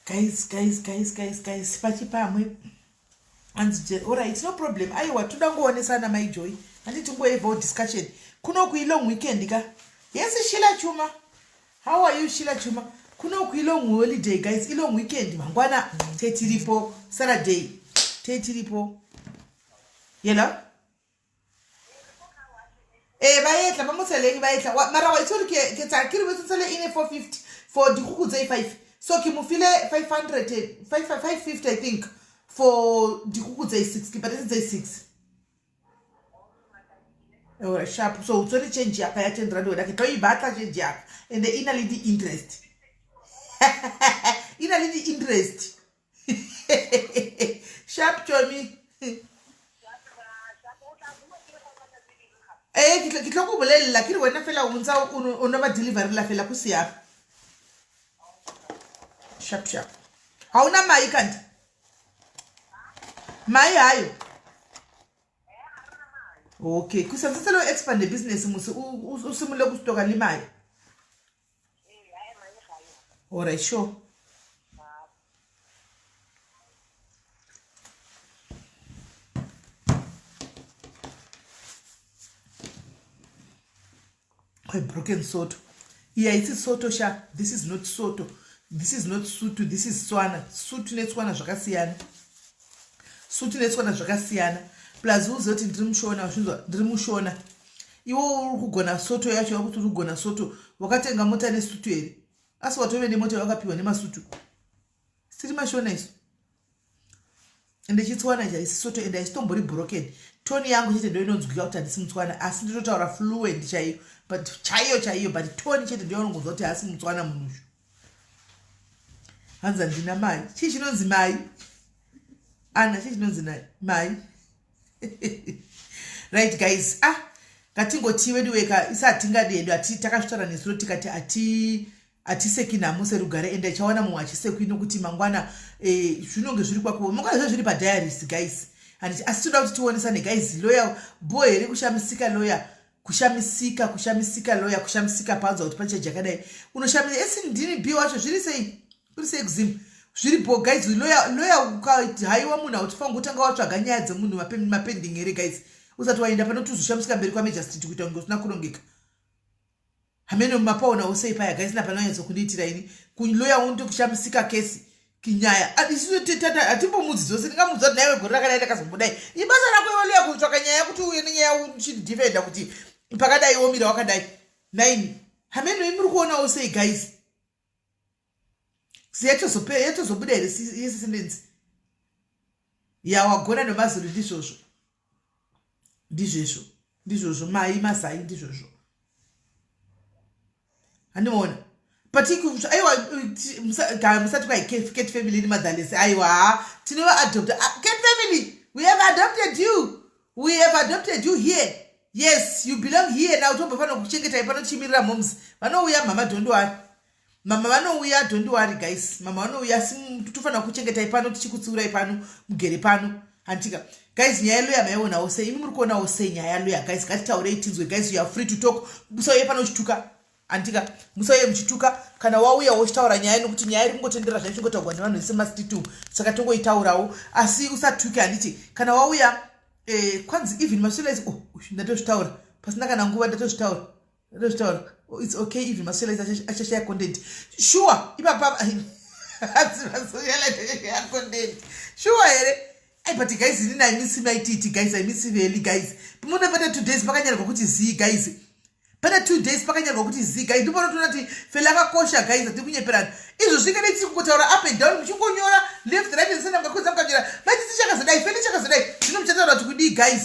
Guys, guys, guys, guys, guys, pachipamwe. Hanzi alright, no problem. Aiwa, toda ngoonesana mai Joy. Handi tingoevawo discussion. Kuno kui long weekend ka. Yes, Sheila Chuma. How are you Sheila Chuma? Kuno kui long holiday guys, ilong weekend mangwana tetiripo Saturday. Tetiripo. Yela? Ee, ba etla ba motsheleng ba etla mara wa itse gore ke tsa ke re botse e ne 450 for dikguku tse 5 so ke mo file 500 550 I think for dikguku tse 6 ke patetse tse 6. Alright, sharp. So o tswere change ya ka ya 10 rand wena ke tlo e batla change ya ka and e na le di-interest e na le di-interest. Sharp chomi. Ee, ke tlo go bolelela ke re wena fela o ntsa o no ba deliverela fela go siame. Sharp sharp. Ga o na mai kanti? Mai hayo. Okay, ku santse tsele o expande business mose o simolole go stoka le mai. Alright, sure. A broken soto. Yeah, it's soto sha. This is not soto. This is not sutu. This is tswana. Sutu netswana zvakasiyana. Sutu netswana zvakasiyana. Plus uzoti ndiri mushona, uzvinzwa ndiri mushona. Iwe uri kugona soto yacho yakuti uri kugona soto. Wakatenga mota nesutu here? Asi watove nemota yawakapiwa nemasutu. Siri mashona isu. Ende chitswana ichi haisi soto ende haisitombori broken. Toni yangu chete ndo inonzwika kuti handisi mutswana asi ndinotaura fluent chaiyo but chaiyo chaiyo but toni chete ndo yaunongonzwa kuti haasi mutswana munhu uyu. Hanzi handina mai. Chii chinonzi mai? Ana chii chinonzi mai? Right guys, ah ngatingotii wedu weka isa hatingadi hedu ati takazvitaura nezuro tikati ati hatiseki nhamo serugare ende achawana mumwe achisekwi nokuti mangwana eh, zvinonge zviri kwako mangwana zve zviri padiaries guys handiti asi toda kuti tionesane guys lawyer bho here kushamisika lawyer kushamisika kushamisika lawyer kushamisika panzwa kuti pane chakadai unoshamisa esi ndini b wacho zviri sei kuri sei kuzim zviri bho guys lawyer lawyer ukahaiwa munhu hautifanira kutanga watsvaga nyaya dzemunhu mapending here guys usati waenda pano tuzoshamisika mberi kwamagistrate kuita kunge usina kurongeka. Hameno mapaonawo sei paya guys napanonyatso kundiitira ini kuloya unto kushamisika kesi kinyaya ah, isu hatimbomudzi dzose ndingamudza kuti naiwe gore rakadai ndakazombodai ibasa rako iwe loya kutsvaka nyaya kuti uye nenyaya uchidefenda kuti pakadai womira wakadai naini hameno imuri kuonawo sei guys yatozobuda here yese sentence yawagona nemazulu ndizvozvo ndizvezvo ndizvozvo mai mazai ndizvozvo handiona but aiwa musati kwai cat family ni motherless aiwa ha tinova adopta ah, cat family we have adopted you we have adopted you here yes you belong here now tombofanira kuchengetai pano tichimirira moms vanouya mama don't worry mama vanouya don't worry guys mama vanouya asi tofanira kuchengetai pano tichikutsiurai pano mugere pano handitika guys nyaya yaloya maionawo sei imi muri kuonawo sei nyaya yaloya guys ngatitaurei tinzwe guys you are free to talk musauye pano uchituka handitika musauye muchituka kana wauya wochitaura nyaya nokuti nyaya iri kungotendera zvayo chingotaurwa nevanhu vese masiti saka tongoitaurawo asi usatuke handiti kana wauya eh, kwanzi even masolace oh, ndatozvitaura pasina kana nguva ndatozvitaura ndozvitaura oh, it's okay even masocialite achashaya content sure ipapa masocialite achashaya content sure here ai but guys inini i miss my titi guys i miss veli guys mune pane 2 days pakanyarwa kuti zii guys pane 2 days pakanyarwa kuti zii guys ndipanotoona kuti feli akakosha guys atiri kunyeperana izvo zvingadai tiri kungotaura up and down muchingonyora left right and center mukakudza mukanyora maititi chakazodai feli chakazodai zvino muchataura kuti kudii guys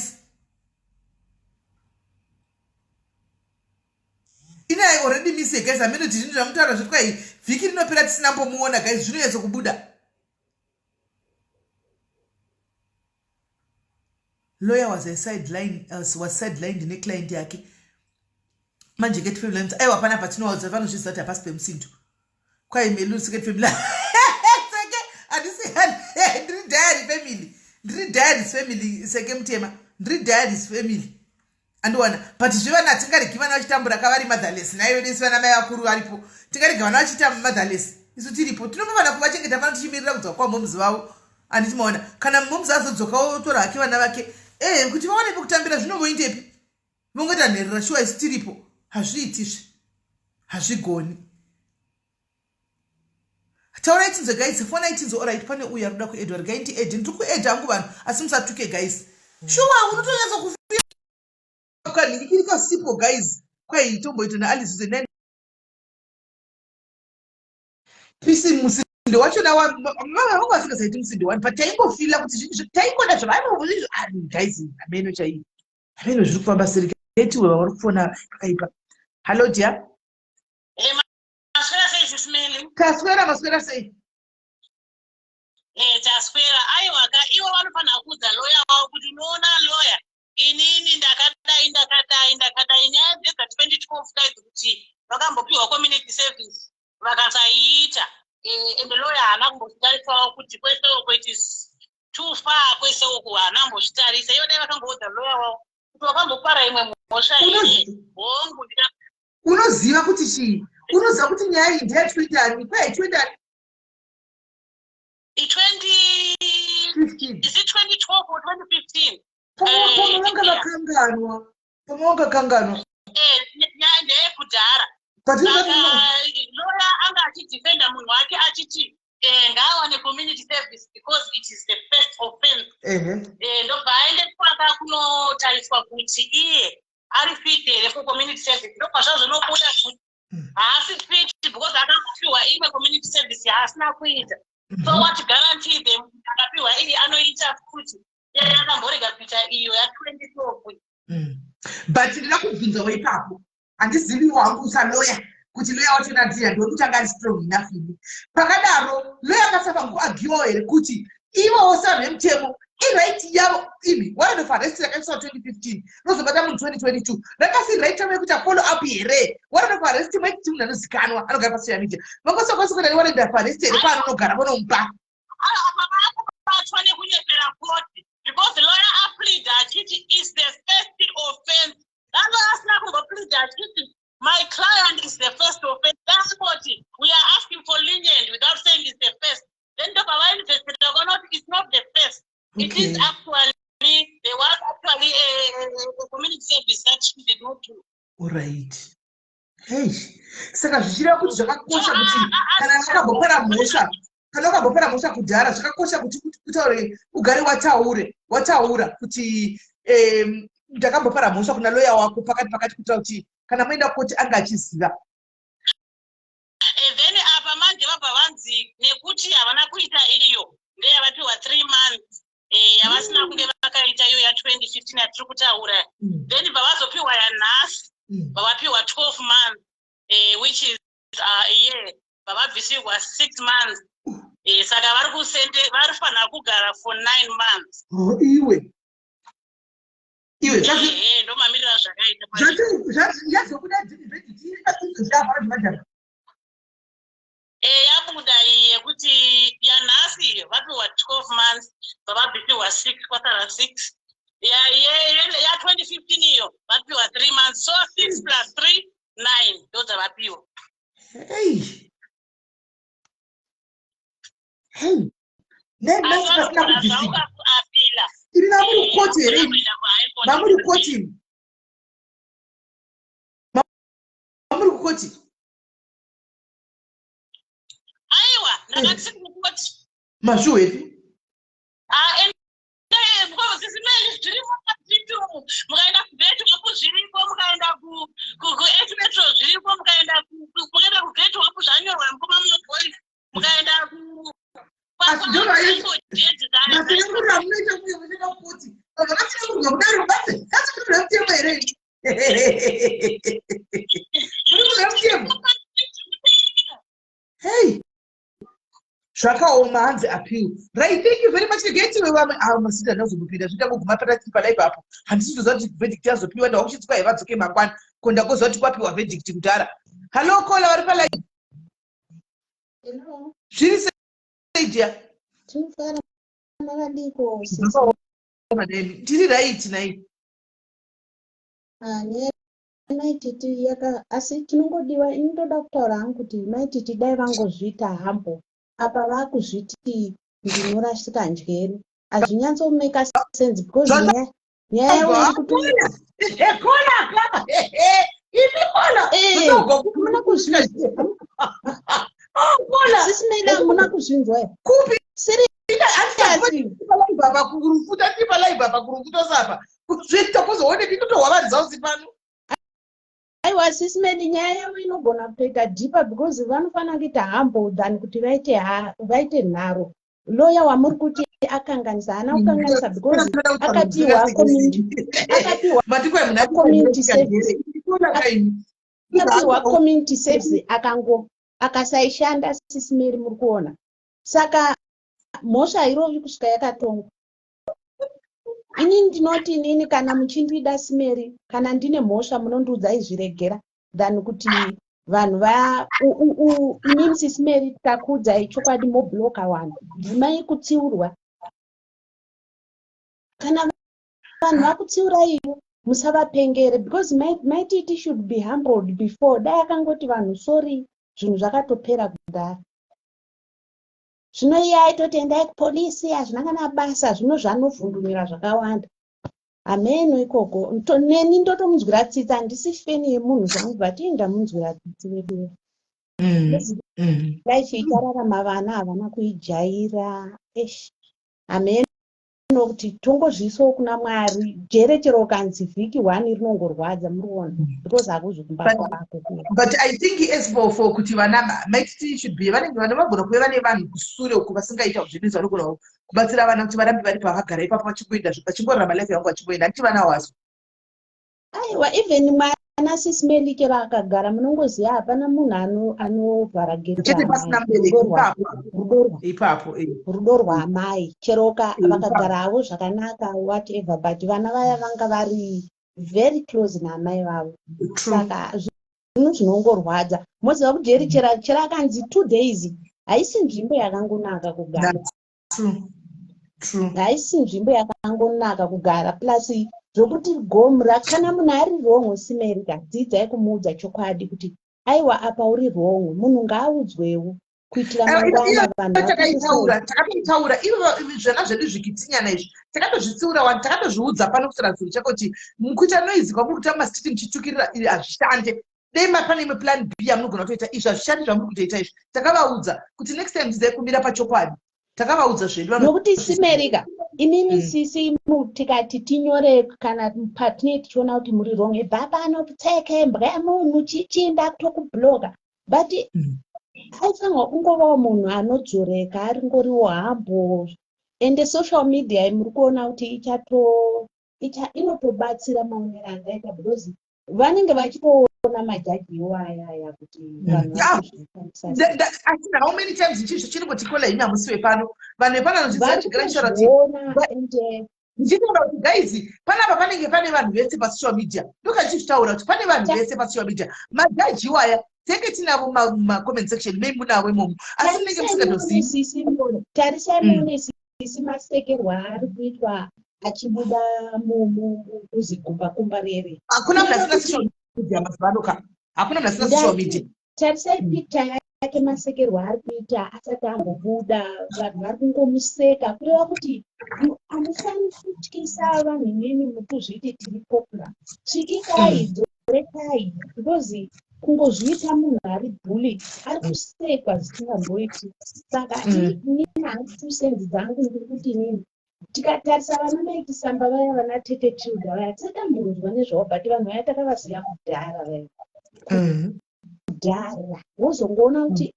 ini I already miss her guys hameno kuti zvinhu zvamutaura zviri kwai vhiki rinopera tisina mbomuona guys zvinonyatso kubuda lawyer was a sideline uh, was sidelined neclient yake manje get family lines aiwa pana patinowaudza vanozviziva kuti hapasi pemusindo kwai melusi get family seke handisi ndiri diary family ndiri diaries family seke mutema ndiri diaries family andiwana but zvevana hatingaregi vana vachitambura kavari motherless naive nesi vana mai vakuru varipo tingarega vana vachiita motherless. Isu tiripo. Tinofanira kuvachengeta pano tichimirira kudzoka kwamoms vavo. Handiti maona kana moms azodzoka otora hake vana vake. Eh, kuti vawane pekutambira zvino voindepi? Vongoita nherera shuwa isu tiripo. Hazviitizve. Hazvigoni. Taurai tinzwe guys, fonai tinzwe alright pane uyu arikuda kuedwa regai ndiedhe ndiri kuedha hangu vanhu asi musatuke guys. Shuwa unotonyatsa kufira kanhirikiri kasipo guys kwai tomboita naAlice ze 9 pisi musinde wachona vanga vasingasaiti musinde wani but taingofila kuti taingoda zvavaivo ah, guys hameno chaiyo hameno zviri kufamba seri ketiwe vavari kufona pakaipa hallo dear eh, maswera sei sisimeli taswera maswera sei eh, taswera aiwa ka ivo vanofanira kuudza loya wavo kuti unoona loya inini ndakadai ndakadai ndakadai nyaya dzedza 2012 kaidzi kuti vakambopiwa community service vakasaiita eh, and lawyer haana kumbozvitarisawo kuti kwese uko it is too far kwese uku haana kumbozvitarisa iyo dai vakangoudza lawyer wavo kuti wakambopara imwe mhosva here hongu unoziva kuti chii unoziva kuti nyaya iyi ndeya 20 ani kwai 20 ani 20 is it 2012 or 2015 pamwe vanga vakanganwa pamwe vanga kanganwa eh, nyaya ndeyekudhara loya anga achidefenda munhu wake achiti eh, ngaawane community service because it is the first offense eh, ndobva aendeswaka kunotariswa kuti iye ari fit here for community service ndobva zvazvonobuda kuti hmm. haasi fit because akapiwa imwe community service yaasina kuita so what guarantee them akapiwa iyi anoita futi yakamborega kuita iyo ya2012 hmm. but ndida kubvunzawo ipapo handizivi wangu saloya kuti loya wacho nadzira ndokuti anga ari strong enough ini pakadaro loya akasafa kuagiwawo here kuti ivowo sanhu vemutemo iright yavo imi warrant of arrest rakaiswa 2015 rozobata munhu 2022 rakasi right yavo yekuita follow up here warrant of arrest maiti munhu anozikanwa anogara pasocial media vangosakwanisa kuenda newarrant of arrest here paanonogara vonomupa Akabatwa nekunyepera koti because lawyer aplead achiti is the first offense dano asina kumboplead achiti my client is the first offense dakoti we are asking for lenient without saying is the first then ndobva vainvestigata kuona kuti it's not the first it is actually there was actually a, a, a community service that she did not do alright hey saka zvichireva kuti zvakakosha kuti kana vakambopara mhosva kana wakambopara mhosva kudhara zvakakosha kuti utaure ugare wataure wataura kuti ndakambopara mhosva kuna loya wako pakati pakati kuitira kuti kana moenda koti anga achiziva eh, then apa manje vabva vanzi nekuti havana kuita iyo ndeyavapiwa three months eh, yavasina kunge vakaita iyo ya2015 yatiri kutaura mm. then bva vazopiwa yanhasi mm. vavapiwa 12 months eh, which is a year vavabvisirwa 6 months eh, saka vari kusende vari fanira kugara for 9 months oh, iwe iwe eh, ndomamirira zvakaita yazobuda zvavhara Eh, yabuda iyi yekuti yanhasi vapiwa 12 months vavabvisirwa 6 kwasara 6 ya2015 iyo vapiwa 3 months so 6 plus 3 9 ndo dzavapiwa hey hey nevasina kubvisirwa iri mamuri kukoti here mamuri kukoti mamuri kukoti aiwa ndakati kukoti mazviwepi zvirimo mukaenda kuGreat Hope zviriko mukaenda kuEight Metro zviriko mukaenda kuGreat Hope zvanyorwa mukoma munopolice mukaenda asi ndomasenangurira munoita kunge muchienda kukoti vakasenangurwa kudaro basi kasi muri mutemo here muri kuda mutemo hei zvakaoma hanzi appeal right thank you very much regetiwe vamwe avo masita ndazomupinda zviita kuguma patati palive apo handisi kutoziva kuti verdict yazopiwa ndakuchiti kwai vadzoke mangwana ko ndakoziva kuti kwapiwa verdict kudhara hallo kola vari palive zviri sei dia tiri right nai ah, yaMaititi yaka, asi tinongodiwa, ini ndoda kutaura hangu kuti Maititi dai vangozviita humble. Apa vakuzviti ndinorasika njere, hazvinyatsomake sense because nyaya yavo iri kuto Kola imi kola. Hamuna kuzvinzwa? Kola. Sisi Mela, hamuna kuzvinzwa here? Kupi? Serious. Apa kurufuta, tipa live apa kurufuta sapa kuzviita kuzooneki totohwavarizausi pano. Aiwa, Sisi Meli, nyaya yavo inogona kutoita deeper because vanofanira kuita humble than kuti vaite nharo. Loya wamuri kuti akanganisa, haana kukanganisa because akapiwa community service. Akapiwa community service, akango akasaishanda. Sisi Meri, muri kuona? Saka mhosva hairovi kusvika yakatongwa. Inini ndinoti, inini kana muchindida, Simeri, kana ndine mhosva munondiudza, izviregera than kuti vanhu va inini Sisimeri takuudzai chokwadi, mobloka vanhu. Bvumai kutsiurwa. Kana vanhu vakutsiuraiwo, musavapengere because Maititi should be humbled before. Dai akangoti vanhu sorry, zvinhu zvakatopera kudhara. Zvino iye aitoti endai kupolisi, hazvina kana basa. Zvino zvanovhundumira zvakawanda, hameno ikoko. Neni ndotomunzwira tsitsi. Handisi fan yemunhu zvangu, but ii ndamunzwira tsitsi veduwe. Life ichararama vana havana kuijaira. Esh, hameno kuti tongozviisawo kuna Mwari. Jere chero ukanzi vhiki one, rinongorwadza, muri kuona, because hakuzi kumba kwako. But I think as for kuti vana Maititi should be, vanenge vana vagona kuve vane vanhu kusure uko vasingaita zvinhu, vanogona kubatsira vana kuti varambe vari pavagara ipapo, vachingoenda, vachingorarama life yangu vachingoenda. Handiti vana wazo? Aiwa, even mwana, Sisi Meli, chero akagara, munongoziva hapana munhu anovhara gate. Chete pasina mubereki ipapo ipapo. Rudo rwaamai, chero vakagara havo zvakanaka, whatever, but vana vaya vanga vari very close naamai vavo. Saka zvinhu zvinongorwadza. Moziva kujeri, chero akanzi 2 days, haisi nzvimbo yakangonaka kugara. Haisi nzvimbo yakangonaka kugara. Plus zvokuti gomra, kana munhu ari wrong, Simerika, dzidzai kumuudza chokwadi kuti aiwa, apa uri wrong. Munhu ngaaudzwewo kuitira mangwana vanhu. Takaitaura, takatoitaura ivo zvana zvedu zvikitinyana izvi, takatozvitsiura wani, takatozviudza pano kusara zuro chako kuti mukuita noise kwamuri kuita mumastreet muchitukirira, hazvishande. Dai pane imwe plan B yamunogona kutoita. Izvi hazvishandi zvamuri kutoita izvi. Takavaudza kuti next time dzidzai kumira pachokwadi. Takavaudza zvedu. Nokuti Simerika, inini sisi, tikati tinyore kana patinee tichiona kuti muri wrong, ibva pano, ptseke, mbwa munhu, chichinda kutokubloka, but aifanirwa kungovawo munhu anodzoreka, aringoriwo humble. Ende social media, muri kuona kuti ichato inotobatsira maonero andaita because vanenge vachitoona majaji iwayaya kuti vanhu varikuzvishandisa. Asi how many times ichizvo chinongotikola imi hamusi wepano, vanhu vepano vanoziva chigara chichitaura kuti Varikuzviona ende ndichitaura kuti guys, panapa panenge pane vanhu vese pasocial media. Ndokachizvitaura kuti pane vanhu vese pasocial media, majaji iwaya tenge tinavo mumacomment section, mei munavo imomo, asi munenge musingatozivi. Tarisai muone, sisi, masekerwa ari kuitwa achibuda kuzigumbakumba rere. Hakuna munhu asina social media mazuva ano ka, hakuna munhu asina social media. Tarisai picture yake, masekerwa ari kuita asati ambobuda, vanhu vari kungomuseka. Kureva kuti hamufaniri kutyisa vanhu imimi mukuzviti tiri popular. Svikikai, dzorekai, because kungozviita munhu ari bully, ari kusekwa zvisingamboiti. Saka inini hangu, 2 cents dzangu, ndiri kuti inini tikatarisa vana Maitisamba vaya, vana Tete Tilda vaya, tisatambonzwa nezvavo, but vanhu vaya takavaziva kudhara vaya, kudhara. Wozongoona kuti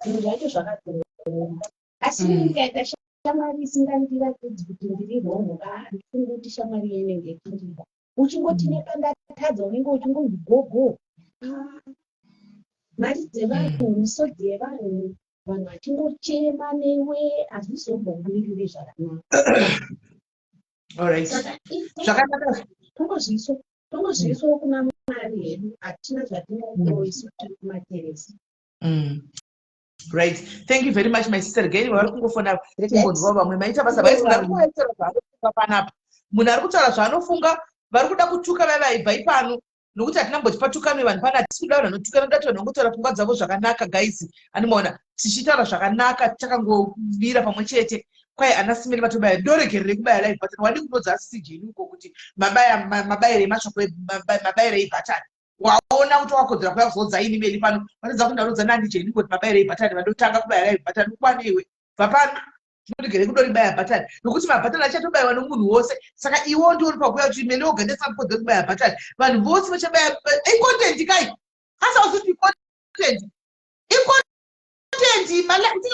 zvinhu zvacho zvakatooma. Asi ndikaita shamwari isingandiratidzi kuti ndiri wrong, handifungi kuti shamwari iyo inenge ichindida. Uchingoti nepandatadza, unenge uchingonzi gogo, mari dzevanhu, misodzi yevanhu, vanhu vachingochema newe, hazvizombobudiriri zvakanaka. Alright. Saka Zvakanaka. tongozviisawo kuna Mwari hedu. Hatina zvatingaitawo isu tiri kumateresi. Right, thank you very much, my sister. Geri vari kungofona, timbonzwa vamwe. Maita basa. Vaisi munhu ari kutaura zvaanofunga panapa, munhu ari kutaura zvaanofunga. Vari kuda kutuka vai vaibva ipano. Nokuti hatina mboti patukanwe vanhu pana, hatisi kuda vanhu vanotukana, toda kuti vanhu vangotaura pfungwa dzavo zvakanaka. Guys, andimaona tichitaura zvakanaka, takangomira pamwe chete. Kwai ana Simeli vatobaya, ndoregerere kubaya live button. Wadi kunodza asijeni uko kuti mabaya mabayire emashoko, mabayire ebhatani. Waona kuti wakodzera kuya kuzodza ini meli pano, vanodza kundarodza nandijeni kuti mabayire ebhatani. Vandotanga kubaya live button, ukwane iwe, bva pano. Tinoregere kudoribaya bhatani nokuti mabhatani achatobayiwa nomunhu wose. Saka iwo ndiwo pakuya kuti meli oga ndesamukodzera kubaya bhatani, vanhu vose vachabaya. Icontent kai, asi auzuti icontent, icontent.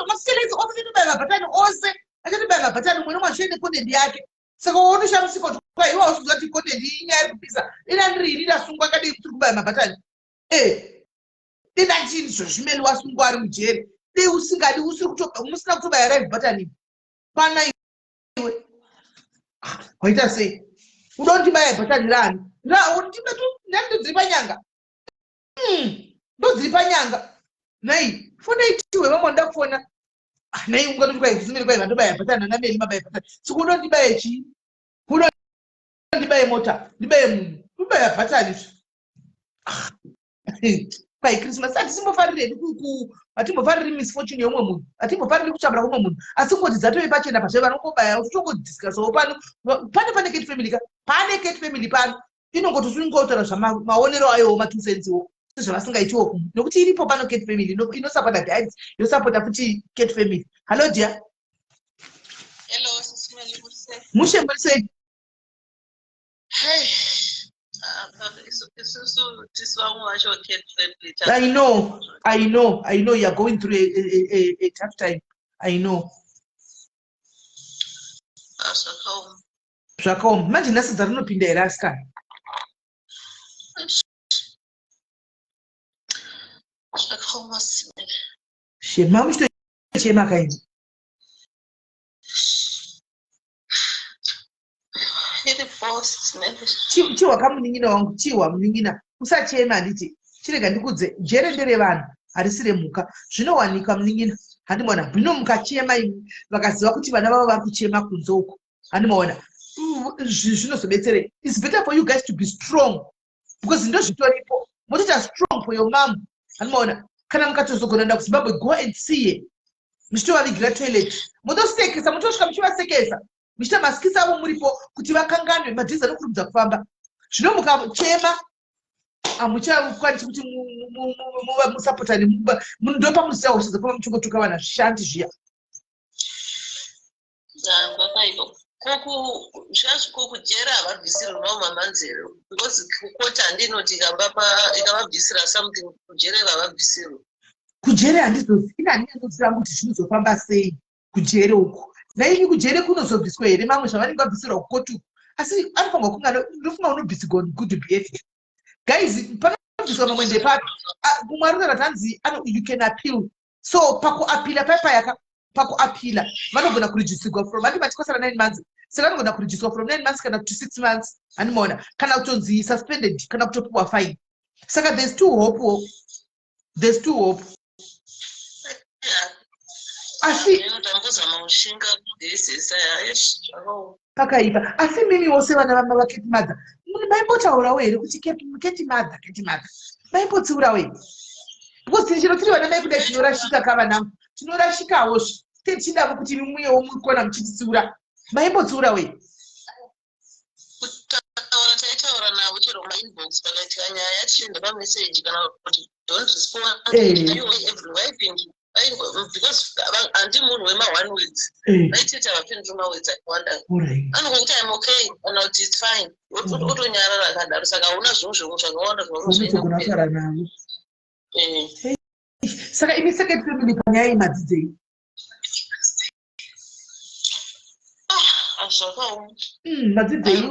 Maselesi ose achatobaya mabhatani, ose achatobaya mabhatani, umwe nomwe achiende content yake. Saka wotoshamisika kuti kwa iwe hausiziva kuti content inyaya iri kupisa. Ina ndiri ini ndasungwa kadii kuti kubaya mabhatani? Dida chii zvozvimeli wasungwa ari mujeri, dei usingadi usiri musina kutobaya live button kwana iwe. Ah, waita sei? Uda kundibaya bhatani rani? Ndodziri panyanga. Ndodziri panyanga. Nai fona itiwe vamwe vanoda kufona. Ah, nai ungatoti kwai zimiri kwai vandobaya bhatani nana meli mabaya bhatani. Saka uda kundibaye chii? Uda ndibaye mota, ndibaye munhu, kubaya bhatani izvi? Ah, kwai Christmas hatisimbofariri hedu, hatimbofariri misfortune yeumwe munhu, hatimbofariri kuchambura kwumwe munhu, asi kungoti dzatove pachena pazve vanongobaya. Titongodiscusawo pano. Pane Cat Family ka, pane Cat Family pano, inongoti tingotaura zvamaonero ayowo, ma2 cents wo, sezvavasingaitiwo kumwe, nokuti iripo pano Cat Family inosapota guides, yosapota futi Cat Family. Hallo dear. Hello, Sisi Meli, muri sei? Mushe, muri sei? Hey, isusu tisu vamwe vacho Cat Family. I know, I know, I know you are going through a tough time, I know. Ah, zvakaoma. Zvakaoma. Manje nhasi dzarinopinda here, asikana? Zvakaoma, Sisi Meli. Shema, muchitochema kaini. Iripo, Sisi Meli. Chihwa kamunin'ina wangu, chihwa munin'ina, usachema handiti. Chirega ndikudze, jere nderevanhu, harisi remhuka. Zvinowanikwa munin'ina, handimaona bhino. Mukachema imi, vakaziva kuti vana vavo vari kuchema kunze uko, handimaona zvinozobetserei? It's better for you guys to be strong because ndozvitoripo. Motoita strong for your mom, handimaona. Kana mukatozogona enda kuZimbabwe, go and see her, muchitovavigira toilet, motosekesa, motosvika muchivasekesa, muchiita maskits avo muripo kuti vakanganwe. Madhezi anokurumidza kufamba. Zvino mukachema hamuchakwanisi kuti musapotane. Ndopamuziva hosha dzekufamba muchingotuka vanhu, hazvishandi zviya. Zvakaipa. Koku zvazvi kokujera havabvisirwi mamwe mamanzero because kukoti handinoti ikavabvisira something, kujere havabvisirwi. Kujere handizozi, ina handinyazoziva kuti zvinozofamba sei kujere uku. Naini kujere kunozobviswa here mamwe zvavanenge vabvisirwa kukoti uku? Asi anofanirwa kunge, ndofunga unobvisigwa good behavior. Guys, panobviswa mamwe ndepapi? Kumwe ari kutaura tanzi you can appeal. So pakuapila paipayaka, pakuapila vanogona kureducigwa from, handi machikosara 9 months, saka vanogona kureducigwa from 9 months kana to 6 months, handimaona, kana kutonzi suspended, kana kutopiwa fine. Saka there's two hope, there's two hope, asi Inotambuzama ushinga kudeisesa. Zvakaoma. Pakaipa. Asi mimi wose vana vama vaKeti Mother, maimbotaurawo here kuti Keti Mother, Keti Mother, maimbotsiurawo here? Because chero tiri vana mai kudai tinorashika kavanangu, tinorashikawo zve. Tichidavo kuti imi muyewo murikona muchititsiura, maimbotsiurawo here? Kutaura taitaura navo chero mainbox, pakaitika nyaya tichienda pameseji kana kuti don't respond. Everywhere, because handi munhu wema-one words. Vaititi havapinduri mawords akawanda. Anongokuti "I'm okay" kana kuti "It's fine", otonyarara akadaro. Saka hauna zvinhu zvimwe zvakawanda. Zvaunogona kutaura navo. Saka imi second family, panyaya iyi madzidzei? Ah, zvakaoma. Madzidzei?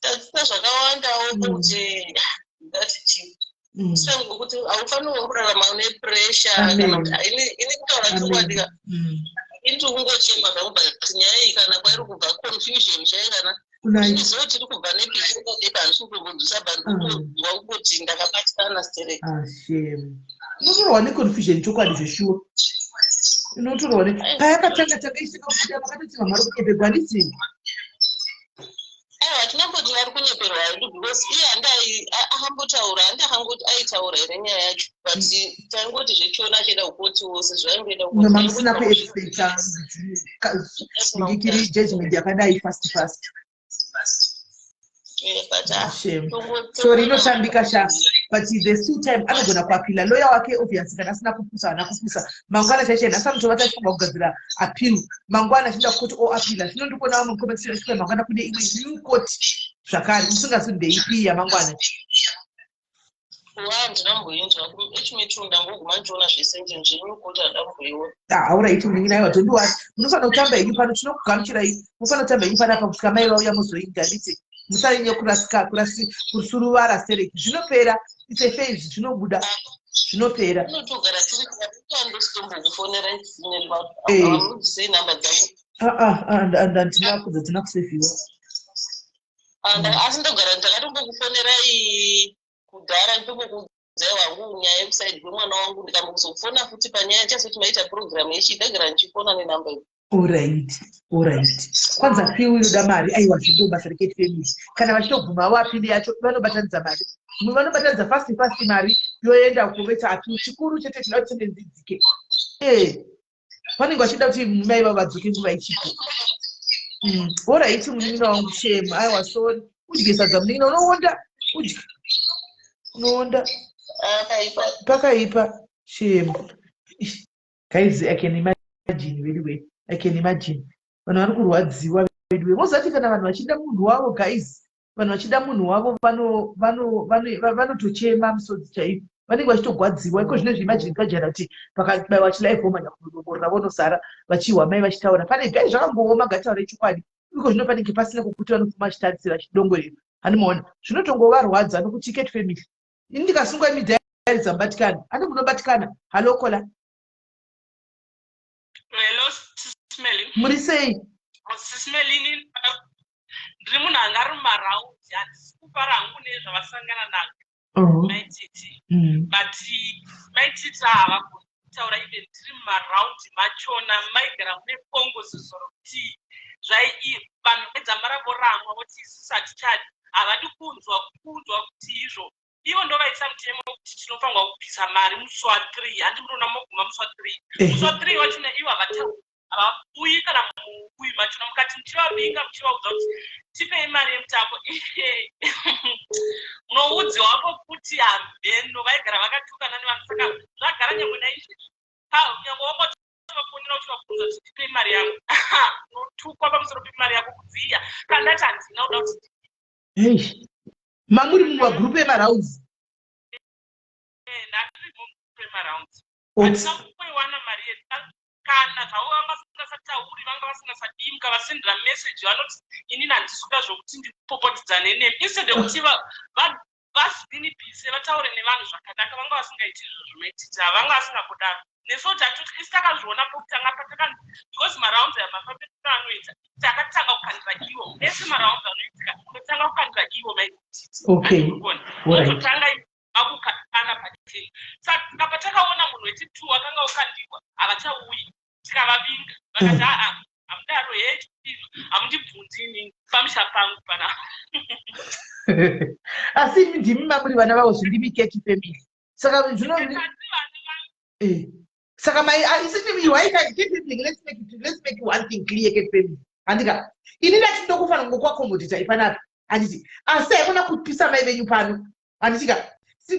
Tadzidza zvakawandawo kuti ngati chii kuti haufanirwa kurarama une pressure kana kuti ini kutaura chokwadi ka, ini tiri kungochema zvangu, but nyaya iyi kana kwairi kubva confusion chai, kana ndiziva kuti tiri kubva nepi nepi, handisi kutombonzwisa, but ndikutonzwa kungoti ndakabatikana stereki. Unotorwa neconfusion chokwadi, zveshuwa unotorwa ne payakatanga tanga isvika kubuda, makatoti vamari kunyepegwa, handiti? Aiwa. Hatinamboti vari kunyeperwa hedu, because iye handai akambotaura, handi akangoti aitaura here nyaya yacho, but taingoti zvechiona achienda kukotiwo sezvo aingoenda. Noma musina kuexpecta ndikiri judgment yakadai fast fast. Shame. Sorry, inotambika sha, but there's still time. Anogona kuappeala. Lawyer wake, obviously, kana asina kupusa, haana kupusa. Mangwana chaicho nhasi anotovata achifunga kugadzira appeal. Mangwana achienda kukoti oappeala. Zvino ndikuona vamwe comment section, mangwana kune imwe new court zvakare, musingazi ndeipi yamangwana. Wa, ndinamboinzwa kuHmetro, ndangoguma ndichiona zvese nje zvenyu kuti handamboiona. Alright, munin'ina, aiwa, don't worry. Munofanira kutamba henyu pano, tinokugamuchirai. Munofanira kutamba henyu panapa kusvika mai vauya muzoinga. Nditi musanyanye kurasika, kusuruvara stereki. Zvinopera, it's a phase, zvinobuda, zvinopera. Tinotogara tiri kandositombokufonera. Sei namba dzangu? Handina kudza, dzina kusevhiwa. Asi ndogara ndakatombokufonerai kudhara, nditombokuudzai wangu nyaya yekuside kwemwana wangu. Ndikambozofona futi panyaya chazoti maita purogiramu yechi, ndagara ndichifona nenamba iyi. Alright. Kwanza appeal inoda mari. Aiwa, zvindo basa reCat Family. Kana vachitobvuma appeal yacho, vanobatanidza mari, vanobatanidza fast fast, mari yoenda kuvoita appeal. Chikuru chete chinoda kuti sentence idzike. Vanenge vachida kuti mai vavo vadzoke nguva ichipo. Alright, munin'ina wangu, shame. Aiwa, sorry. Udye sadza, munin'ina, unoonda. Udye, unoonda. Akaipa. Pakaipa, shame. Guys, I can imagine very well, I can imagine vanhu vari kurwadziwa veduwe. Mozati kana vanhu vachida munhu wavo, guys, vanhu vachida munhu wavo, vanotochema misodzi chaivo, vanenge vachitogwadziwa. Iko zvino zviimagine kajana kuti pakabaiwa chilive, vomanya kudongorera, vonosara vachihwa mai vachitaura pane. Gai, zvakangooma, ngataure chokwadi. Iko zvino panenge pasina kwokuti vanofuma vachitarisira, vachidongorera, handimaona zvinotongovarwadza. Nokuti Cat Family, ini ndikasungwa, imidhairi dzamubatikana, andi munobatikana. Hello, caller. Hello, Sis Melly. Muri sei? Sis Melly, ini ndiri munhu anga ari mumaraundi. Handisi kufara hangu nezvavasangana nazvo Maititi, but Maititi havagoni kutaura. Even tiri mumaraundi machona, maigara mune bongozozo rokuti zvai vanhu vaidzamara voramwa, voti isusu hatichadi. Havadi kunzwa kuti izvo ivo ndo vaisa mutemo wekuti tinofanirwa kubvisa mari musi wa3. Handi munoona moguma musi wa3? Musi wa3 wachona ivo havatauri, havauyi kana muuyi machona. Mukati muchivavinga, muchivaudza kuti tipei mari yemutambo, munoudziwapo kuti hamheno. Vaigara vakatukana nevanhu, saka zvagara nyangwe naizvezvi. Nyangwe wangovafonera uchivabvunza kuti tipei mari yangu, unotukwa pamusoro pemari yako kudziya. Kana ndati handina kuda kuti Ei, mamuri mumagrupu emaraundi? Ndatiri mugrupu emarounds. Hatina kumboiwana mari yedu kana zvavo. Vanga vasingasatauri, vanga vasingasadii. Mukavasendera meseji, vanoti inini handisi kuda zvokuti ndipopotidzane nemi. Instead yekuti vazvininipise, vataure nevanhu zvakanaka, vanga vasingaiti izvozvo. Maititi havanga vasingambodaro. Nesuwo tatoti isi takazviona pokutanga pataka, because marounds aya mafambiro anoita, takatanga kukandira iwo ese marounds anoitika, unotanga kukandira iwo, Maititi. Ototanga vakukandana pachena. Saka patakaona munhu wechi2 akanga ukandiwa, havachauyi. Tikavavinga, vakati, "Aa, hamudaro he, hamundibvunzi inini pamusha pangu pana." Asi imi ndimi mamuri vana vavo, zvindimi Cat Family, saka zvino Asi vana vangu. Saka mai isini iwaita Cat Family, let's make one thing clear, Cat Family, handika ini ndati ndokufanira kungokuaccommodata ipanapa, handiti? Asi haikona kupisa mai venyu pano, handitika?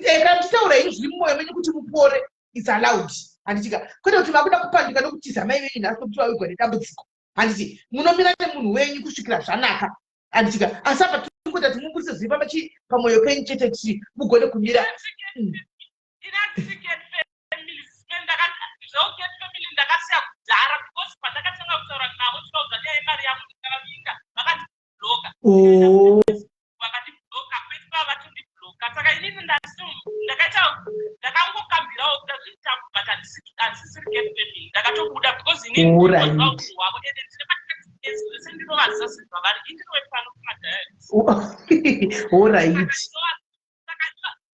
Kana muchitaura henyu zviri mumwoyo menyu kuti mupore, it's allowed, handitika? Kwete kuti makuda kupandika nokutiza mai venyu nhasi nokuti vawigwa nedambudziko, handiti? Munomira nemunhu wenyu kusvikira zvanaka, handitika? Asi apa tiri kuita kuti muburise zviri pamachi pamwoyo penyu chete, kuti mugone kumira. Inatisi Cat Family, zvoCat Family ndakasiya kudhara, because pandakatanga kutaura navo, tivaudza nyaya yemari yangu, ndikavavinga, vakandibloka. Vakandibloka pesipa, vatondibloka. Saka inini ndakaita ndakangokambirawo kuda zvemutambo, but handisisiri Cat Family. Ndakatobuda because inini ndinoziva unhu hwavo, ende ndine zvese, ndinovaziva sezvavari. Indinowe pano kumadiaries.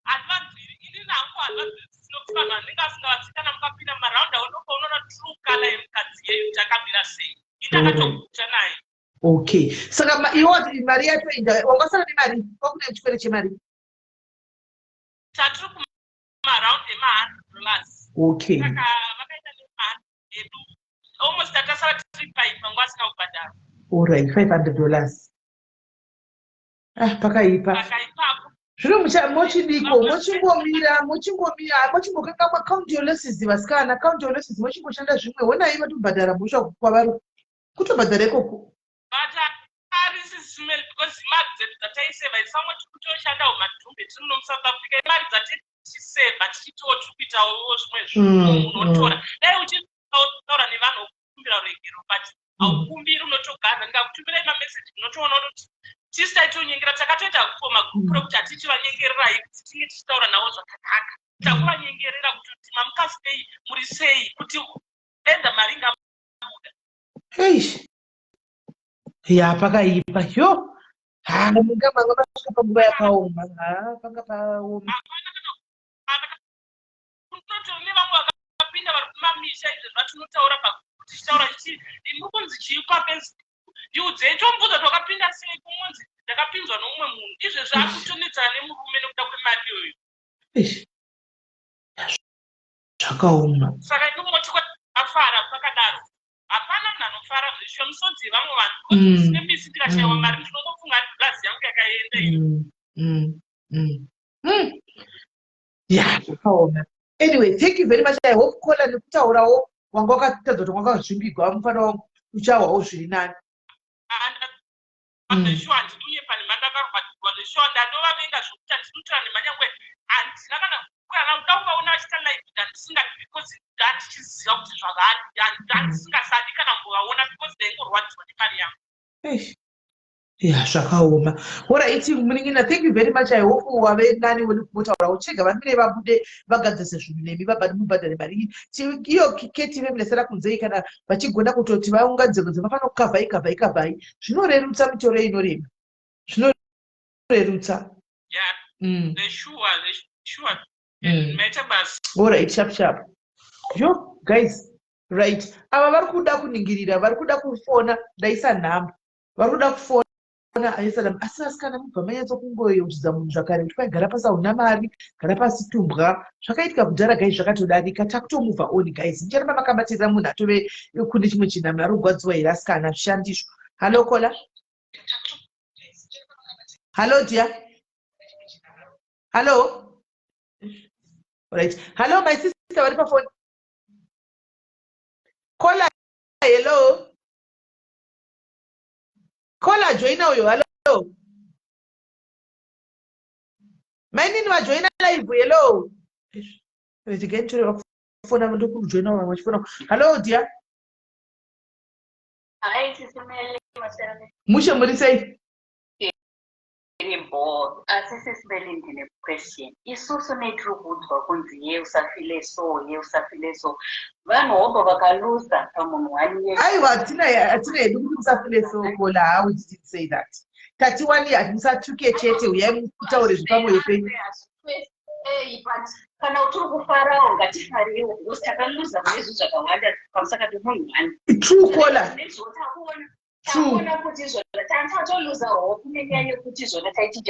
Handivanzwiri inini hangu, handivanzwisisi, nokuti vanhu vanenge vasingavasi. Kana mukapinda mumaraundi, aunobva unoona true colour yemukadzi yeyu kuti akamira sei. Indakatoguta naye. Okay, saka iwe wati mari yatoenda, wangasara nemari, wakune chikwere chemari? Tatiri kumaround ema$100. Saka vakaita nema100 edu almost, takasara tiri five vanga vasina kubhadhara. Alright, $500. Ah, pakaipa. Saka ipapo Zvino mochidiko? Mochingomira, mochimbokangamwa. Count your losses, vasikana, count your losses. Mochingoshanda zvimwe. Honai, vatobhadhara mhosva kwavari, kutobhadhara ikoko. But harisi smell, because mari dzedu dzataiseva, isamwe tiri kutoshandawo madhumbe tiri muno muSouth Africa, imari dzatichisevha, tichitiwo tiri kuitawo zvimwe zvinhu. Unotora, dai uchitaura nevanhu wokukumbira ruregero, but haukumbiri, unotogara. Ndikakutumirai mameseji, unotoona kuti tisi taitonyengera. Takatoita kufoma group rekuti hatichivanyengererai, kuti tinge tichitaura navo zvakanaka. Takuvanyengerera kuti mamuka sei, muri sei, kuti enda mari ingabuda. Eish, ya, pakaipa yo. Ha, munga manga masvika panguva yakaoma. Ha, panga paoma. Hapana kana kunotori nevamwe vakapinda vari kumamisha izvo zvatinotaura pagroup, tichitaura chichi muri kunzi chii paFacebook, ndiudzei. Tomubvunza kuti wakapinda sei, kumunzi ndakapinzwa nomumwe munhu. Izvezvi akutonetsana nemurume nekuda kwemari iyoyo. Eish, zvakaoma. Saka inomoti afara pakadaro, hapana munhu anofara zveshuwa. Misodzi yevamwe vanhu nemisi, ndikashayiwa mari, ndinongofunga kuti blazi yangu yakaenda iyo. Ya, zvakaoma. Anyway, thank you very much. I hope, caller, nekutaurawo wanga wakatadza kuti wanga wakazvimbigwa, mufana wangu, uchahwawo zviri nani. Zveshuwa, handinonyepa nemandakarwadziwa zveshuwa. Ndandovavenga zvokuti handinotaura nemanyangwe, handina kana kuda kuvaona vachiita live ndandisingadi, because ndandichiziva kuti zvavari, ndandisingasadi kana kumbovaona, because ndaingorwadziwa nemari yangu. Eish. Ya, zvakaoma. Alright, munin'ina, thank you very much. I hope wave nani wekubotaurawo. Chega vamire vabude, vagadzise zvinhu nemi, mubhadhare mari iyo. Keti vemunesera kunzei, kana vachigona kutoti vaunganidze kunze, vafanira kukavhai kavhai kavhai. Zvinorerutsa mitoro inorema, zvinorerutsa. Zveshuwa, zveshuwa. Maita basa. Alright, sharp sharp. Yo guys, right, ava vari kuda kuningirira, vari kuda kufona, ndaisa nhamba. Vari kuda kufona, aisa namba. Asi vasikana, mubva manyatso kungoyeuchidza munhu zvakare kuti kwai, gara pasi, hauna mari, gara pasi tumbwa. Zvakaitika kudhara guys, zvakatodarika, takutomove on guys. Mucharamba makabatirira munhu atove kune chimwe chinhu, munhu ari kugwadziwa here? Asikana, zvishandisvo. Hallo caller, hallo dear, hallo. Right, hallo my sister, vari pafoni. Caller, hello caller, joina uyo. Hallo mainini, vajoina live, hello. Regai kufona, ndokujoina vamwe vachifona. Hallo dear. Hi, Sisimeli. Masana. Mushe, muri sei? Iripo. Asi Sisimeli, ndine question. Isusu netiri kuudzwa kunzi ye usafile so, ye usafile so. Vanhu hobho vakaluza pamunhu one year. Aiwa, hatina hedu kuti musafile so, caller. How did it say that? Tati wani musatuke chete, uyai mutaure zvepamwoyo penyu. Hey, but kana utiri kufarawo, ngatifariwo, because takaluza mune zvinhu zvakawanda pamusaka pemunhu one. True, caller. Nezvo takuona True. Takuona kuti izvona tatoluza hope nenyaya yekuti izvona taiti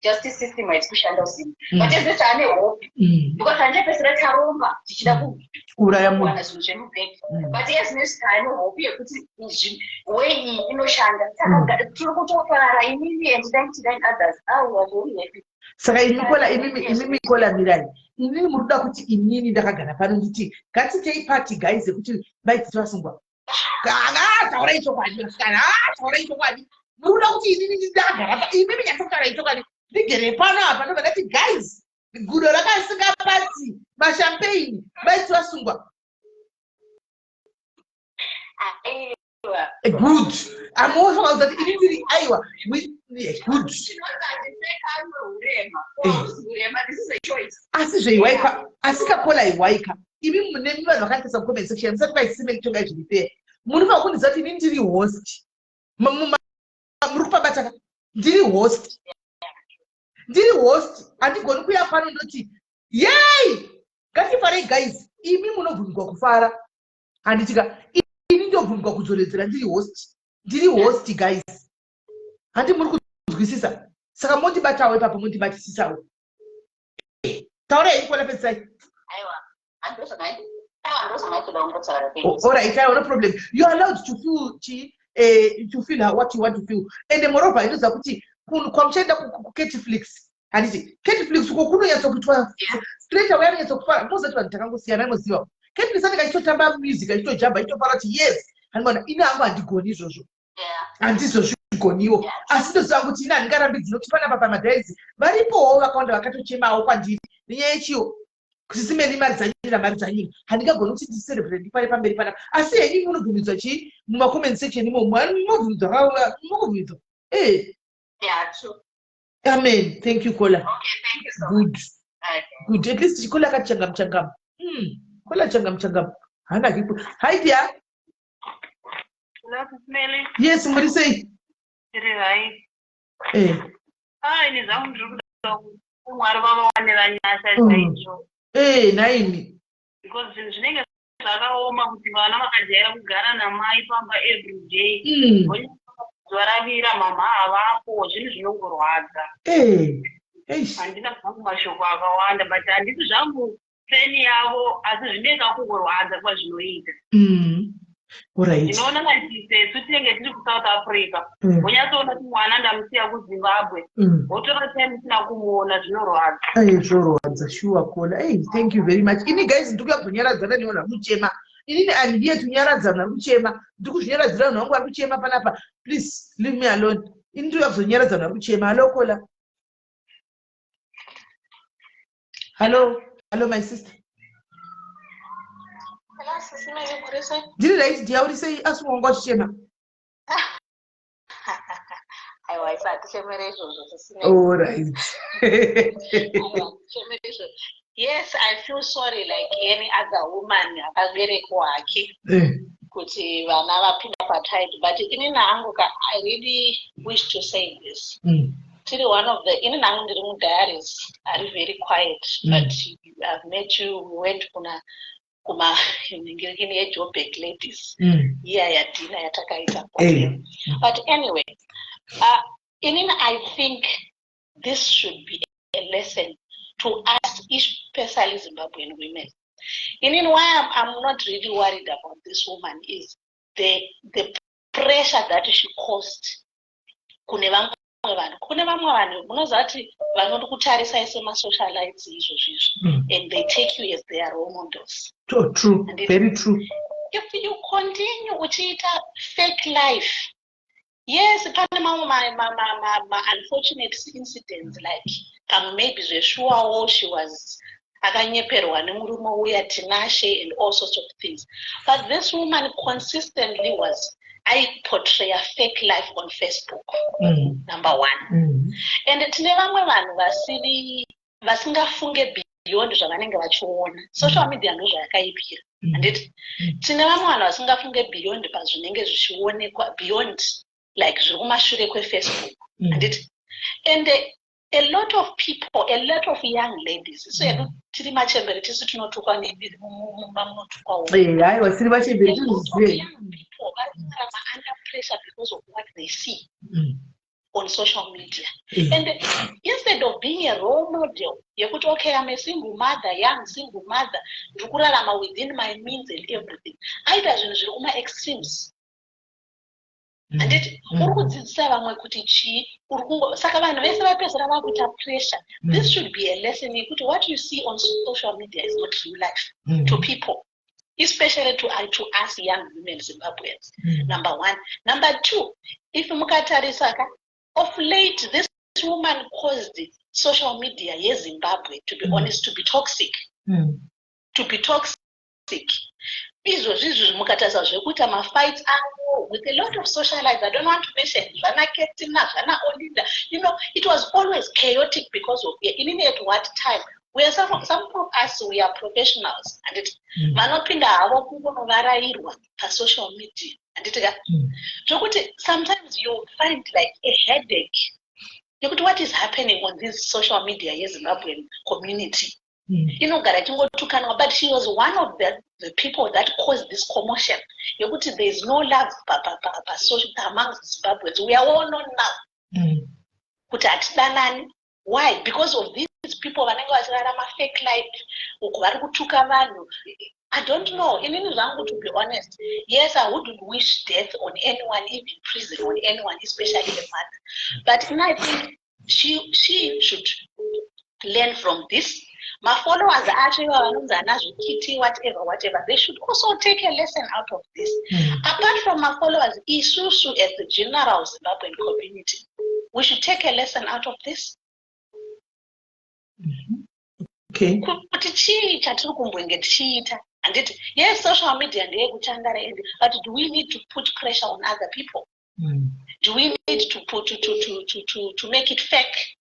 justice system haisi kushanda usiku, but ezve taane hope because handichapedzisira taromba tichida kuuraya munhu. Kuwana zvinhu zvemubheki, but ezvinezvi taane hope yekuti izvi way iyi inoshanda. Saka tiri kutofara, inini and 99 others. Ah, we are very happy. Saka imi caller, imimi caller, mirai. Inini muri kuda kuti inini ndakagara pano nditi ngatitei party guys, yekuti vaititi vasungwa? Kana taurai chokwadi, kana taurai chokwadi, muri kuda kuti inini ndakagara imimi nyatsokutaurai chokwadi, ndigere pano apa ndobva ndati guys, gudo rakasinga pasi, mashampagne, vaiti vasungwa? Aiwa. Good, amofanira kuti ini ndiri, aiwa, yeah, good. Tinozatiseka urema, urema, this is a choice. Asi zveiwaika, asi kacaller, iwaika, imi mune vanhu vakaisa mucomment section, musati kwaisime kutonga zviri fair. Munofanira kundiziva kuti ini ndiri host. Muri kupabata ka? Ndiri host, ndiri host. Handigoni kuya pano ndoti yei, ngatifarei guys. Imi munobvumirwa kufara, handitika? Ini ndobvumirwa kudzoredzera, ndiri host. Ndiri host, guys, handi muri kunzwisisa? Saka mondibatawo ipapo, mondibatisisawo. Taurai, caller, pedzisai. Aiwa, handozvandaichoda kungotaura. All right, aiwa, no problem. You are allowed to feel chi to feel what you want to feel. And moreover, inoziva kuti kwamuchaenda kuCatflix, handiti? Catflix uko kunonyatsokuitwa straight away, anonyatsokufara. Mozati vanhu takangosiyana, anoziva Catflix anenge achitotamba music, achitojamba, achitofara kuti yes. Handiona ini hangu handigoni izvozvo, handizozvigoniwo, asi ndoziva kuti ini handingarambidzi, nokuti panapa pamadaidzi varipowo vakawanda vakatochemawo kwandiri nenyaya yechiyo kuti simeni mari dzanyira, mari dzanyira. Handingagoni kuti ndicelebrate ndipare pamberi panapa, asi henyu munobvumidzwa chii mumacomment section imomo, munobvumidzwa, munobvumidzwa e. Yeah, true. Amen. Thank you, caller. Okay, thank you so Good. much. Okay. Good. At least caller akati changamu changamu. Caller changamu changamu, hana kipo. Hi dear. Hello, Meli. Yes, muri sei? Tiri right. Eh. Ah, ini zvangu ndiri kuda kuti Mwari vavawanira nyasha chaizvo. Eh, naimi. Because zvinhu zvinenge zvakaoma kuti vana vakajaira kugara namai pamba every day. Zuva ravira mama havapo, zvinhu zvinongorwadza. Eh. Eish. Handina zvangu mashoko akawanda, but handisi zvangu fan yavo, asi zvinenge kungorwadza kwazvinoita. Ndinoona like sesu tinenge tiri kuSouth Africa. Wonyatsoona kuti mwana ndamusiya kuZimbabwe. Wotora time usina kumuona, zvinorwadza. Eh, zvorwadza sure, caller. Hey, thank you very much. Ini guys, ndikuya kuzonyaradzana nevanhu vari kuchema. Inini I'm here to nyaradza vanhu vari kuchema. Ndiri kuzvinyaradzira vanhu vangu vari kuchema panapa. Please leave me alone. Ini ndikuya kuzonyaradza vanhu vari kuchema. Hello, caller. Hello, hello, my sister. Hello, Sisi Mary, muri sei? Ndiri right dear, uri sei? Asi wanga uchichema? Aiwa, isa hatichemere izvozvo, Sisi Mary. All right. Aiwa, hatichemere izvozvo. Yes, I feel sorry like any other woman akaberekwa hake kuti vana vapinda patight, but inini hangu ka, I really wish to say this. Tiri one of the, inini hangu ndiri mudiaries ari very quiet, but I've met you, we went kuna kuma ningirikini yeJoburg Ladies iya yadhina yatakaita. But anyway, inini I think this should be a lesson to us, especially Zimbabwean women. Inini why I'm not really worried about this woman is the pressure that she caused kune vamwe vanhu. Kune vamwe vanhu, munoziva kuti vanodi kutarisai semasocialites izvozvo izvo, and they take you as their role models. Oh, true. Very true. If you continue uchiita fake life, yes, pane mamwe ma-unfortunate incidents, like pamwe maybe zveshuwawo she was akanyeperwa nemurume uya Tinashe and all sorts of things, but this woman consistently was aiportray a fake life on Facebook, number one. And tine vamwe vanhu vasiri vasingafunge beyond zvavanenge vachiona. Social media ndo zvayakaipira, handiti? Tine vamwe vanhu vasingafunge beyond pazvinenge zvichionekwa, beyond like zviri kumashure kweFacebook, handiti? And a lot of people, a lot of young ladies, isu hedu tiri machembere, tisu tinotukwa mumba munotukwawo. Eh, aiwa, tiri vachembere. A lot of tizvizive. Young people vari kurarama under pressure because of what they see on social media. And instead of being a role model yekuti, okay, I'm a single mother, young single mother, ndiri kurarama within my means and everything, aita zvinhu zviri kuma-extremes, handiti? Uri kudzidzisa vamwe kuti chii? Uri kungo saka vanhu vese vapedzera vakuita pressure. This should be a lesson yekuti what you see on social media is not real life to people, especially to us young women Zimbabweans, number one. Number two, if mukatarisa ka, of late this woman caused social media yeZimbabwe, to be honest, to be toxic, to be toxic. Izvozvi izvi mukatarisa zvekuita mafights avo with a lot of socialites, I don't want to mention, zvana Ketina, zvana Olinda, it was always chaotic because of inini. At what time we are some of us, we are professionals, handiti? Vanopinda havo kungonovarairwa pasocial media, handiti ka? Zvokuti sometimes you find like a headache yekuti what is happening on this social media yeZimbabwean community. Inogara ichingotukanwa, but she was one of the people that caused this commotion yekuti there is no love among Zimbabweans. We are all known now kuti hatidanani. Why? Because of these people vanenge vachirarama fake life uku, vari kutuka vanhu. I don't know. Inini zvangu, to be honest, yes, I wouldn't wish death on anyone, even prison on anyone, especially a mother, but I think she should learn from this. Mafollowers acho iva vanonzi ana Zvikiti, whatever, whatever, they should also take a lesson out of this. Apart from mafollowers, isusu as the general Zimbabwean community, we should take a lesson out of this kuti chii chatiri kumbwenge tichiita. Handiti yes, social media ndeyekutandara and but do we need to put pressure on other people? Do we need to put to make it fake,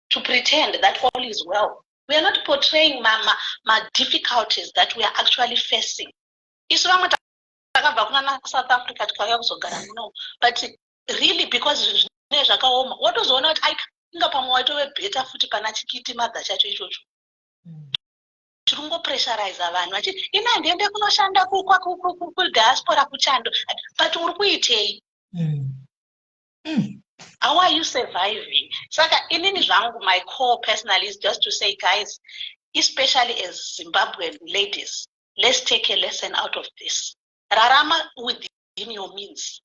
to pretend that all is well? We are not portraying ma difficulties that we are actually facing. Isu vamwe takabva kuna South Africa, tikauya kuzogara muno, but really, because zvinee zvakaoma, wotozoona kuti ainga pamwe waitove better futi pana Chikiti mother chacho ichocho. Tiri kungopressuriza vanhu vachiti, "Ina handiende kunoshanda kudiaspora kuchando," but uri kuitei? How are you surviving? Saka inini zvangu, my call personally is just to say, guys, especially as Zimbabwean ladies, let's take a lesson out of this. Rarama within your means,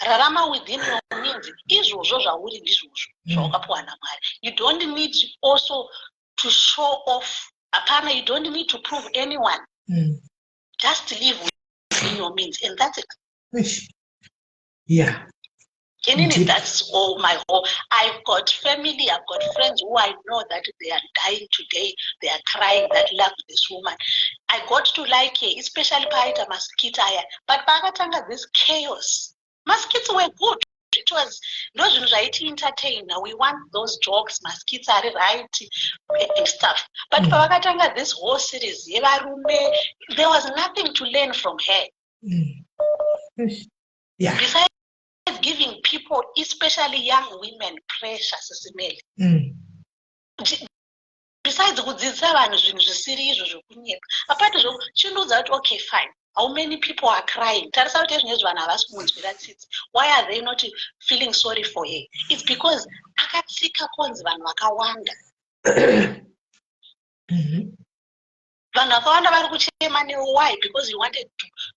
rarama within your means. Izvozvo zvauri ndizvozvo zvawakapiwa naMwari. You don't need also to show off. Hapana, you don't need to prove anyone. Just live within your means and that's it. Inini, that's all my whole. I've got family, I've got friends who I know that they are dying today, they are crying, that love this woman. I got to like her, especially paaita maskits aya, but paakatanga this chaos, maskits were good. It was ndo zvinhu zvaiti entertainer. We want those jokes, maskits ari right and stuff, but pavakatanga this whole series yevarume, there was nothing to learn from her besides giving people, especially young women, pressure. Sisi Melly, besides kudzidzisa vanhu zvinhu zvisiri izvo zvokunyepa, apart zvo chindiudza kuti, okay, fine, how many people are crying? Tarisa kuti ezvinezvi vanhu havasi kumunzwira tsitsi. Why are they not feeling sorry for her? It's because akatsika konzi vanhu vakawanda, vanhu vakawanda vari kuchema newe. Why? Because you wanted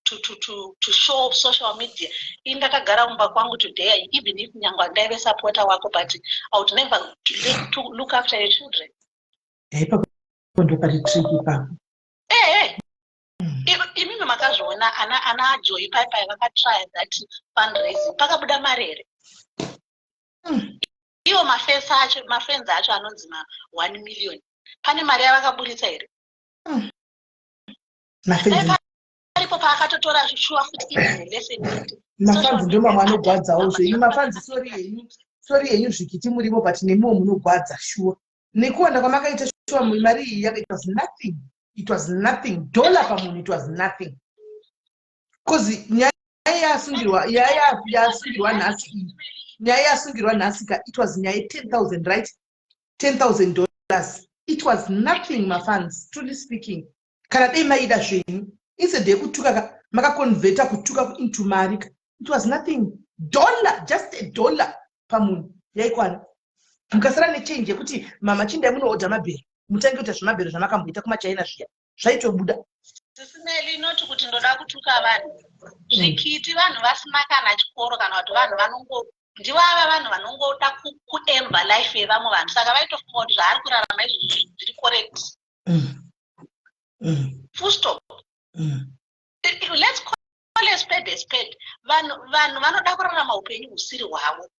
to show social media. Ini ndakagara mumba kwangu today, even if nyangwe ndaive supporter wako, but I would never to look after your children. Ipapo ndopari trick ipapo. Ehe, imimi makazviona ana Joy paipai vakatrya that fundraising, pakabuda mari here? Iwo mafesi acho, mafriends acho anonzi ma1 million, pane mari yavakaburitsa here? Mafenzi. Aripo paakatotora shuwa futi even lesson yekuti Mafans ndo mamwe anogwadzawo zvenyu. Mafans, sorry henyu, sorry henyu Zvikiti murimo, but nemiwo munogwadza shuwa nekuwanda kwamakaita. Shuwa, mari iyi it was nothing, it was nothing. Dollar pamunhu, it was nothing, because nyaya yasungirwa, nyaya yasungirwa nhasi iyi, nyaya yasungirwa nhasi ka, it was nyaya ye10 000, right? $10,000, it was nothing, mafans, truly speaking. Kana dei maida zvenyu, instead yekutuka ka, makaconverta kutuka into mari ka, it was nothing. Dollar, just a dollar pamunhu yaikwana, mukasara nechange yekuti mamachinda munoodha mabhero, mutange kuita zvemabhero zvamakamboita kumaChina zviya, zvaitobuda. Sisi Melly, inoti kuti ndoda kutuka vanhu, Zvikiti, vanhu vasina kana chikoro, kana kuti vanhu vanongo ndivava vanhu vanongoda kuemba life yevamwe vanhu, saka vaitofunga kuti zvaari kurarama izvozvo zviri correct. Full stop. Let's call a spade a spade. Vanhu vanoda kurarama upenyu husiri hwavo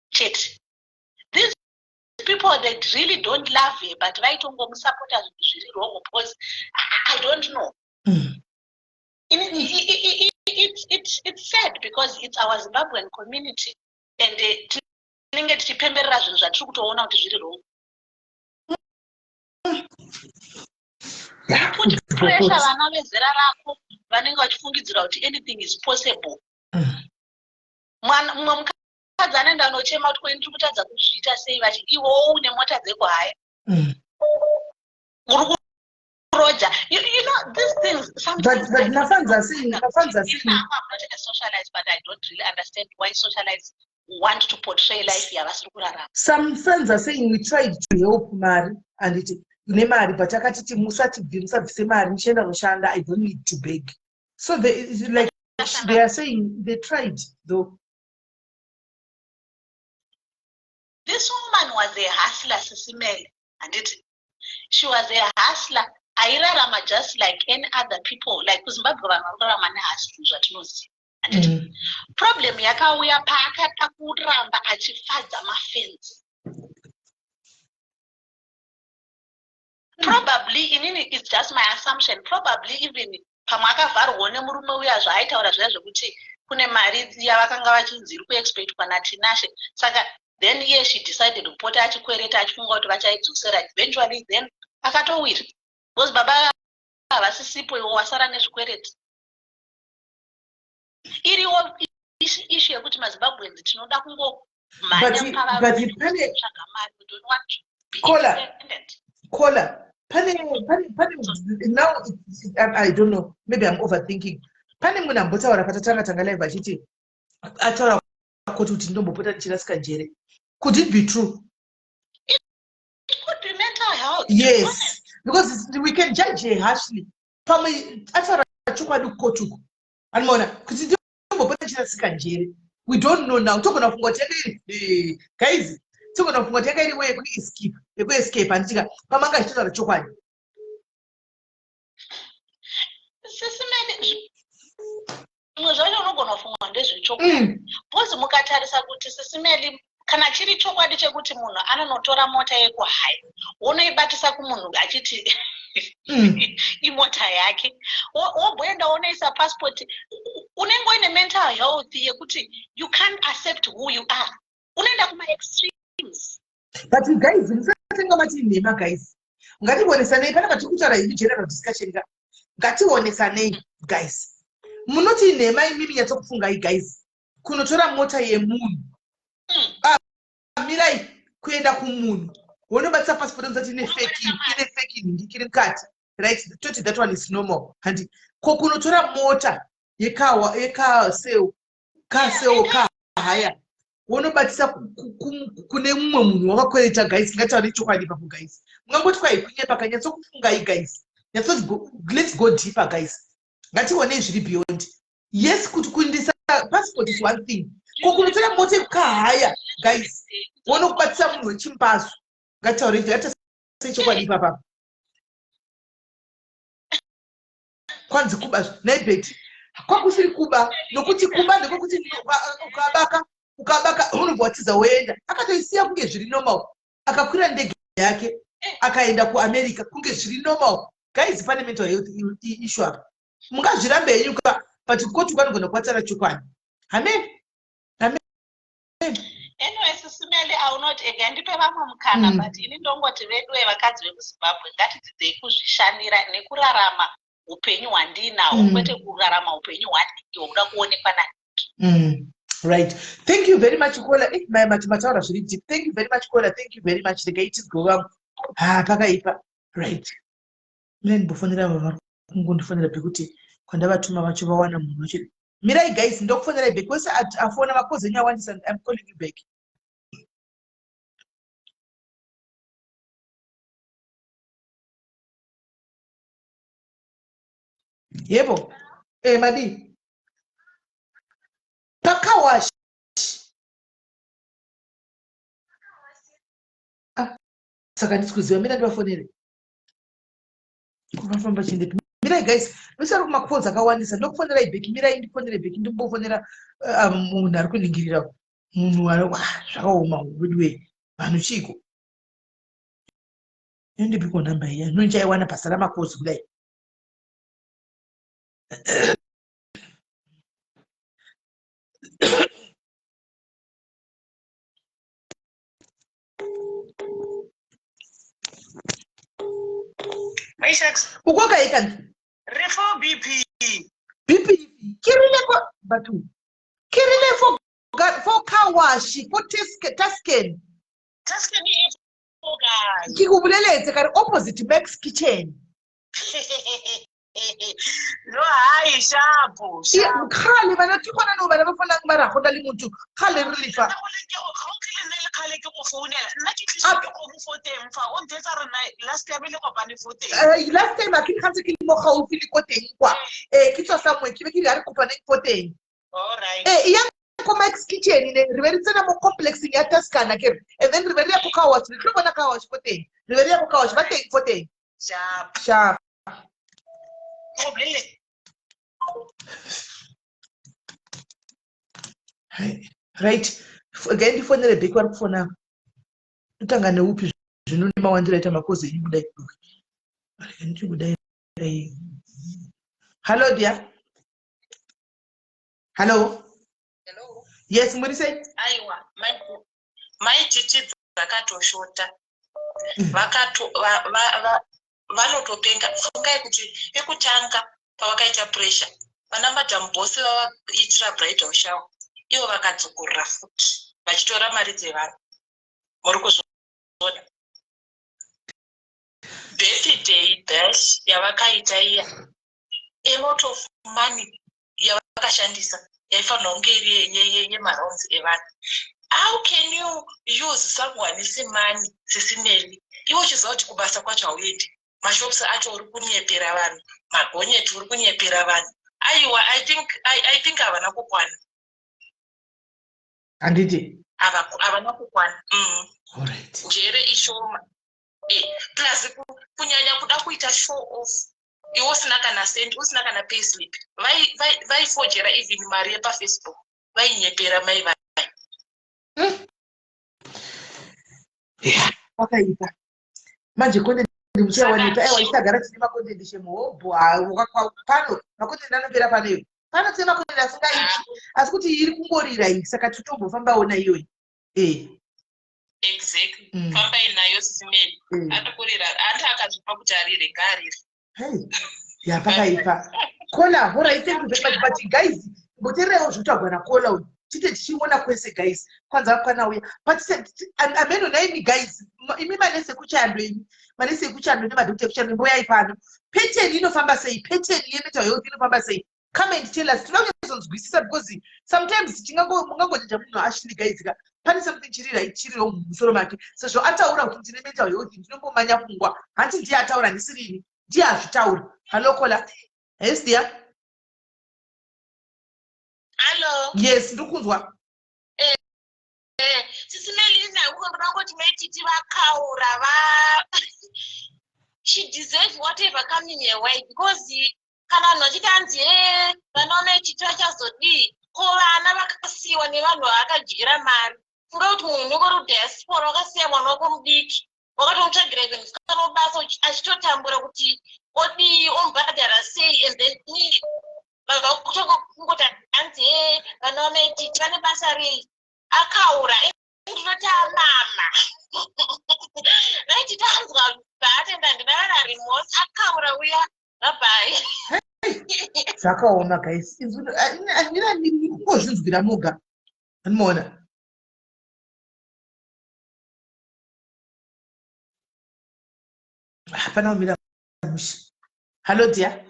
chete. These people that really don't love her, but vaitongomusapota zvinhu zviri wrong because I don't know. It's sad because it's our Zimbabwean community and tinenge tichipemberera zvinhu zvatiri kutoona kuti zviri wrong. Put pressure vana vezera rako vanenge vachifungidzira kuti anything is possible. Mumwe Mukadzi anoenda anochema kuti kweni ndiri kutadza kuzviita sei vachi iwowo une mota dzekuhaya. Uri kuroja. You know these things sometimes. But mafans are saying, mafans are saying. I'm not a socialite, but I don't really understand why socialites want to portray life yavasiri kurarama. Some friends are saying we tried to help mari and it nemari but akatiti musatibvi musabvise mari ndichienda kunoshanda, I don't need to beg. So they, like, they are saying they tried though. This woman was a hustler, Sisimele, handiti? She was a hustler airarama just like any other people, like kuZimbabwe vanhu vari kurarama nehustling zvatinoziva, handiti? Problem yakauya paakada kuramba achifadza mafans. Probably inini, it's just my assumption, probably even pamwe akavharwawo nemurume uya zvaaitaura zviya zvekuti kune mari yavakanga vachinzi iri kuexpectwa naTinashe. Saka then iye she decided kupota achikwereta achifunga kuti vachaidzosera eventually, then akatowira because baba havasisipo, iwo wasara nezvikwereti. Iriwo issue yekuti maZimbabweans tinoda kungomhanya pavatsvaga mari. We don't want to be independent. Kola, pane now I don't know, maybe I'm overthinking. Pane munhu ambotaura patatanga tanga live achiti ataura kuti ndombopota ndichirasika njere. Could it be true? It could be mental health. Yes, because we can judge her harshly. Pamwe ataura chokwadi kukotuko, anomaona kuti ndombopota ndichirasika njere. We don't know now. Togona kufunga kuti yanga iri, guys, togona kufunga kuti yanga iri way yekuescape, yekuescape, handitika? Pamanga achitaura chokwadi. Sisimeni, zvimwe zvacho unogona kufunga ndezvechokwadi because mukatarisa kuti, Sisimeli, kana chiri chokwadi chekuti munhu anonotora mota yekuhaya wonoibatisa kumunhu achiti imota yake, womboenda wonoisa passport, unenge uine mental health yekuti you can't accept who you are, unoenda kumaextremes. But guys, musatenga mati nhema. Guys, ngationesanei pana patiri kutaura imi general discussion ka. Ngationesanei, guys. Munoti nhema imimi, nyatsokufungai, guys. Kunotora mota yemunhu, ah, mirai, kuenda kumunhu wonobatisa passport nzati ine fake, ine fake nhingikiri mukati, right? Toti that one is normal, handi? Ko kunotora mota yekaseo kaseo kahaya wonobatisa kune mumwe munhu wakakwereta? Guys, ngataure chokwadi ipapo. Guys, mungangoti kwai kunyepa. Kanyatsokufungai, guys. Nyatsoti, let's go deeper, guys. Ngationei zviri beyond. Yes, kuti kuindisa passport is one thing. Ko kunotora mota yekukahaya, guys, wonokubatisa munhu wechimbazo? Ngataure, ngatasei chokwadi ipapapa. Kwanzi kuba naibeti kwakusiri kuba, nokuti kuba ndekwekuti ukabaka, ukabaka unobva watiza woenda. Akatoisiya kunge zviri normal, akakwira ndege yake akaenda kuAmerica kunge zviri normal. Guys, pane mental health issue apa. Mungazvirambe henyu ka, but koti kwanogona kubatara chokwadi. Amen, amen. Anyway, Sisimeli, I will not again ndipe vamwe mukana, but ini ndongoti veduwe, vakadzi vekuZimbabwe, ngatidzidzei kuzvishandira nekurarama upenyu hwandinahwo, kwete kurarama upenyu hwadiki hwokuda kuonekwa nadiki. Right, thank you very much, Kola. Eh, mati mataura zviri deep. Thank you very much, Kola. Thank you very much. Regai tizgo vamwe. Ha, pakaipa. Right, mine ndimbofonera ava vari kungondifonera pekuti kwandavatuma vacho vawana munhu wacho. Mirai, guys, ndokufonerai back. Wese afona, macalls enyu awandisa. I'm calling you back. Yebo, madi pakawash. Ah, saka ndisi kuziva. Mina ndivafonere kuvafamba chiendepi. Mirai, guys, vese vari kumacalls akawandisa. Ndokufonerai back. Mirai ndifonere back, ndimbofonera munhu ari kuningirira munhu. Zvakaoma weduwe. Vanhu chiiko? Ndipiko nhamba iya nonchaiwana basa ramacalls kudai? Maishax. Uko kae kanti? Re fo BP. BP ke rile ko batho, ke rile for car. Car wash ko Tuscan. Tuscan e kae? Ke go boleletse ka re opposite Max Kitchen. No hai shapo. Kgale bana ke gona no bana ba fonang ba ra go na le motho kgale re lefa. Ga o tlile nne le kgale ke go founela nna ke tlisa ke kgomo fo teng fa o nthetsa re na last time le kopane fo teng. Last time a ke gantse ke le mo gaufi le ko teng kwa. Ke tswa somewhere ke be ke re a re kopaneng fo teng. All right. Ya ko Max Kitchen ne re be re tsena mo complexeng ya Tuscan akere and then re be re ya ko car wash re tlo bona car wash fo teng re be re ya ko car wash ba teng fo teng. Sharp. Sharp. Right. Again ndifonere back vari kufona. Totanga neupi zvino nemawandiro aita makozi enyu kudai. Rega ndichikudai. Hello dear. Hello. Hello. Yes, muri sei? Aiwa, mai Chichi dzakatoshota. Vanotopenga. Fungai kuti pekutanga pavakaita pressure vana madam boss vavaitira bridal shower ivo vakadzokorora futi vachitora mari dzevanhu. Muri kuzviona? Birthday bash yavakaita iya, a lot of money yavakashandisa yaifanira kunge iri yemarounds evanhu. How can you use someone's money sisineli iwe uchiziva kuti kubasa kwacho hauendi, mashops acho uri kunyepera vanhu, magonyeti uri kunyepera vanhu? Aiwa, I think havana kukwana. Handiti? Havana kukwana. Alright. Njere ishoma. Plus kunyanya kuda kuita show off iwe usina kana cent, usina kana payslip. Vaifojera even mari yepaFacebook, vainyepera mai vai. Yeah, pakaipa. Manje content muchawanepa? Aiwa, isagara tine macontent shemo pano. Macontent anopera pano iyo. Pano tine macontent asingaiti, asi kuti iri kungorira iyi, saka titombofambawo naiyoyi. Exactly. Fambai nayo sisimeni. Ari kurira andi akazvipa kuti arire, ngaarire. Hey, ya, pakaipa. Kola, alright, thank you very much. But guys, mbotererewo zvekutaurwa nakola uyu, tite tichiona kwese guys, kwanza kwanauya. But ameno naimi guys, imi manesi ekuchando, imi manesi ekuchando nemadhokta ekuchando, mboyai pano. Pattern inofamba sei? Pattern yemental health inofamba sei? Come and tell us, tinoda kunyatsodzwisisa, because sometimes mungangojaja munhu Ashley guys ka, pane something chiri right chiriwo mumusoro make, sezvo ataura kuti ndine mental health, ndinombomanya pfungwa. Hanti ndiye ataura, ndisirini, ndiye azvitaura. Hallo kola, yes dear. Hallo. Yes, ndiri kunzwa. Sisimeli, ndangoda kuti maititi vakaura va she deserves whatever coming her way, because kana vanhu vachiti hanzi e vana vamaititi vachazodii, ko vana vakasiyiwa nevanhu vaakadyira mari? Funga kuti munhu unenge uri kudiaspora, wakasiya mwana wako mudiki, wakatomutsvagira even musikana webasa achitotambura kuti odii, omubhadhara sei, and then vanhu vakutongoti hanzi e vana vamaititi vane basa rei? Akaura, ndinoti amama vaiti tanzwa bhatenda ndina vana remorse, akaura uya babai. Zvakaoma guys, kungozvinzwira moga, anomaona. Hapana kumira mushe. Hallo dear.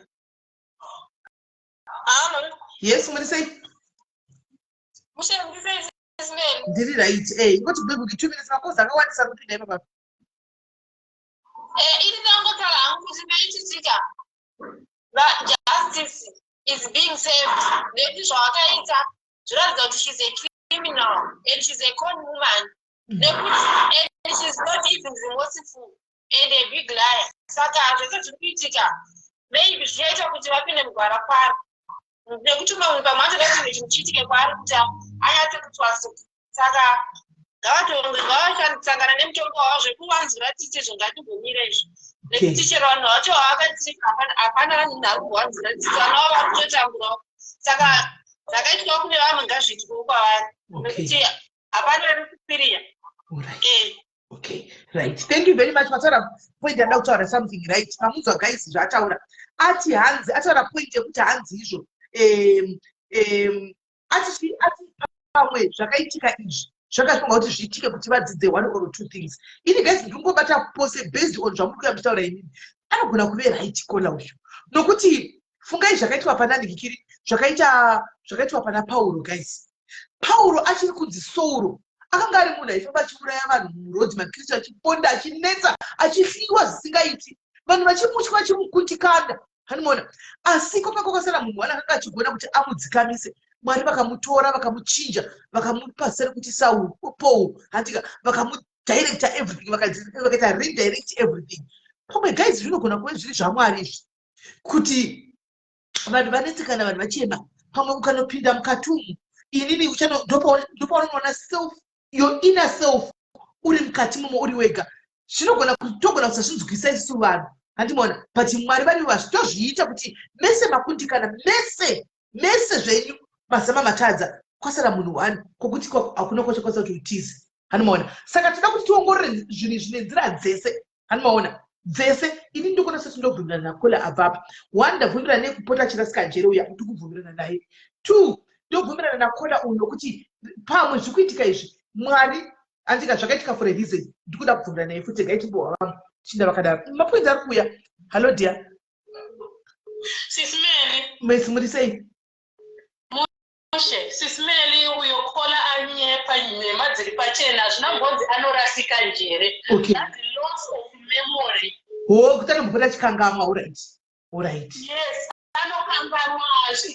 Hallo. Yes, muri sei? Mushe, muri sei Simeni? Ndiri right. Ingoti bwebweki 2 minutes, makozi akawandisa kupinda ipapa. Ini ndangotaura hangu kuti maititika justice is being served, nekuti zvawakaita zviratidza kuti she's a criminal and she's a con woman, nekuti and she's not even remorseful and a big liar. Saka zvese zviri kuitika maybe zvichaita kuti vapinde mugwara kwaro, nekuti mamwe pamwe anotoda kuti chinhu chiitike kwaari kuti anyatse kutwasuka. Saka ngavasangana nemutongo wavo. Zvekuvanzura tsitsi izvo ngatimbomire izvo, nekuti chero vanhu vacho vavakatsika hapana vanhu ari kuvanzura tsitsi, vana vavo vari kutotamburawo. Saka zvakaitwawo kune vamwe ngazviitwewo kwavari, nekuti hapana ari kupiriya. Okay, right, thank you very much. Mataura point yanda kutaura something right. Mamunzwa guys zvaataura, ati hanzi ataura point yekuti hanzi izvo ati ati Pamwe zvakaitika izvi zvakafunga kuti zviitike kuti vadzidze one or two things. Ini guys, ndingobata pose based on zvamuri kuya muchitaura inini. Anogona kuve right caller uyu, nokuti fungai zvakaitwa pana Ndigikiri, zvakaita, zvakaitwa pana Pauro. Guys, Pauro achiri kunzi Sauro, akanga ari munhu aifamba achiuraya vanhu murodhi, maKristu, achiponda, achinetsa, achihliwa zvisingaiti, vanhu vachimutya, vachimukundikana, hanimona. Asi kwakanga kwakasara munhu wana akanga achigona kuti amudzikamise. Mwari vakamutora, vakamuchinja, vakamupa zita rekuti Saul, Paul, handika? Vakamudirecta everything, vakaita redirect everything. Pamwe guys, zvinogona kuve zviri zvaMwari izvi, kuti vanhu vanetsekana, vanhu vachema. Pamwe ukanopinda mukati umu, inini ndopaunoona self, your inner self, uri mukati momo uri wega. Zvinogona, togona kusazvinzwisa isusu vanhu, handimona? But Mwari vari vazvitozviita kuti mese makundikana, mese mese zvenyu mazama, matadza, kwasara munhu one kwokuti hakuna kwachakwanisa kuti utize, handimaona? Saka toda kuti tiongorore zvinhu izvi nenzira dzese, handimaona? Dzese. Ini ndikuona seti ndobvumirana nacaller abvapa. One, ndabvumirana nekupota achirasika njere uya, ndikubvumirana naye. Two, ndobvumirana nacaller uyu nokuti pamwe zviri kuitika izvi, Mwari andika, zvakaitika for a reason. Ndikuda kubvumirana naye futi. Gaitimbohwa vamwe chinda vakadaro. Mapoints ari kuuya. Hallo dear. Sis Melly. Mesi, muri sei? Mushe, Sis Melly. Uyo caller anyepa, nhema dziri pachena. Hazvina mbonzi anorasika njere. That's loss of memory. Ho, kuti anombopota chikangamwa. Alright. Yes, anokanganwa.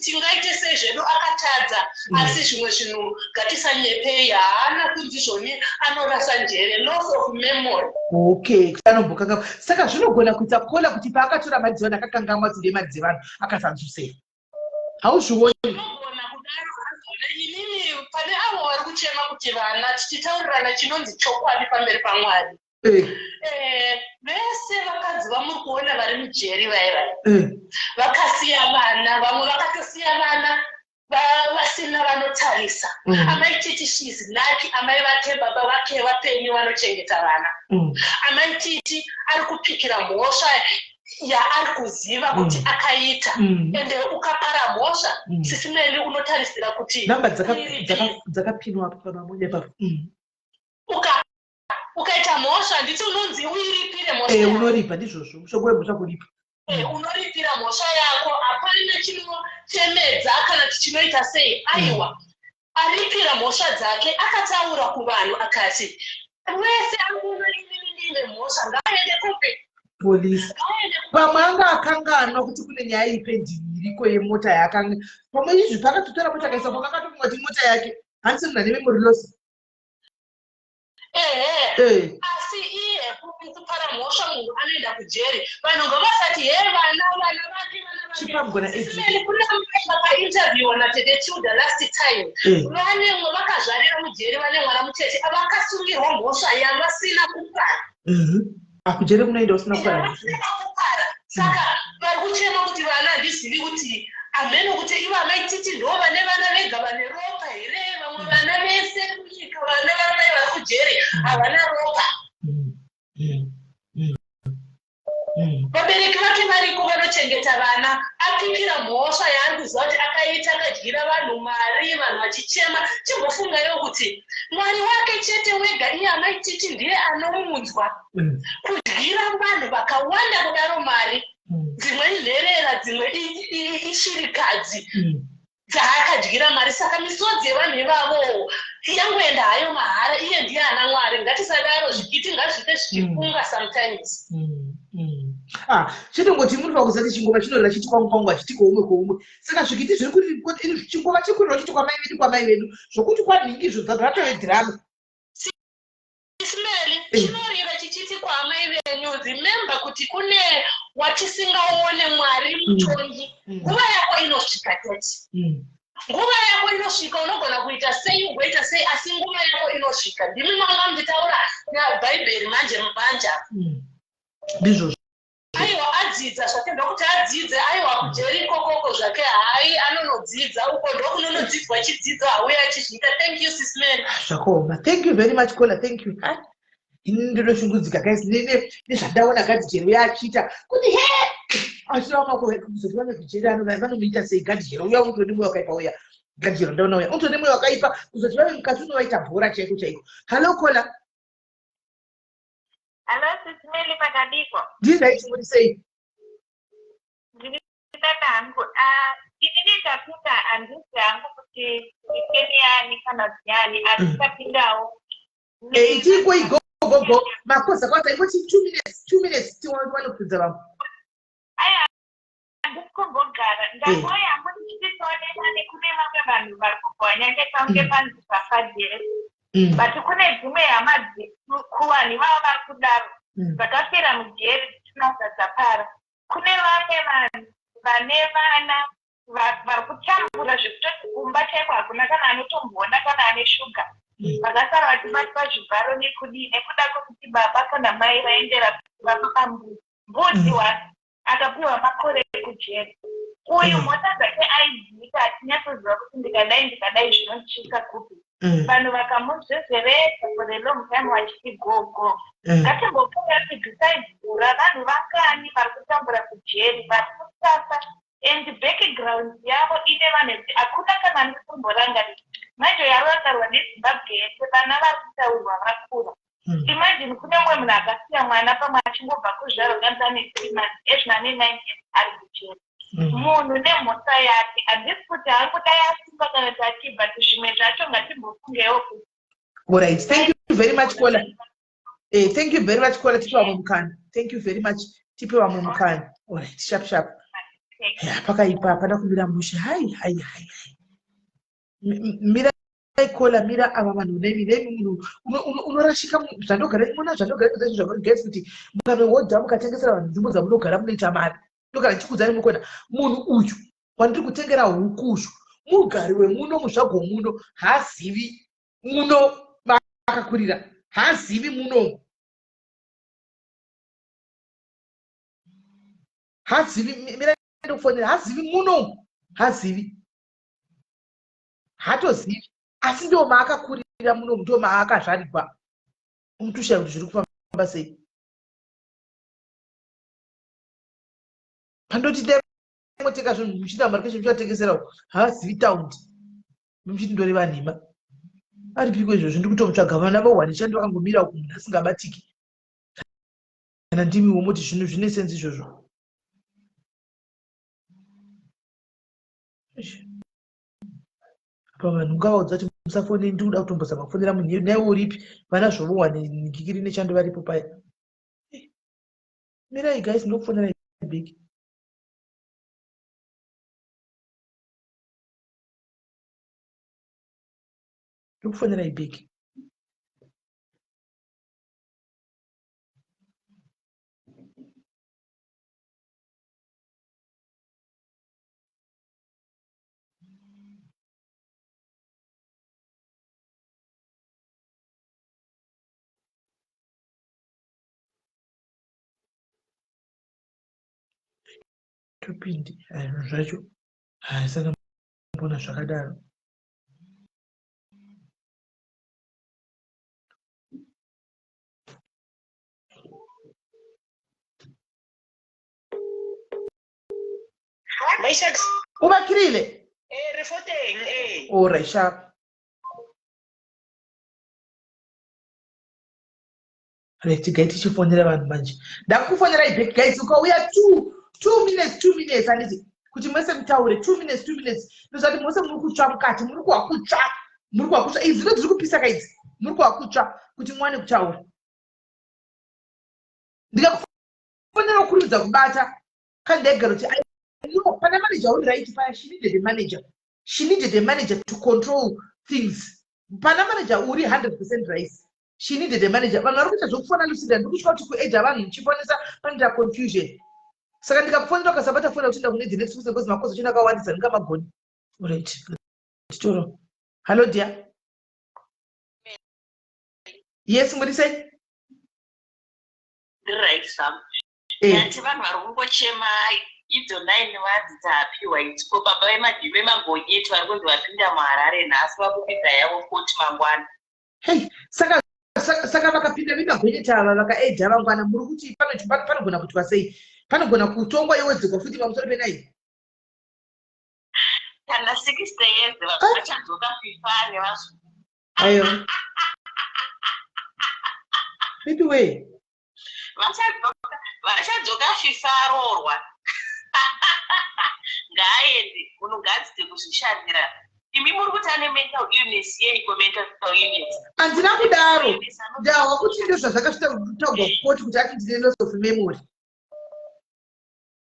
Tingaite sei zvedu, akatadza. Asi zvimwe zvinhu ngatisanyepei. Haana kunzi zvoni anorasa njere, loss of memory. Okay, kuti anombokangamwa. Saka zvinogona kuita caller kuti paakatora mari dzevanhu akakangamwa kuti ndemari dzevanhu, akasanzusei, hauzvioni? Unogona kudaro hazvona. Inini pane avo vari kuchema kuti vana, tichitaurirana chinonzi chokwadi pamberi paMwari, vese vakadzi vamuri kuona vari mujeri vai vakasiya vana, vamwe vakatosiya vana vasina vanotarisa. Amai Titi, she's lucky. Amai vake, baba vake vapenyu, vanochengeta vana. Amai Titi ari kupikira mhosva yaari kuziva kuti akaita. Ende ukapara mhosva, Sis Melly, unotarisira kuti Namba dzakapinwa apa pamamonya papo. Ukaita mhosva, handiti unonzi uiripire mhosva yako? Unoripa, ndizvozvo, mushonga wemhosva kuripa. Unoripira mhosva yako. Hapana chinochemedza kana kuti chinoita sei. Aiwa, aripira mhosva dzake. Akataura kuvanhu akati wese angoona inini ndine mhosva ngaaende kupi? Polisi. Ngaaende. Pamwe anga akanganwa kuti kune nyaya ipending iriko yemota yaakanga. Pamwe izvi paakatotora mota akaisa kwakakatofunga kuti mota yake. Handisi munhu ane memory loss. Ehe. Asi iye kupara mhosva, munhu anoenda kujeri. Vanhu ngavasati he vana vake, vana vake. Chipamugona. Sis Melly, kuna mai vakainterviewa natete Tilda last time. Vane vakazvarira mujeri, vane mwana mucheche, vakasungirwa mhosva yavasina kupara. Akujeri kunoenda usina kupara. Yavasina kupara. Saka vari kuchema kuti vana, handizivi kuti amene kuti ivo amaititi ndo vane vana vega vane ropa here. Vamwe vana vese munyika, vana vamai vari kujeri havana ropa. Vabereki vake variko, vanochengeta vana. Apikira mhosva yaari kuziva kuti akaita, akadyira vanhu mari, vanhu vachichema. Chimbofungaiwo kuti Mwari wake chete wega, iye amaititi, ndiye anomunzwa. Kudyira vanhu vakawanda kudaro mari, dzimwe inherera, dzimwe ishirikadzi dzaakadyira mari. Saka misodzi yevanhu ivavo yangoenda hayo mahara. Iye ndiye ana Mwari. Ngatisadaro, zvikiti ngazviite zvichifunga sometimes. Ah, chinongoti muri pakuziva kuti chingoma chinorira chiti kwangu kwangu, hachiti kwoumwe kwoumwe. Saka zvikiti zviri kuti chingoma chiri kurira chiti kwamai vedu, kwamai vedu, zvokuti kwanhingi izvo ratove dhirama. Sis Melly, chinorira chichiti kwaamai venyu. Remember kuti kune watisingaone, Mwari mutongi. Nguva yako inosvika chete. Nguva yako inosvika. Unogona kuita sei, ugoita sei, asi nguva yako inosvika. Ndimi manga muchitaura nabhaibheri manje manja. Ndizvozvo. Aiwa, adzidza zvake, ndokuti adzidze. Aiwa, kujeri ikokoko zvake hai, anonodzidza uko, ndokunonodzidzwa chidzidzo, hauya achizviita. Thank you, Sis Melly. Zvakaoma. Thank you very much, caller. Thank you. Ha, ini ndinoshungudzika guys nezvandaona gadhijeri uya achiita kuti he achiraoma kuzoti vanozvijeri vanomuita sei gadhijeri uya, kutodi mwoyo wakaipa uya. Gajiro ndaona uya unotone mweya wakaipa kuzoti vave mukati unovaita bhora chaiko chaiko. Hallo kola. Hallo sisi Meli makadikwa? Ndiri right muri sei? Ndiri nani hangu. Ah, inini ndapinda handisi hangu kuti ndikeni yani kana kuti yani asi mm. ndapindawo. Eh, ichiko igo go go makosa kwata ingoti 2 minutes 2 minutes tiwane kupinza vamwe. Aya handisi kumbogara eh. ndangouya hangu ndichititonena nekune vamwe vanhu vari kubwanyange pange mm. panzi pafajeri mm. but kune dzimwe hama kuvanhu ivavo vari kudaro mm. dzakafira mujeri dzisina zvadzapara kune vamwe vanhu vane vana vari kutambura zvekutoti kumba chaiko hakuna kana anotomboona kana ane shuga vakasara vachibatwa zvibharo nekudii nekuda kwekuti baba kana mai vaendera vapa pambudzi mbudzi wani akapiwa makore ekujeri uyu mm. mhosva dzake aidziita achinyatsoziva kuti ndikadai ndikadai zvinosvika kupi mm. vanhu vakamuzvezveredza for a long time vachiti go go mm. ngatimbofunga kuti besides gura vanhu vangani vari kutambura kujeri vari kusafa and background yavo ine vanhu ekuti hakuna kana anotomborangarira manje yavakarwa nezimbabwe yese vana vari kutaurwa vakura Hmm. Imagine kune mumwe munhu akasiya mwana pamwe achingobva kuzvarwa kanzi ane 3 months ezvino ane 9 years ari kujeri. Hmm. Munhu nemhosva yake handisi kuti hangu dai asungwa kana kuti achii but zvimwe zvacho ngatimbofungewo kuti Alright, thank you very much Kola. Eh, thank you very much Kola, tipe vamwe mukana. Thank you very much. Tipe vamwe mukana. Alright, sharp sharp. Yeah, pakaipa hapana kumira mushe. Hai hai hai. Mira kola mira ava vanhu nemi nemi munhu unorashika zvandogara mona zvandogara kuita zvavari guys kuti mukanohodha mukatengesera vanhu nzvimbo dzamunogara munoita mari ndogara ndichikuudzai mukona munhu uyu wandiri kutengera huku uyu mugari wemuno muzvago muno haazivi muno maakakurira haazivi muno hazivi mira ndokufonera hazivi muno hazivi hatozivi asi ndo maakakurira muno ndo maakazvarigwa unotoshaya kuti zviri kufamba sei pandoti dai motenga zvinhu muchiita mari keshe muchivatengesera uko havazivi taundi muchiti ndoreva nhema aripiko izvozvo ndiri kutomutsvaga vana vohwani chandi vakangomira uku munhu asingabatiki kana ndimiwo moti zvinhu zvine senzi izvozvo apa vanhu ungavaudza kuti musafone ndiri kuda kutombozama kufonera munhu naiwe uripi vana zvovohwa negikiri nechando varipo paya eh, mirai guys ndokufonerai back ndokufonerai back Topindi zvinhu zvacho haisana mbona zvakadaro. O bakirile? Eh, re fo teng, eh. O re sharp. Right, guys, tichifonera vanhu manje. Ndakufonera back guys, ukauya 2 2 minutes 2 minutes handiti kuti mese mutaure 2 minutes 2 minutes ndozvati mose muri kutsva mukati muri kuwakutsva muri kuwakutsva idzi ndo dziri kupisa ka idzi muri kuwakutsva kuti muwane kutaura ndikakufonera kukurumidza kubata kandegara kuti no pana manager uri right paya she needed a manager she needed a manager to control things pana manager uri 100 percent right she needed a manager vanhu vari kuita zvekufona lucinda ndiri kutya kuti kueja vanhu muchifonesa panoita confusion saka ndikakufonera ukasabata fona kuti kune the next person because makozi achona akawandisa ndingamagoni right titoro hallo dear yes muri sei ndiri right zvangu Yati vanhu vari kungochema idzo nine vadzi dzapiwa idzi ko baba vemagonyeti vari kunzi vapinda muharare nhasi vakupinda yavo koti mangwana hei saka saka vakapinda vemagonyeti ava vakaedha vangwana muri kuti panogona kuitwa sei panogona kutongwa yowedzerwa futi pamusoro penai kana 60 years Fifa nevazukuru. Aiwa, anyway. Vachadzoka Fifa aroorwa. Ngaaende, munhu ngaadzidze kuzvishandira. Imi muri kuti ane mental illness yeiko? Mental illness? Handina kudaro. Ndahwa kuti ndo zvazvakasvita kutaurwa kukoti kuti ati ndine loss of memory.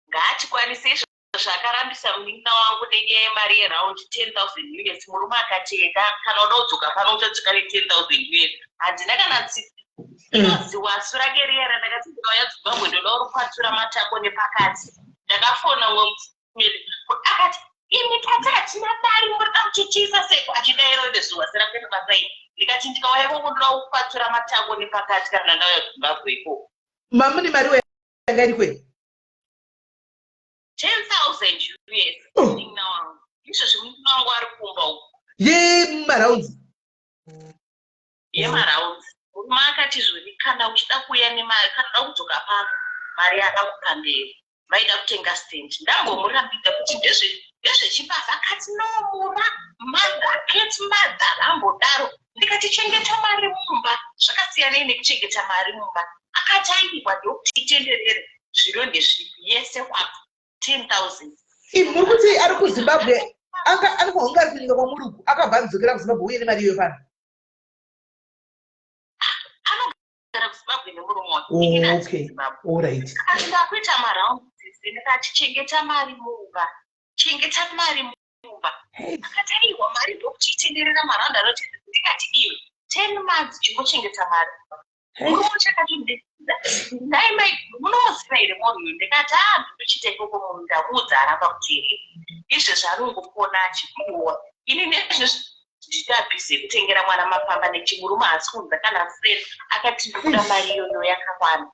Ngaachikwanise izvo zvakarambisa munin'ina wangu nenyaya yemari yeround 10,000 US. Murume akati, "Enda, kana uda kudzoka pano uchadzoka ne10,000 US." Handina kana tsitsi. Inoziwasu rake riya randakati ndikauya Zimbabwe ndoda kurikwatura matako nepakati. Ndakafona mumwe akati, "Imi tati hatina mari, murida kutityisa seko?" Achidairo nezuwasi rake rebasa iri. Ndikati ndikauya ikoko ndoda kukwatura matako nepakati kana ndauya Zimbabwe ikoko. Mamune mari yanga iri kwei? 10,000 US. Oh. Munin'ina wangu izvozvi, munin'ina wangu ari kumba uku. Yemaraunzi? Yemaraunzi. Murume akati zvoni kana uchida kuuya nemari, kana uda kudzoka pano, mari yakakupamberi. Vaida kutenga stand. Ndambomurambidza kuti ndezvechibasa. Akati, "Nomura mother cat mother." Vambodaro. Ndikati, "Chengeta mari mumba, zvakasiyanei nekuchengeta mari mumba?" Akati, "Aiwa, ndokuti itenderere zviro ndezvipi yese kwapo 10,000." Imi muri kuti ari kuZimbabwe, ari kuhonga, ari kunyika kwamuri uku, akabva adzokera kuZimbabwe uye nemari iyoyo pano? Anogara kuZimbabwe nemurume wake. Oh, Inini handisi okay. kuZimbabwe. Allright. Akati, "Ndakuita maraundi." Ndikati, "Chengeta mari mumba, chengeta mari mumba." Akati, "Aiwa, mari ndokuti itenderera maraundi anoti." Ndikati, "Iwe, 10 months chingochengeta mari." Murume uchakati, "Ndai mai, munomuziva here munhu uyu?" Ndikati, "A, ndinochiita ikoko munhu ndamuudza, aramba kuteerera. Izvezvi arongopona achikuwa. Ini nezvezvi ndita busy kutengera mwana mapamba nechimurume haasi kuunza kana seni." Akati, "Ndikuda mari iyoyo yakakwana."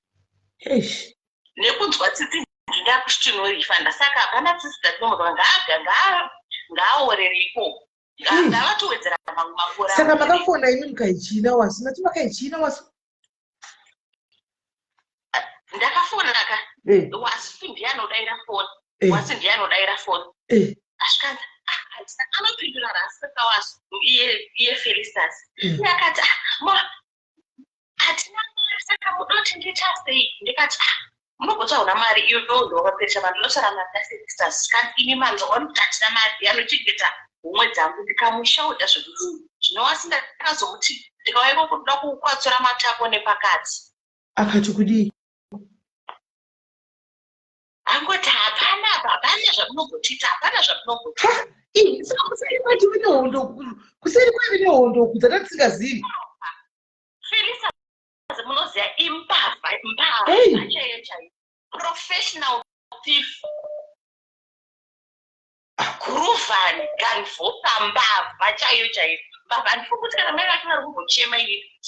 Nekunzwa tsitsi ndakuchitinorifa. Saka hapana tsitsi dzatinomuzwa. Ngaaorere ikoko, ngavatowedzera mamwe makore. Saka aorere. Makafona imi mukaichina wasu, mati makaichina wasu? Ndakafona ka. Wasu ndiye anodaira foni. Wasu ndiye anodaira foni. Asvikanzi, "Ah," anopindura rasika wasu, iye Felistas. Iye akati, "Ah, ma hatina mari, saka mudoti ndiita sei?" Ndikati, "Ah, munogotsaona mari iyo ndowakapecha vanhu ndosara mari yaFelistas." Kanzi, "Imi manzwa kuti hatina mari, anochengeta homwe dzangu." Ndikamushauda zvekuti zvinowasi. Ndakazomuti ndikauya ikoko ndoda kukwatsura matako nepakati. Akati kudii? Angoti, "Hapana apa, hapana zvamunombotiita, hapana zvamunombotiita." Ih, saka kuseri kwacho nehondo, kuseri kwaive nehondo kudzata tisingazivi. Felisa, munoziva imbavha, mbavha chaiyo chaiyo, professional thief, guruvhani ganvopa, mbavha chaiyo chaiyo, mbavha. Handifuni kuti kana mai vake vari kumbochema ini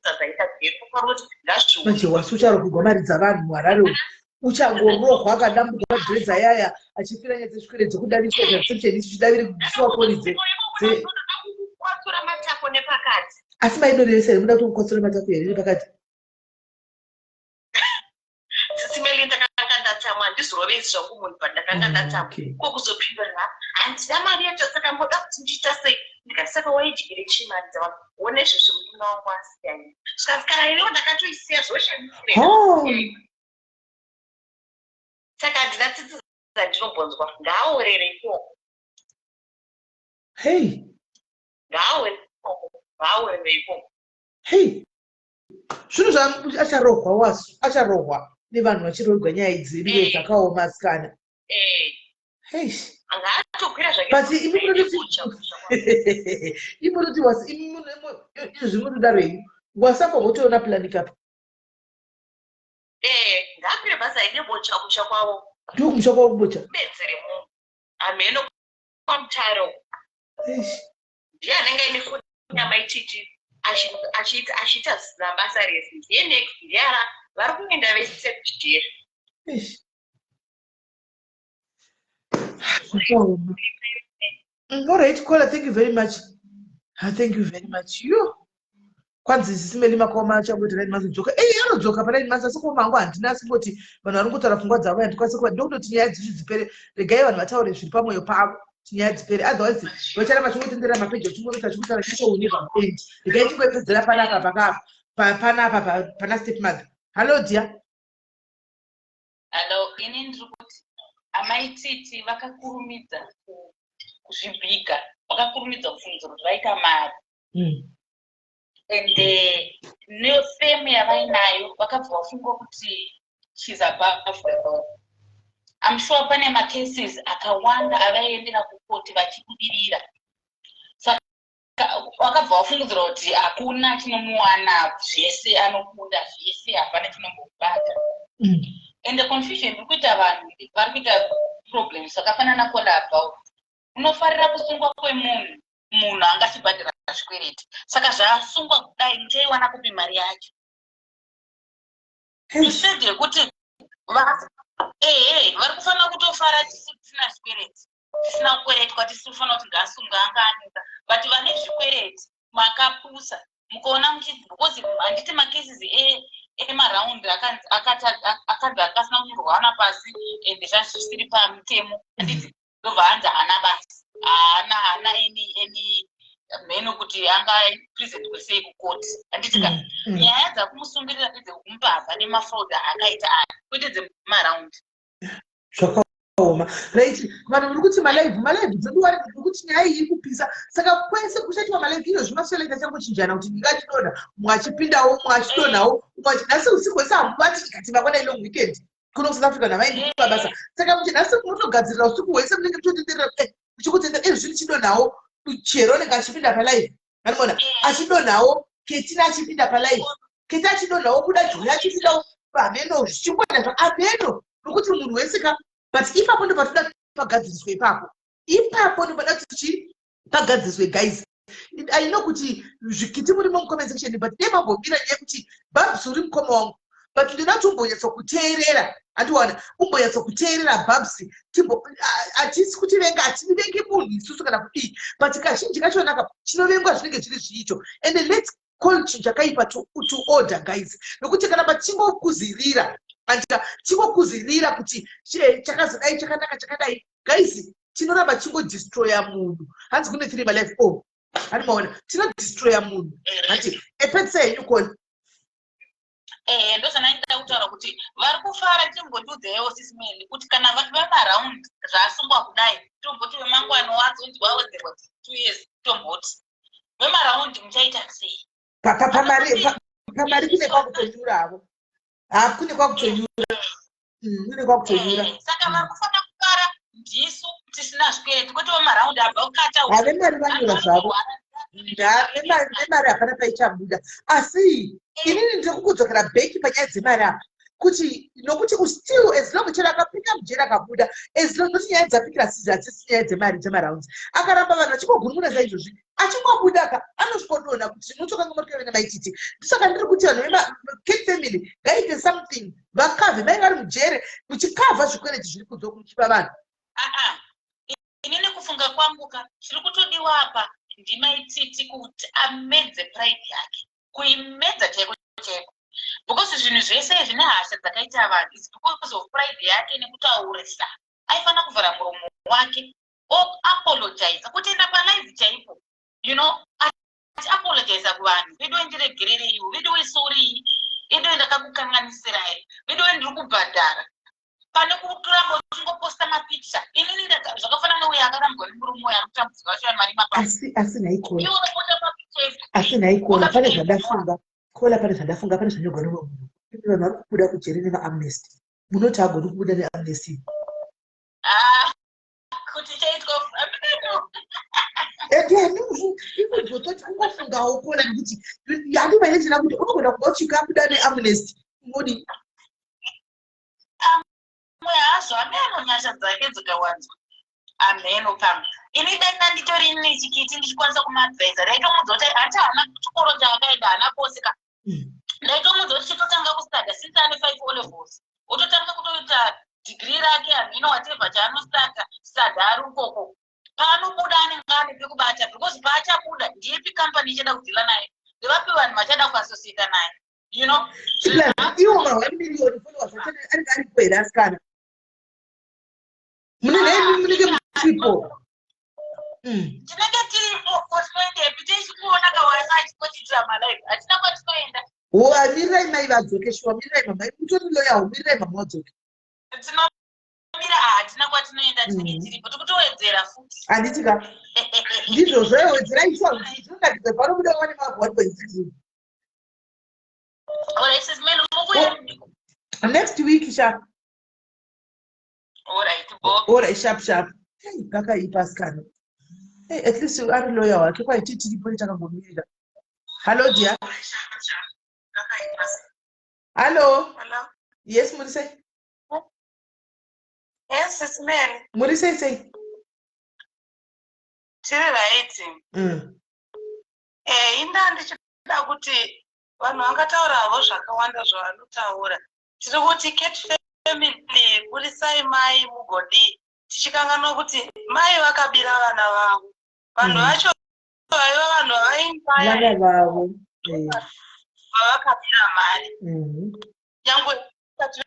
zaita kuti ngazviuye. Manje wasu ucharokugwa mari dzavanhu muHarare umu, uchangorohwa akadambuka madhirezi ayaya, achifira nyaya dzezvikwere dzekudaviswa reception, ichi chidaviri kusiwa foni Kwatsura matako nepakati. Asi maidoreresa here? Muda kutokwatsura matako here nepakati? Tsitsi Meli, ndakanga ndatsamwa. Handizorovesi zvangu munhu, but ndakanga ndatsamwa. Ko kuzopindura, "Handina mari yacho, saka moda kuti ndiita sei?" Ndikati, "Saka waidyire chii mari dzavanhu? One izvozvo murume wangu asiyani." Zvikanzi, "Kana iniwo ndakatoisiya." Zvoshamisira. Saka handina tsitsi dzandinombonzwa. Ngaaorere ikoko. Hei. Ngaaorere ikoko, ngaaorere ikoko. Hei, zvinhu zva acharohwa wasu, acharohwa nevanhu vachirohwa. Nyaya idzi riwe dzakaoma, asikana. Hei. Ngaatokwira zvake. But imi munoti wasi, imi izvi munodaro henyu, wasafa votoona plani kapa. Ngaakwire basa ine bocha kumusha kwavo. Ndiko kumusha kwavo kubocha? Benzi remunhu, hameno kwaMutaro. Eish. Ndiye anenge aine foni yamaititi achiita zvisina basa rese. Ndiye next, ndiye ara vari kuenda vese kujeri. Eish. Zvakaoma. All right, caller, thank you very much. Ah, thank you very much. Yo. Kwanzi sisimeli makoma achangoti 9 months kudzoka. Ei, anodzoka pa 9 months, asi kuoma hangu handina, asi kungoti vanhu vari kungotaura pfungwa dzavo, handikwanisi kuva ndokutoti nyaya dzicho dzipere. Regai vanhu vataure zviri pamwoyo pavo. Kuti nyaya dzipere, otherwise vacharamba vachingotenderera mapeji, vachingorota, vachingotara chingounirwa muendi. Regai tingoipedzera panapa, pakapa, panapa, pana step mother. Hallo dear. Hallo, ini ndiri kuti amai Titi vakakurumidza kuzvibhiga, vakakurumidza kufungidzira kuti vaita mari. And nefame yavainayo, vakabva vafunga kuti she's above the law. I'm sure pane macases akawanda avaiendera kukoti vachibudirira, saka vakabva vafungidzira kuti hakuna chinomuwana, zvese anokunda zvese, hapana chinombomubata. And the confusion iri kuita vanhu vari kuita problems zvakafanana kola about unofarira kusungwa kwemunhu, munhu anga achibhadhara zvikwereti, saka zvasungwa kudai, muchaiwana kupi mari yacho? Instead yekuti ehe, vari kufanira kutofara tisu tisina zvikwereti, tisina kukweretwa, tisi kufanira kuti ngaasungwe, anga anuka, but vane zvikwereti makapusa mukaona muchiti, because handiti macases emaraundi akanzi akasina kunyorwa pasi ende zvazvisiri pamutemo, handiti? Ndobva hanzi haana basa, haana any mheno kuti anga presentwe sei kukoti, handiti ka? Nyaya dzakumusungirira ndedzekumumbavha nemafraud akaita aya, kwete dzemaraundi. Zvakaoma, right? Vanhu muri kuti malive, malive dzodiwa nekuti nyaya iyi iri kupisa, saka kwese kuchaitwa malive. Iyo zvimaswelaita changochinjana kuti nyika achidonha, mumwe achipindawo, mumwe achidonhawo, umwe. Nhasi usiku hwese hamubati, tikati mangwana ilong weekend kuno kuSouth Africa, navaendi kumabasa, saka muchi nhasi munotogadzirira usiku hwese, munenge muchitotenderera muchingotendera izvi zvichidonhawo. Chero anenge achipinda palive, anoona achidonhawo, Ketina achipinda palive, Keti achidonhawo, kuda Joy achipindawo, pameno zvichingoenda zvaameno, nokuti munhu wese ka. But ipapo ndo patoda pagadziriswe ipapo, ipapo ndo pada kuti chi pagadziriswe. Guys, I know kuti zvikiti murimo mucomment section, but dai mambomira nyaya yekuti Babs uri mukoma wangu, but ndinoda kuti umbonyatsokuteerera, handiwana umbonyatsokuteerera Babs. Hatisi kutivenga, hativengi munhu isusu kana kudii, but kazhinji kachonaka chinovengwa zvinenge zviri zviito. And let's call chinhu chakaipa to order, guys, nokuti kana pachingokuzirira, andika chingokuzirira kuti chakazodai, chakanaka, chakadai, guys, tinoramba chingodestroya munhu. Hanzi kune three malife o, handimaona tinodestroya munhu, handi epedzisa henyu koni. Ehe, ndozvandandida kutaura kuti vari kufara. Timbondiudzeiwo sisimeni kuti kana vemaraundi zvasungwa kudai, tomboti vemangwana wazonzi wawedzerwa 2 years, tomboti vemaraundi muchaita sei? Pamari kune kwakutonyuravo, ha, kune kwakutonyura, kune kwakutonyura. Saka vari kufanira kufara ndisu tisina zvikwereti, kwete vemaraundi abva kukata. Havemari vanyura zvavo, vemari hapana paichabuda. Asi inini ndiri kukudzokera back panyaya dzemari apa, kuti nokuti still as long chero akapinda mujeri akabuda, as long nokuti nyaya dzapikira sizi hadzisi nyaya dzemari dzemarounds, akaramba vanhu vachingogurumuna saizvozvi, achingobuda ka anosvodonha kuti tinotokanga muri nemaititi. Ndosaka ndiri kuti vanhu vecat family ngaite something, vakavhe mai vari mujere, muchikavha zvikwereti zviri kunze muchipa vanhu. Aa, inini kufunga kwangu ka, chiri kutodiwa apa ndimaititi kuti amedze pride yake, kuimedza chaiko chaiko, because zvinhu zvese izvi nehasha dzakaita vanhu is because of pride yake nekutaurisa. Aifanira kuvhara muromo wake, oapologize, kutoenda palive chaipo, achiapologiza kuvanhu vedu, "Ndiregerereiwo vedu, wesorry edu, ndakakukanganisirai vedu, ndiri kubhadhara," pane kuramba uchingoposta mapicture. Inini zvakafanana neuyo akarambwa nemurume uyo ari kutambudzika vachaya mari. Asi nhaikola Iwe unoposta mapicture. Asi nhaikola, pane zvandafunga kola, pane zvandafunga, pane zvanyorwa nemumwe munhu. Vanhu vari kubuda kujeri nemaamnesty, munoti hagoni kubuda neamnesty? Ah, kuti chaitwa. Ende ikuzototi kungofungawo kola, nekuti handimainechina kuti unogona kuba uchikabuda neamnesty, unodi. Pamwe hazvo ameno, nyasha dzake dzikawanzwa, amheno. Pamwe ini dai ndanditori nechikiti ndichikwanisa kumuadvaisa, ndaitomudza kuti hati haana chikoro chaakaenda, haana kosi ka. Ndaitomudza kuti chitotanga kustudya since ane five O levels, ototanga kutoita degree rake, hameno whatever chaanostarta study ari ukoko. Paanobuda anenge ane pekubata, because paachabuda ndeipi kambani ichada kudeala naye, ndevapi vanhu vachada kuassociata naye? Iwo ma1 million followers anenge aripo here asikana? Munenge munenge muchipo. Tinenge tiripo, kwatinoendepi? Tichikuona kawana achikotiitira malive, hatina kwatinoenda. O, mirirai mai vadzoke. Shuwa, mirirai mama, mutori loyal, mirirai mama vadzoke. Tinomira, hatina kwatinoenda, tinenge tiripo, tikutowedzera futi. Handiti ka? Ndizvozvo, wedzerai shuwa, zvinonakidza. Panobuda wane ma 1.6. Alright, Sis Melo, mukuya? Next week sha. Alright, bo. Alright, sharp sharp. Hey, pakaipa asikana. Hey, at least ari loyal wake kwaiti tiripo takangomirira. Hallo dear, hallo. Hello. Yes, muri sei? Yes, Sis Mary. Muri sei sei? Tiri right. Inda ndichida kuti vanhu vangataura havo zvakawanda zvavanotaura. Tiri kuti Cat Family, burisai mai mugodii, tichikanganwa kuti mai vakabira vana vavo. Vanhu vacho vaiva vanhu vavainspire. Vana vavo. Vavakabira mari. Nyangwe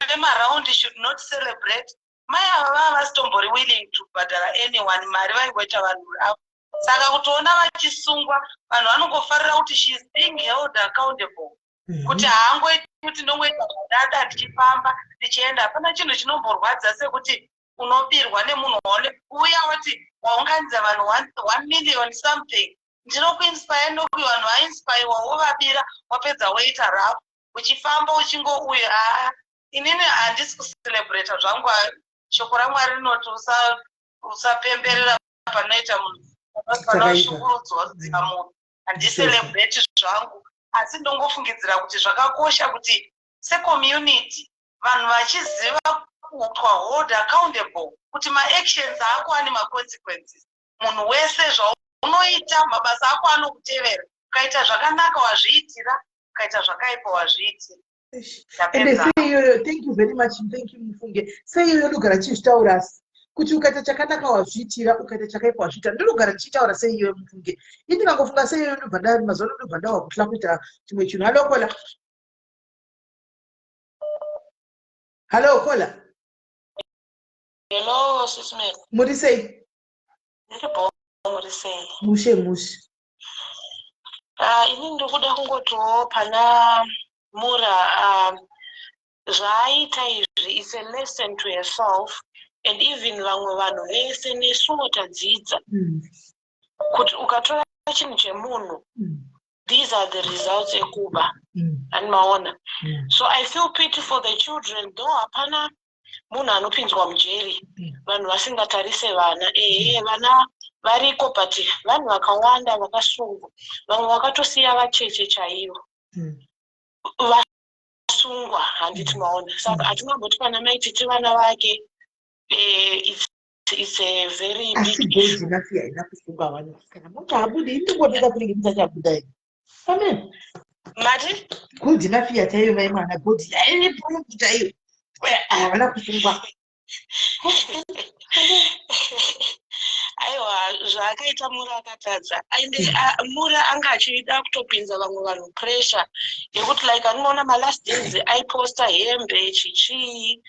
vemaraundi should not celebrate. Mai ava vava vasitombori willing to bhadhara anyone mari, vaingoita vanhu avo. Saka kutoona vachisungwa, vanhu vanongofarira kuti she is being held accountable, kuti haangoiti kuti ndongoita zvadada ndichifamba ndichienda. Hapana chinhu chinomborwadza sekuti unobirwa nemunhu waone uya wati waunganidza vanhu 1 million something, ndinokuinspire, ndinokuti vanhu vainspirewa, wovabira, wapedza woita rafu uchifamba uchingouya. Aa, inini handisi kucelebrata zvangu. Shoko raMwari rinoti usapemberera panoita munhu panoshungurudzwa munhu. Handicelebrate zvangu, asi ndongofungidzira kuti zvakakosha kuti secommunity vanhu vachiziva kuitwa hold accountable, kuti maactions ako ane maconsequences. Munhu wese, zvaunoita, mabasa ako anokutevera. Ukaita zvakanaka, wazviitira; ukaita zvakaipa, wazviitira. Ende seiyoyo, thank you very much, thank you mufunge. Seiyoyo ndogara ndichizvitaura asi kuti ukaita chakanaka wazviitira, ukaita chakaipa wazviitira. Ndinogara ndichitaura seiyoyo mufunge. Indikangofunga seiyoyo, ndobva nda mazuva ano ndobva ndawa kutya kuita chimwe chinhu. Hallo caller, hallo caller. Hello, Sis Mary. Muri sei? Ndiri bo, muri sei? Mushe mushe. Ah, ini ndikuda kungotiwo pana Mura, zvaaita izvi is a lesson to herself and even vamwe vanhu vese. Nesuwo tadzidza kuti ukatora chinhu chemunhu, these are the results ekuba. Animaona? So I feel pity for the children, though hapana munhu anopinzwa mujeri vanhu vasingatarise vana. Ehe, vana variko, but vanhu vakawanda vakasungwa, vamwe vakatosiya vacheche chaivo vasungwa, handiti maona? Saka hatingamboti pana Maititi vana vake, it's a very Asi big issue. Gold enough haina kusungwa vana kana mota habudi. Indingotoda kunenge ndisachabuda ini, amen. Mati? Gold enough chaiyo, mai mwana, gold yaine proof chaiyo, havana kusungwa. Aiwa, zvaakaita Mura akatadza. Ende Mura anga achida kutopinza vamwe vanhu pressure yekuti like anoona malast days aiposta hembe chichii,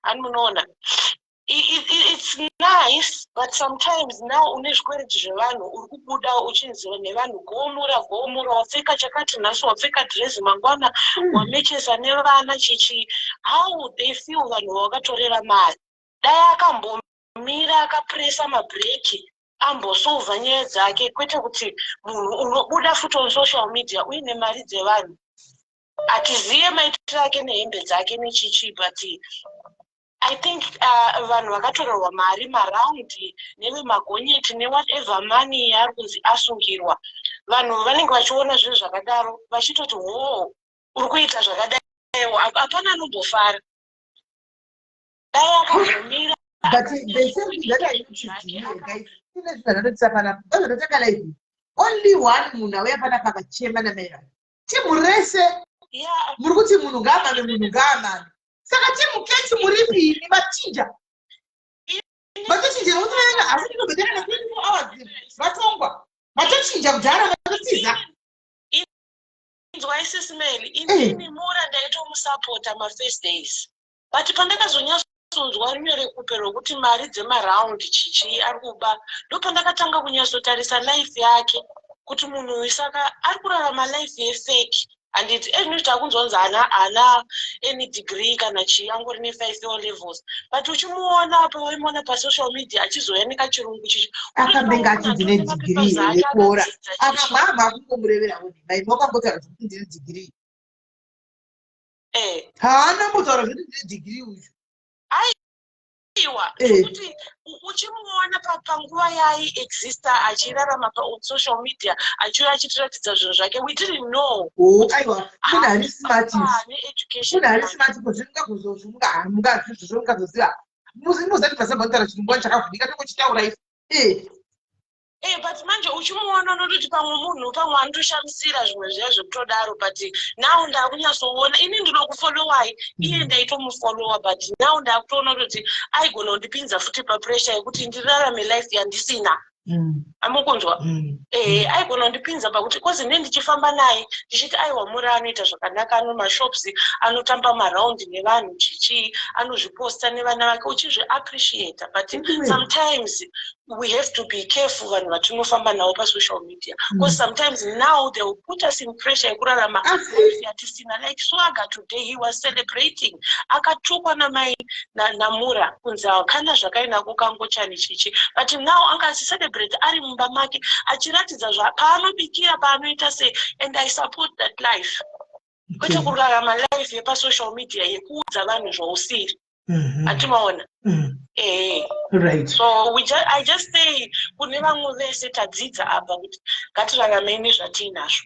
anomunoona. It's nice, but sometimes now une zvikwereti zvevanhu, uri kubuda uchinzi nevanhu, "Gomura, gomura, wapfeka chakati nhasi, wapfeka dhirezi mangwana, wamechesa nevana chichi." How would they feel, vanhu vavakatorera mari? Dai akambomira, akapresa mabhireki, ambosolva nyaya dzake, kwete kuti munhu unobuda futi on social media uine mari dzevanhu. Hatiziye maitiro ake nehembe dzake nechichi, but I think vanhu vakatorerwa mari maraundi nevemagonyeti newhatever money yaari kunzi asungirwa, vanhu vanenge vachiona zvinhu zvakadaro vachitoti, "Hoo, uri kuita zvakadaiwo." Hapana anombofara. Dai akambomira. But the same thing that I noticed here, guys, ine zvinhu zvanotisa panapa, ndozvanotanga live, only one munhu auya panapa akachema namai vake. Timu rese muri kuti munhu ngaamame, munhu ngaamame. Saka timu Keti muripi imi? Vachinja, vatochinja nekuti vaenga, asi ndinobhedhera na 24 hours vatongwa, vatochinja kudhara, vatotiza. Inzwai, Sis Meli, inini Mura ndaitomusapota mafirst days, but pandakazonyatsoona Ndakanyatsonzwa runyerekupe rwekuti mari dzemaround chichi ari kuba. Ndopandakatanga kunyatsotarisa life yake kuti munhu uyu saka ari kurarama life yefake, handiti? Ezvino takunzwa kunzi haana any degree kana chii, angori ne5 O levels, but uchimuona apa, waimuona pasocial media achizouya nekachirungu chichi. Akambenge achinzi nedegree rekora, akamama akungomureverawo nhema. Imi wakambotaura zvekuti ndine degree? Haana mbotaura zvekuti ndine degree uyu. Aiwa, zvekuti uchimuona panguva yaaiexista achirarama pasocial media, achiuya achitiratidza zvinhu zvake, we didn't know. Oh, aiwa, munhu ari smart, munhu ari smart kozvingazoziva muzati pasabotara chirungu chakavhunika tongochitaura isu. But manje uchimuona unototi pamwe munhu, pamwe anotoshamisira zvimwe zviya zvekutodaro. But now ndakunyatsoona, ini ndinokufollowai, iye ndaitomufolowa, but now ndakutoona kutoti aigona kundipinza futi papressure yekuti ndirarame life yandisina. Amukunzwa? Aigona kundipinza pakuti kozi ne ndichifamba naye ndichiti, aiwa, muri anoita zvakanaka, ano mashops, anotamba maraundi nevanhu, chichii, anozviposta nevana vake, uchizviappreciata. But sometimes we have to be careful vanhu vatinofamba navo pasocial media, because sometimes now they will put us in pressure yekurarama life yatisina. Like Swaga today, he was celebrating, akatukwa namai namura kunzi kana zvakainako kangochani chichi, but now anga achicelebrate ari mumba make, achiratidza paanobikira, paanoita sei, and I support that life, kwete kurarama life yepasocial media yekuudza vanhu zvausiri. Atimaona? So I just say kune vamwe vese, tadzidza apa kuti ngatiramei nezvatiinazvo.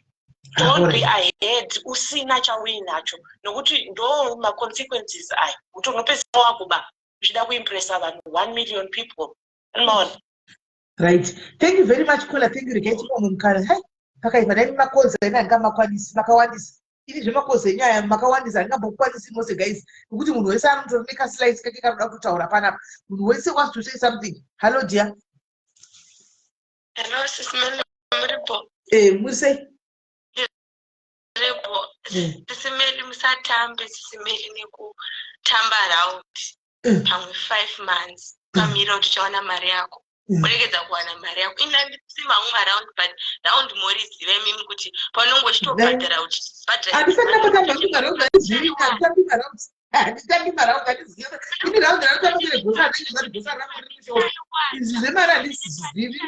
Don't be ahead usina chauinacho, nokuti ndo maconsequences aya, kuti unopedzisa wakuba uchida kuimpressa vanhu, 1 million people. Anomaona? Right, thank you very much, Kola. Thank you. Regai timomwe mukana. Hai, pakaipa. Dai makozi aina hangamakwanisi, makawandisa. Ini zvemakozi enyu aya makawandisa, handingambokwanisi mose, guys, nekuti munhu wese anotori nekaslice kake kanoda kutotaura panapa. Munhu wese wants to say something. Hello, dear. Hello, Sis Meli, muripo? Muri sei? Ripo. Sis Meli, musatambe, Sis Meli, nekutamba round. Pamwe 5 months ukamira kuti uchawana mari yako, uregedza kuwana mari yako. Ini handisi mamwe maround, but round moriziva imimi kuti paunonge uchitobhadhara, uchibhadhara. Handisati ndambotamba hangu maround, handizivi. Handitambi maround, handitambi maround, handizivi. Ini round ranotamba ndere gosa, handinge zati gosa rangu riri kushoma. Izvi zvemari handizvizivi.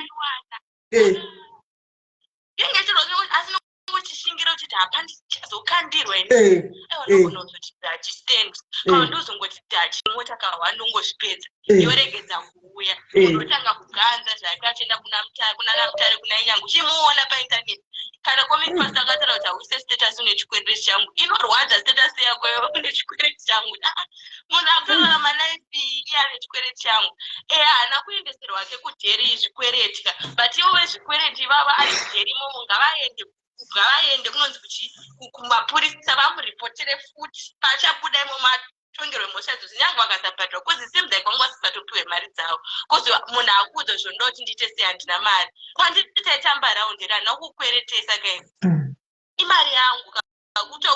Inge chiro, asi uchishingira uchiti hapandichazokandirwa ini. Aiwa, ndogona kuzoti dhachi stand, kana ndozongoti dhachi mota kahwa, ndongozvipedza. Yoregedza kuuya. Unotanga kuganza zvake, achienda kuna Mutare, kuna naMutare, kuna Inyange, uchimuona painternet. Kana comment pastor akataura kuti hauise status une chikwereti changu, inorwadza status yako une chikwereti changu. Ah, munhu akutorarama life iye ane chikwereti changu. Haana kuendeserwa ke kujeri zvikwereti ka, but ivo vezvikwereti ivava ari kujeri imomo, ngavaende, ngavaende kunonzi kumapurisa, vamuripotere futi. Paachabuda imomo atongerwe mhosva idzodzo, nyange vakasabhadhwa, cause seems like vanga vasisatopiwe mari dzavo, cause munhu akuudza zvondoda kuti ndiite sei, handina mari. Kwanditi taitamba round here? Handina kukweretesa kai. Imari yangu,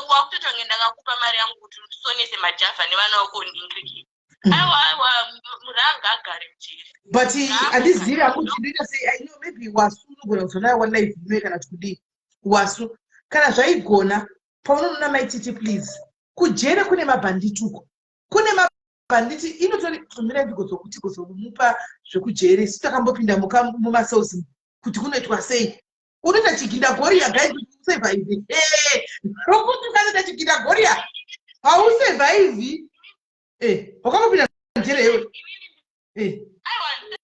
wakutoita kunge ndakakupa mari yangu kuti usonese majavha nevana vako ndingiriki. Aiwa, aiwa, munhu anga agare mujeri. But handizivi hangu kuti ndoita sei. I know maybe Wasu unogona kuzonayo one life inoe kana kuti kudii. Wasu, kana zvaigona, paunonoona Maititi, please, kujere kune mabhanditi uko, kune mabhanditi. Inotori mirai ndigozokuti gozomupa zvekujere. Isu takambopinda mumacells kuti kunoitwa sei. Unoita chigindagoriya, guys, kuti usurvive. Rokuti ukanoita chigindagoriya hausurvive. Wakambopinda mujere iwe? Aiwa. But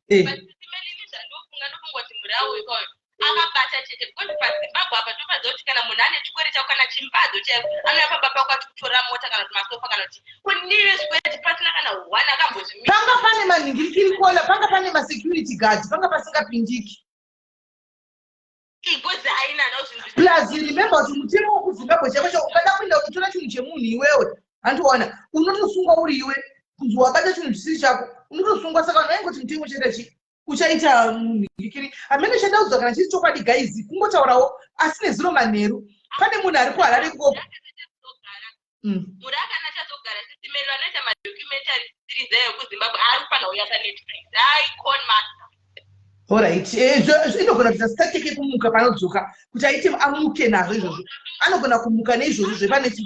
Sis Meli, zvandofunga, ndofunga kuti murawo ikoyo akabata chete, because paZimbabwe apa topaziva kuti kana munhu ane chikwereti chako, kana chimbadzo chaiko, anouya pamba pako achikutorera mota kana kuti masofa kana kuti kunive zvikwereti pasina kana one akambozvimisa. Panga pane manhingirikiri kola, panga pane masecurity guard, panga pasingapindiki. Because haina zvinhu. Plus remember kuti mutemo wekuZimbabwe chako chako, ukada kuenda kutora chinhu chemunhu iwewe, handiona, unotosungwa uri iwe, kunzi wabata chinhu chisiri chako, unotosungwa. Saka vanhu vaingoti mutemo uchaita chi uchaita munhingirikiri hamene chandaudzwa kana chiri chokwadi, guys, kungotaurawo. Asi nezuro manheru pane munhu ari kuHarare ikoko. Muri akana chazogara, Sis Meli, vanoita madocument. madocumentary series ayo ekuZimbabwe ari kufanira kuuya paNetflix. Ai, con master. Alright, inogona kuita start yake kumuka panodzoka, kuti aite amuke nazvo izvozvo. Anogona kumuka neizvozvo zvepaNetflix.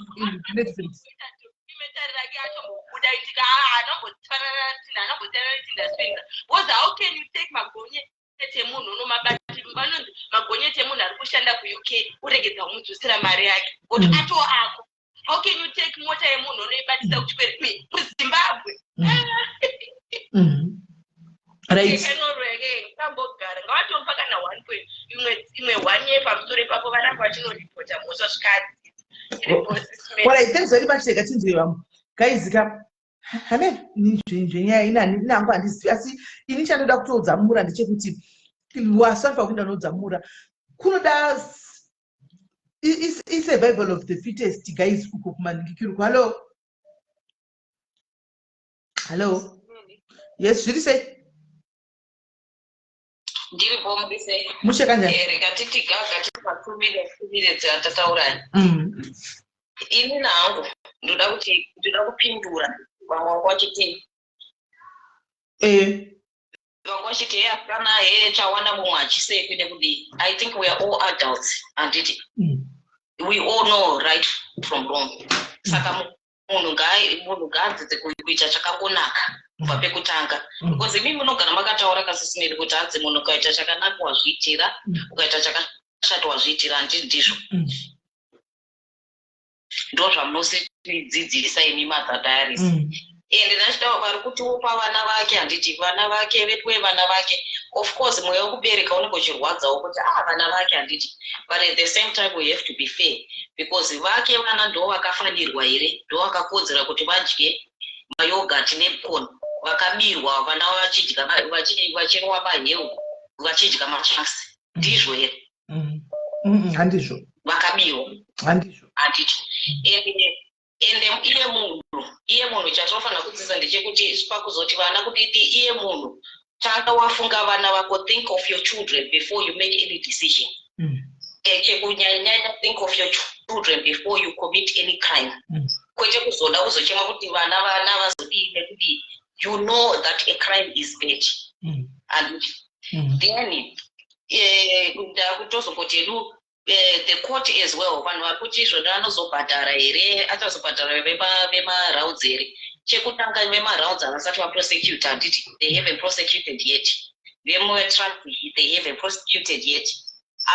Documentary rake atombobuda itika anombofanana anombofanana neTinda Swindler, because how can you take magonyeti emunhu unomabati, vanonzi magonyeti emunhu ari kushanda kuUK, uregedza kumudzosera mari yake kuti ato ako? How can you take mota yemunhu unoibatisa kuchikwereti muZimbabwe? Kanorweke kambogara, ngavatomupa kana one point imwe one year pamusoro ipapo, varamba vachinoripota mhosva zvikadzi. Alright, thanks very much. Rega tinzwe vamwe. Guys ka, hame zvenyaya inangu handizivi, asi ini chandoda kutoudza Mura ndechekuti wasafa kuenda noudza Mura kunoda isurvival of the fittest, guys, uko kumaningikiriko. Hallo, hallo, yes, zviri sei? Ndiripo, muri sei? Mushe kanjani? Rega titi gaga tipatumire tumire dzatataurani. Ini nangu ndoda kuti ndoda kupindura vamwe vangu vachiti vamwe vachiti, "He, asikana, he, chawana mumwe hachisekwi nekudii." I think we are all adults, handiti? We all know right from wrong. Saka munhu ngaadzidze kuita chakangonaka kubva pekutanga, because imi munogara makataura kasisimiri kuti hanzi munhu ukaita chakanaka wazviitira, ukaita chakashata wazviitira, handiti ndizvo? Ndo zvamunosidzidzisa imi Mother Diaries. Ende ndachitaura vari kutiupa vana vake, handiti vana vake vetwe vana vake. Of course mweya wekubereka unenge uchirwadzawo kuti ah, vana vake, handiti? But at the same time we have to be fair, because vake vana ndo vakafanirwa here, ndo vakakodzera kuti vadye mayoghurt necorn? Vakabirwa vana vachidya, vachinwa maheu, vachidya machunks, ndizvo here? Handizvo. Vakabirwa. Handizvo. Handiti? Ende iye munhu chatinofanira kudzidza ndechekuti pakuzoti vana kudidi, iye munhu tanga wafunga vana vako. Think of your children before you make any decision. Chekunyanyanya, think of your children before you commit any crime, kwete kuzoda kuzochema kuti vana vazodii nekudii. You know that a crime is bad. And then ndakutozongoti hedu the court as well, vanhu vari kuti izvona anozobhadhara here, achazobhadhara vemarounds here? Chekutanga, vemarounds havasati vaprosecute, handiti? They haven't prosecuted yet. Vemutraffic, they haven't prosecuted yet.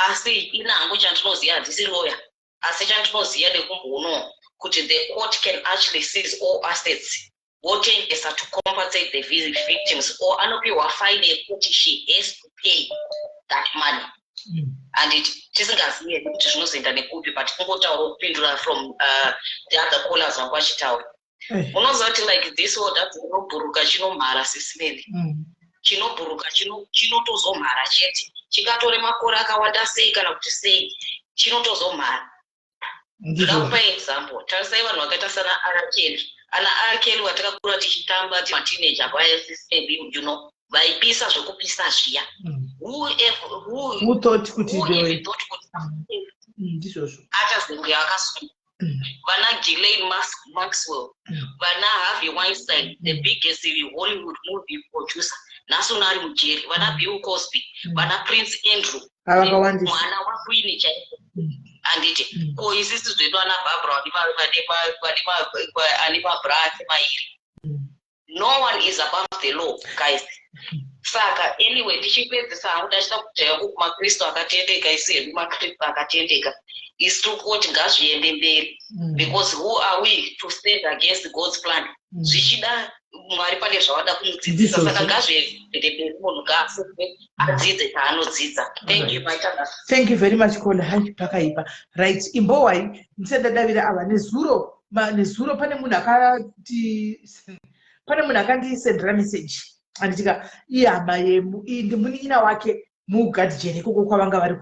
Asi ina hangu chandinoziva, handisi lawyer, asi chandinoziva nekumbono kuti the court can actually seize all assets, votengesa to compensate the victims, or anopiwa fine yekuti she has to pay that money. And tisingazivi hedu kuti zvinozoenda nekupi, but kungotaura kupindura from the other callers vangu vachitaura. Munoziva kuti like this world, chinobhuruka chinomhara, sisimeni. Chinobhuruka chinotozomhara chete, chingatore makore akawanda sei kana kuti sei, chinotozomhara. Ndoda kupa example. Tarisai vanhu vakaita sana R Kelly, ana R Kelly vatakakura tichitamba timateenager vaya, sisimeni, vaipisa zvekupisa zviya. Who thought kuti thought kuti Ndizvozvo. achazenge akasungwa? Vana Ghislaine Maxwell, vana Harvey Weinstein, the biggest Hollywood movie producer, nhasi uno ari mujeri, vana Bill Cosby, vana Prince Andrew, Vakawandisa. mwana waQueen chaiko, handiti? Ko isisi zvedu ana Barbara ane mabra ake mairi. No one is above the law, guys. Saka anyway, ndichipedzisa hangu, ndachida kuti yangu kumakristu akatendeka, isu hedu makristu akatendeka, isu tiri kuti ngazviende mberi, because who are we to stand against God's plan? Zvichida Mwari pane zvavada kumudzidzisa. Saka ngazviende mberi, munhu ngaasungwe, adzidze chaanodzidza. Thank you, maitanga. Thank you very much, caller. Hai, pakaipa. Right, imbowai ndisati ndadavira ava. Nezuro pane munhu akati, pane munhu akandisendera message, anditika ihama yemu, ndimunin'ina wake mugadhijeri ikoko kwavanga vari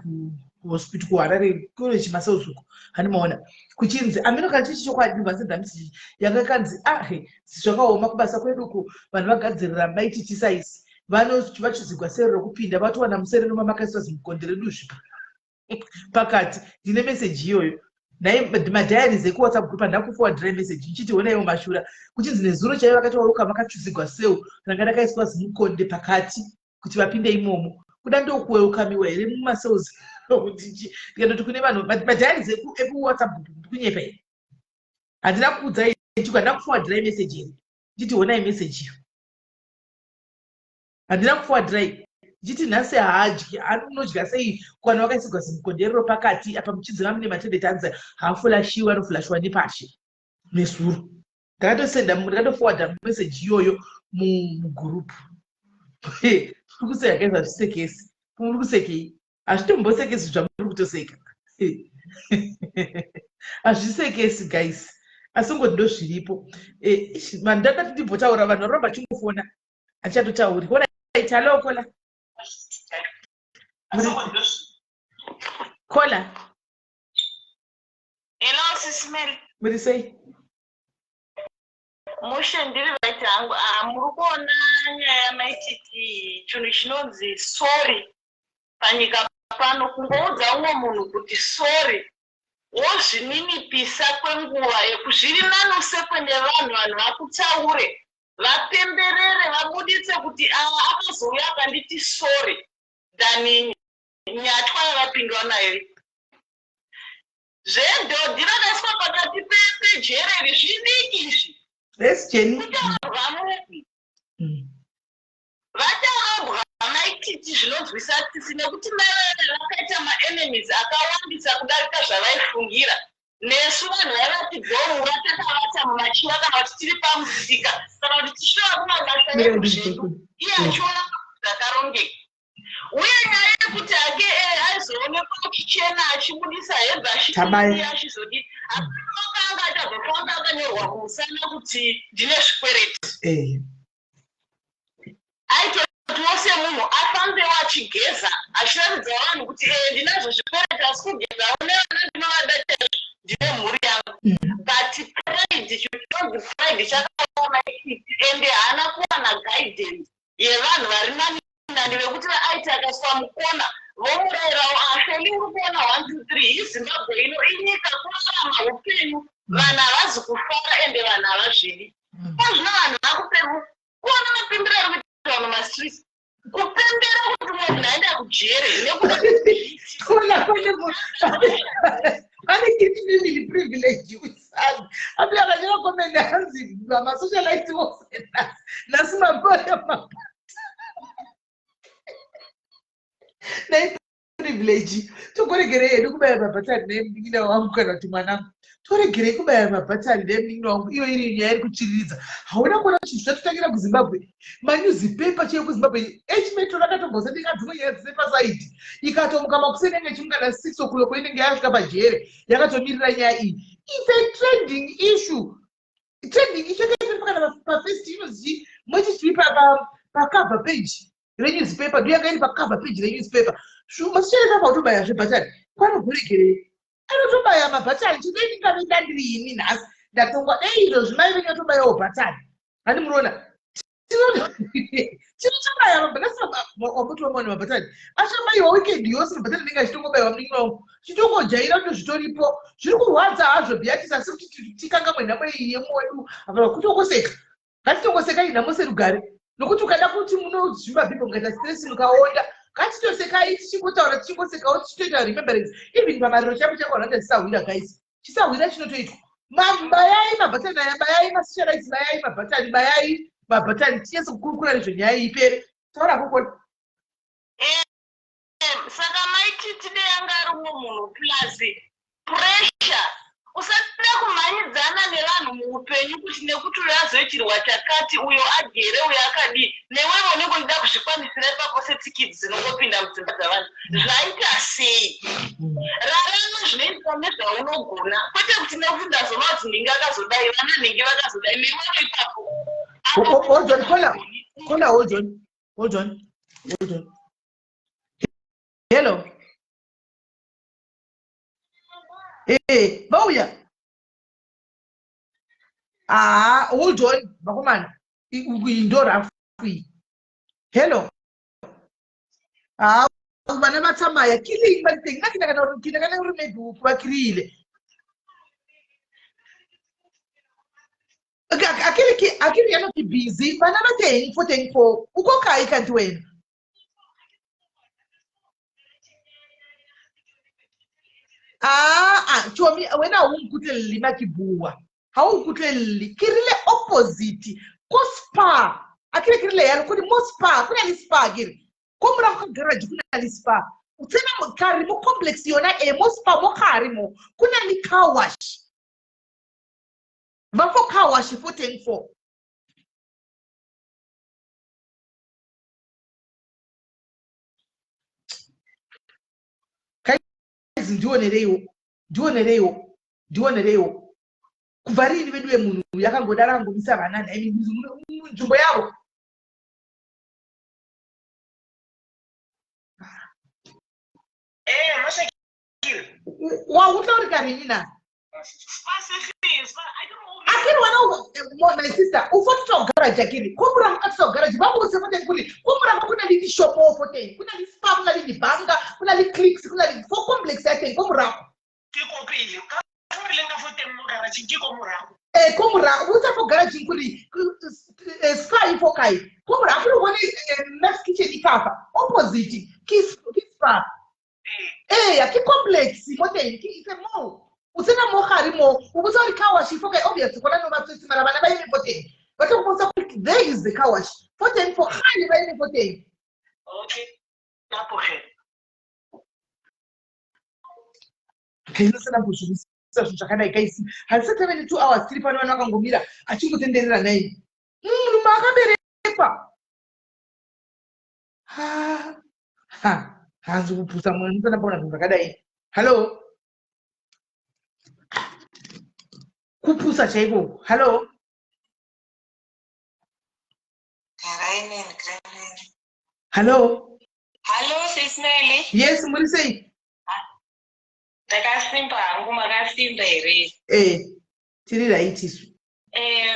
kuhospital kuHarare College Macells uko, handimaona kuchinzi ameno kana chichi chokwadi. Vasenda message yanga kanzi, "Ahe, zvakaoma kubasa kwedu uku, vanhu vagadzirira maititi saisi, vachizigwa sero rokupinda, vatowana musere nomamakaiswa zimukonde reduzvi pakati." Ndine meseji iyoyo. Nhai, madiaries ekuWhatsApp group andakuforwardira message ichiti honaiwo mashura, kuchinzi nezuro chaivo vakati wauka vakachuzigwa cell ranga rakaiswa zimukonde pakati kuti vapinde imomo. Kuda ndokuwelcomiwa here mumacells? Kuti ndikatoti kune vanhu, madiaries ekuWhatsApp group, ndikunyepa here? Handina kukuudzai chiko? Handina kuforwardirai message here ndichiti honai message iyo? Handina kuforwardirai ndichiti nhasi haadyi, anodya sei kana wakaisirwa zimukonderero pakati apa, muchiziva mune matoilet, anzi haafulashiwe, anofulashiwa nepashe? Nezuro ndakatosenda, ndakatoforwarda message iyoyo mugroup. Muri kuseka guys, hazvisekesi. Muri kusekei? Hazvitombosekesi zvamuri kutoseka, hazvisekesi guys, asi ngoti ndo zviripo. Mandakati ndimbotaura, vanhu varamba vachingofona, handichatotauri. Alright, hello caller, caller. Hello, Sis Mary. Muri sei? Mushe, ndiri right hangu. Ah, muri kuona nyaya yamaititi, chinhu chinonzi sorry panyika pano, kungoudza umwe munhu kuti sorry, wozvininipisa kwenguva yekuzviri nani usekwe nevanhu, vanhu vakutaure, vapemberere, vabuditse kuti ava akazouya akanditi sorry, than nyatwa yavapindwa nayo. Zvedhodhi rakaiswa pakati pejereri zvidiki izvi. Yes, Jenny. Kutorwa mupi vacharobwa maititi, zvinonzwisa tsitsi nekuti mai vaya vakaita maenemies akawandisa kudarika zvavaifungira. Nesu vanhu vaivatidzoura takavata mumachiva, kana kuti tiri pamusika, kana kuti tichisvava kumabasa edu zvedu, iye achiona zvakarongeka. Uye nyaya yekuti ake aizoonekwa achichena, achibudisa hembe, Tabaya. achidii, achizodii, hapana anga achazofamba akanyorwa kumusana kuti ndine zvikwereti. Aitotiwo semunhu afambewo achigeza, achiratidza vanhu kuti ndinazvo zvikwereti, asi kugezawo nevana ndinovada chaizvo, ndine mhuri yangu. But pride, chinonzi pride chakaoma ichiti, ende haana kuwana guidance yevanhu vari nani nani, vekuti aiti akaiswa mukona vomurayirawo, afeli uri kuona 1 2 3. Izimbabwe ino inyika kurarama upenyu, vanhu havazi kufara, ende vanhu havazvidi. Kozvino vanhu vakupeku kuona mapembero ari kuita vanhu mastreets, kupembera kuti mumwe munhu aenda kujere nekuda. Kola, pane Cat Family privilege usani api akanyora comment, hanzi masocialite vose nhasi mabaya mabata nai privilege. Togoregerei hedu kubaya mabhatani nemunin'ina wangu kana kuti mwanangu? Toregerei kubaya mabhatani nemunin'ina wangu? Iyo iri nyaya iri kutsviriridza. Hauna kuona kuti zvatotangira kuZimbabwe? Manewspaper chaiyo kuZimbabwe, H-Metro rakatombosendeka dzimwe nyaya dzise paside, ikatomuka makuseni, yange ichimuka na 6 o'clock, inenge yasvika pajere yakatomirira nyaya iyi. It's a trending issue, trending issue yakaitwa kana pafirst inozi mwechitiri pacover page renewspaper, ndo yanga iri pacover page renewspaper. Masichareka pautobaya zvebhatani kwanogoregerei, anotobaya mabhatani. Chidei ndingave ndandiri ini nhasi ndatongwa, dei izvozvi mai venyu vatobayawo bhatani. Handi munoona tinotobaya mabhatani, mabhatani achabayiwa weekend yose, mabhatani anenge achitongobayiwa. Munin'ina wangu, chitongojaira kuti zvitoripo. Zviri kurwadza hazvo bhiatisi, asi kuti tikangamwe nhamo iyi yemwe wedu hapana kutongoseka. Ngatitongosekai nhamo serugare, nokuti ukada kuti munozvimba bhibho, mukaita stress, mukaonda. Ngatitosekai tichingotaura, tichingosekawo, tichitoita remembrance. Even pamariro chaipo chaipo vanhu vanoita chisahwira guys, chisahwira chinotoitwa. Bayai mabhatani aya, bayai masocialites, bayai mabhatani, bayai mabhatani, tinyatso kukurukura nezvenyaya iyi ipere. Taura kokona. Saka maititi dei anga ari umwe munhu, plus pressure, usada kumhanyidzana nevanhu muupenyu kuti nekuti uyo azoitirwa chakati, uyo agere, uyo akadii, newevo unenge uchida kuzvikwanisira ipapo setsikidzi dzinongopinda mudzimba dzavanhu. Zvaita sei? Rarama zvinoenderana nezvaunogona, kwete kuti nekuti ndazoona kuti nhingi akazodai, vana nhingi vakazodai, newevo ipapo. Hold on, caller, caller, hold on, hold on, hold on. Hello. Hey, vauya. Ah, hold on, vakomana, iyi ndo rafu iyi. Hello. Ah, vana vatsamaya killing, but ngakina kana uri maybe kuvakiriyile. Akere ke akere yana ke busy bana ba teng fo teng fo o ko kae kanti wena? Aa chomi wena ha o nkutlelele ma ke bua ha o nkutlelele ke rile opposite ko spa akere ke rile yalo kore mo spa go na le spa kere ko morago ga garage go na le spa o tsena gare mo complex yona e mo spa mo gare mo go na le car wash va fo car wash fo teng fo. Guys ndionereiwo ndionereiwo ndionereiwo kubva riini veduwe munhu uyu akangodaro angomisa vana nhaimi munzvimbo yavo. Wautaurika rini na Akiri wana my sister ufo tuta garage akiri ko muramu ka tuta garage ba botse fo teng kore ko morago go na le dishopo fo teng go na le spa go na le dibanka go na le clicks go na le fo complex ya teng ko morago. Ke ko pele ka fo re leng ka fo teng mo garage ke ko morago. Eh ko morago botsa fo garage kore spa e fo kae ko morago re bone Max Kitchen ikafa opposite ke spa. Eya ke complex mo teng ke itse mo o tsena mo gare mo o botsa gore car wash fo kae obviously gona no ba tswetse mara bana ba eme fo teng ba tla go botsa gore there is the car wash fo teng fo gale ba eme fo teng. Okay napogela Okay inosena kuzvivisa zvinhu zvakadai guys handisati tave ne 2 hours tiri pano vanhu vakangomira achingotenderera nai munhu maakaberekwa ha ha hanzi kupusa mwana ndisana paona zvinhu zvakadai. Hallo kupusa chaiko. Hallo hallo. Hallo Sis Melly. Yes muri sei? Ndakasimba hangu, makasimba here? Eh tiri right isu. Eh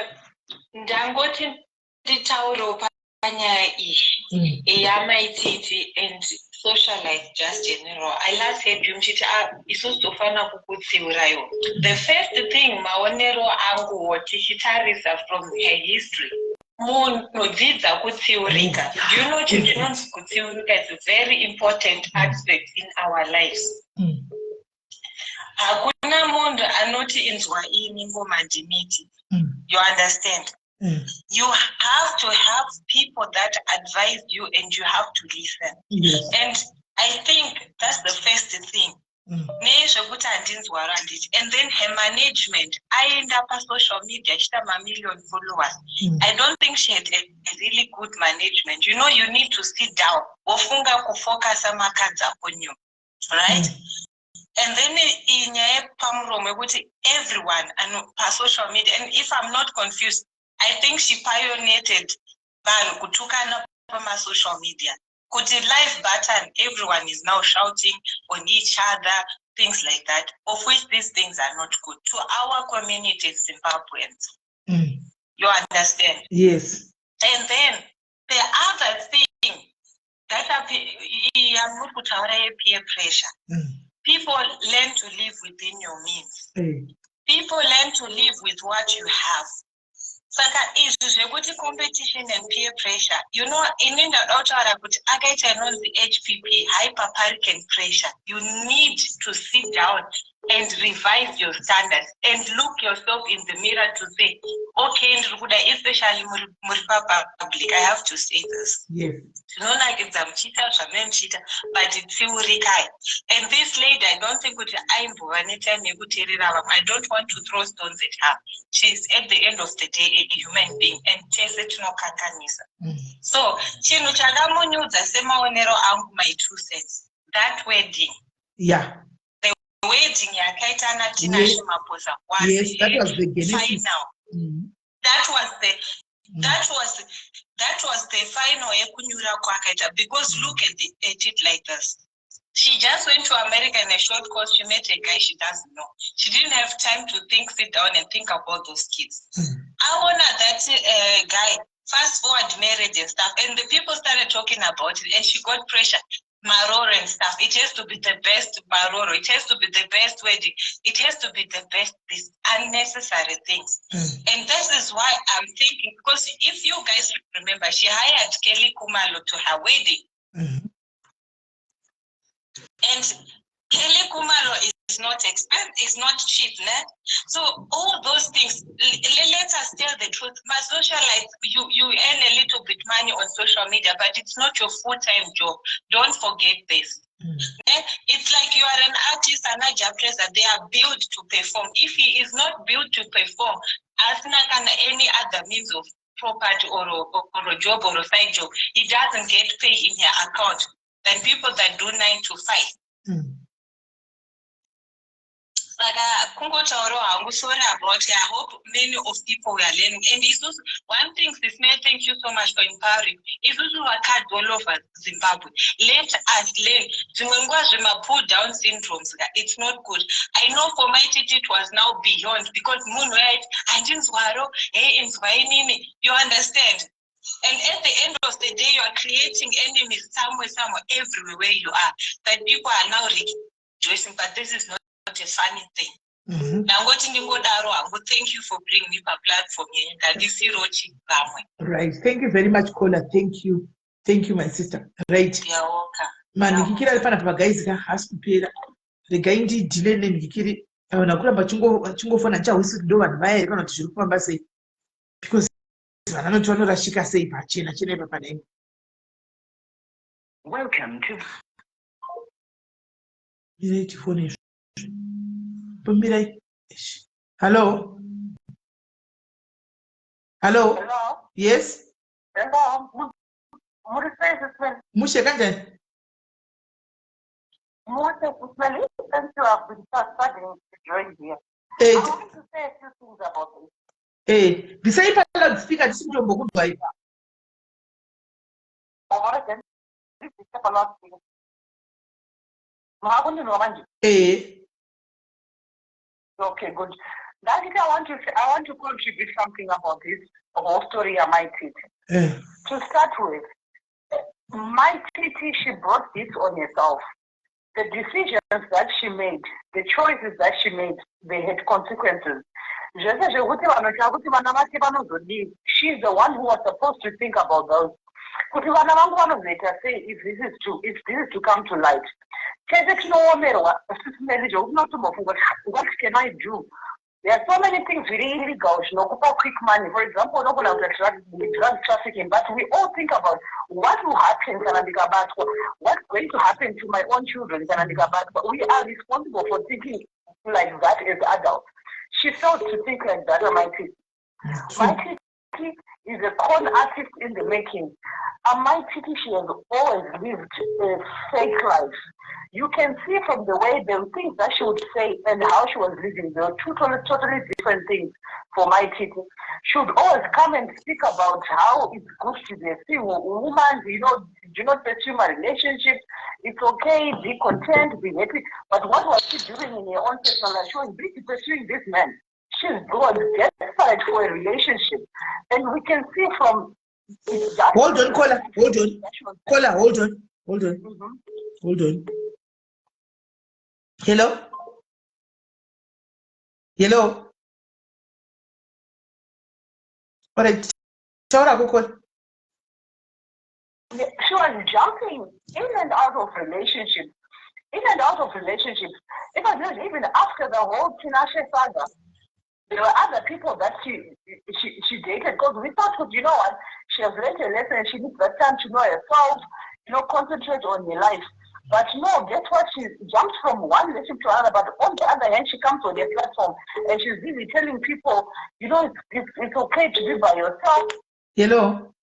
ndangoti nditaurewo panyaya iyi yamaititi and social life just general. I last heard you muchiti isusu tofanira kukutsiuraiwo. The first thing maonero anguwo tichitarisa from her history, munhu dzidza kutsiurika. Do you know chinhu chinonzi kutsiurika is a very important aspect in our lives. Hakuna munhu anoti inzwa ini ngoma ndimiti. You understand? You have to have people that advise you and you have to listen. Yes. And I think that's the first thing. Nezvekuti handinzwaro handiti. And then her management aenda pasocial media achiita mamillion followers. I don't think she had a really good management. You know, you need to sit down wofunga kufocasa macards on you, right? And then inyaya yepamuromo yekuti everyone pasocial media, and if I'm not confused, I think she pioneered vanhu kutukana pamasocial media. Kuti live button, everyone is now shouting on each other, things like that, of which these things are not good to our community, Zimbabweans. You understand? Yes. And then the other thing that yamuri kutaura yepeer pressure. People learn to live within your means. People learn to live with what you have. Saka izvi zvekuti competition and peer pressure, you know, ini ndada kutaura kuti akaita inonzi HPP, hyperparican pressure. You need to sit down and revise your standards and look yourself in the mirror to say, okay, ndiri kuda, especially muri papublic, I have to say this. Zvinonakidza muchiita zvamai muchiita, but tsiurikai. And this lady, I don't think kuti aimbova netime yekuteerera vamwe. I don't want to throw stones at her. She's at the end of the day a human being and tese tinokanganisa. So chinhu chakamunyudza semaonero angu, my 2 cents, that wedding. Yeah. The wedding yakaita naTinashe Maposa was Yes, that was the genesis. final. That was the that was the final yekunyura kwakaita, because look at it like this. She just went to America in a short course. She met a guy she doesn't know. She didn't have time to think, sit down and think about those kids. I wanna that guy, fast forward marriage and stuff, and the people started talking about it and she got pressure. Maroro and stuff. It has to be the best Maroro. It has to be the best wedding. It has to be the best, these unnecessary things. And this is why I'm thinking, because if you guys remember, she hired Kelly Kumalo to her wedding. And Kelly Kumalo is not expensive, is not cheap, ne? So all those things, let us tell the truth. My socialites, you earn a little bit money on social media, but it's not your full-time job. Don't forget this. It's like you are an artist and a job that they are built to perform. If he is not built to perform, asina kana any other means of property or a job or a side job, he doesn't get pay in her account than people that do 9 to 5. Saka kungotaurawo hangu, sorry about it. I hope many of people were learning. And isusu, one thing, Sis Mel, thank you so much for empowering. Isusu vakadzi all over Zimbabwe, let us learn. Dzimwe nguva zvema-pull down syndromes, it's not good. I know for Mai Titi it was now beyond because munhu yaiti handinzwaro, hey, inzwa inini, you understand? And at the end of the day, you are creating enemies somewhere, somewhere, everywhere where you are. That people are now rejoicing, but this is not a funny thing. Ndangoti ndingodaro hangu. Thank you for bringing me paplatform yenyu. Ngandisirochi vamwe. Right, thank you very much, caller. Thank you, thank you, my sister. Right. You're welcome. Manhikikiri ari panapa pagaizika haasi kupera. Regai ndidhile nenhikikiri. Vanhu vakuramba vachingofona, ndichahwisi kuti ndo vanhu vaya here kana kuti zviri kufamba sei, because vanhu vanoti vanorashika sei pachena chena ipa panenge. Welcome to Mirai tifone izvo. Pomirai. Hello, hello. Hello. Yes. Hello. Muri sei, Sis Mel? Mushe, kanjani? Mushe, Sis Mel. Thank you. I've been struggling to join here. I want to say a few things about this. Bvisai paloudspeaker, tisi kutombokunzwai. Alright, ndibvise paloudspeaker. Makundinzwa manje? Eh. Okay, good. That I want to contribute something about this whole story of Mai Titi. To start with, Mai Titi, she brought this on herself. The decisions that she made, the choices that she made, they had consequences. Zvese zvekuti vanhu chakuti vana vake vanozodii, she's the one who was supposed to think about those, kuti vana vangu vanozoita sei if this is to come to light. Tese tinoomerwa, Sis Meli, zvekuti unotombofunga kuti, what can I do? There are so many things zviri illegal zvinokupa quick money. For example, unogona kuita drug trafficking, but we all think about what will happen kana ndikabatwa, what's going to happen to my own children kana ndikabatwa. We are responsible for thinking like that as adults. She failed to think like that. Mai Titi, Mai Titi is a con artist in the making. Amai Titi, she has always lived a fake life. You can see from the way the things that she would say and how she was living, they were two totally, totally different things for Mai Titi. She would always come and speak about how it's good to be a single woman, do not pursue my relationship, it's okay, be content, be happy. But what was she doing in her own personal life? She was busy pursuing this man. She was desperate for a relationship. And we can see from Hold on, caller. Hold on. Caller, hold on. Hold on. Hold on. Hello? Hello? All right. Taura, caller. She was jumping in and out of relationships, in and out of relationships. Even after the whole Tinashe saga, there were other people that she dated because we thought, you know what, she has learned a lesson. She needs that time to know herself, concentrate on her life. But no, guess what? She jumped from one relationship to another. But on the other hand, she comes on the platform and she's busy telling people, it's okay to be by yourself. Hello?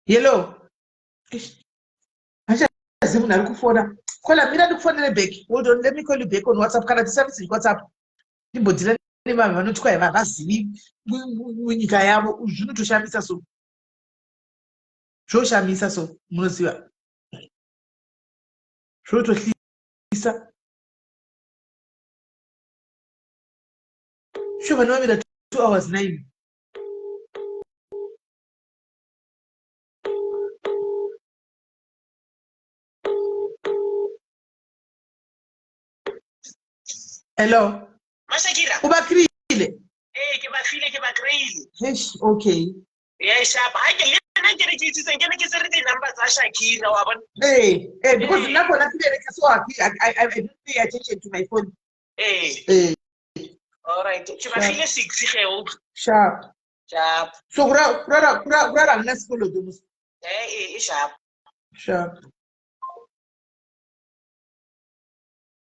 Hello? Achazi munhu ari kufona. Caller, mira ndikufonere back. Hold on, let me call you back on WhatsApp. Kana tisabisiri WhatsApp. Ndimbodzira nevanhu vanoti kwai havazivi munyika yavo. Zvinotoshamisa so. Zvoshamisa so, munoziva. Zvotohlisa. Sure, vanhu vamira 2 hours 9. Hello. Mashakira. O ba kry-ile? Ee, ke ba file, ke ba kry-ile. Eish, okay. Ee, sharp. Ha ke le nna ke re ke itsitseng, ke ne ke tsere di-number tsa Shakira, wa bona. Ee, ee, because nna gona ke bereka so I didn't pay attention to my phone. Ee. Ee. All right. Ke ba file 6 ge o. Sharp. Sharp. So go ra nna sekoloto mos. Ee, e sharp. Sharp.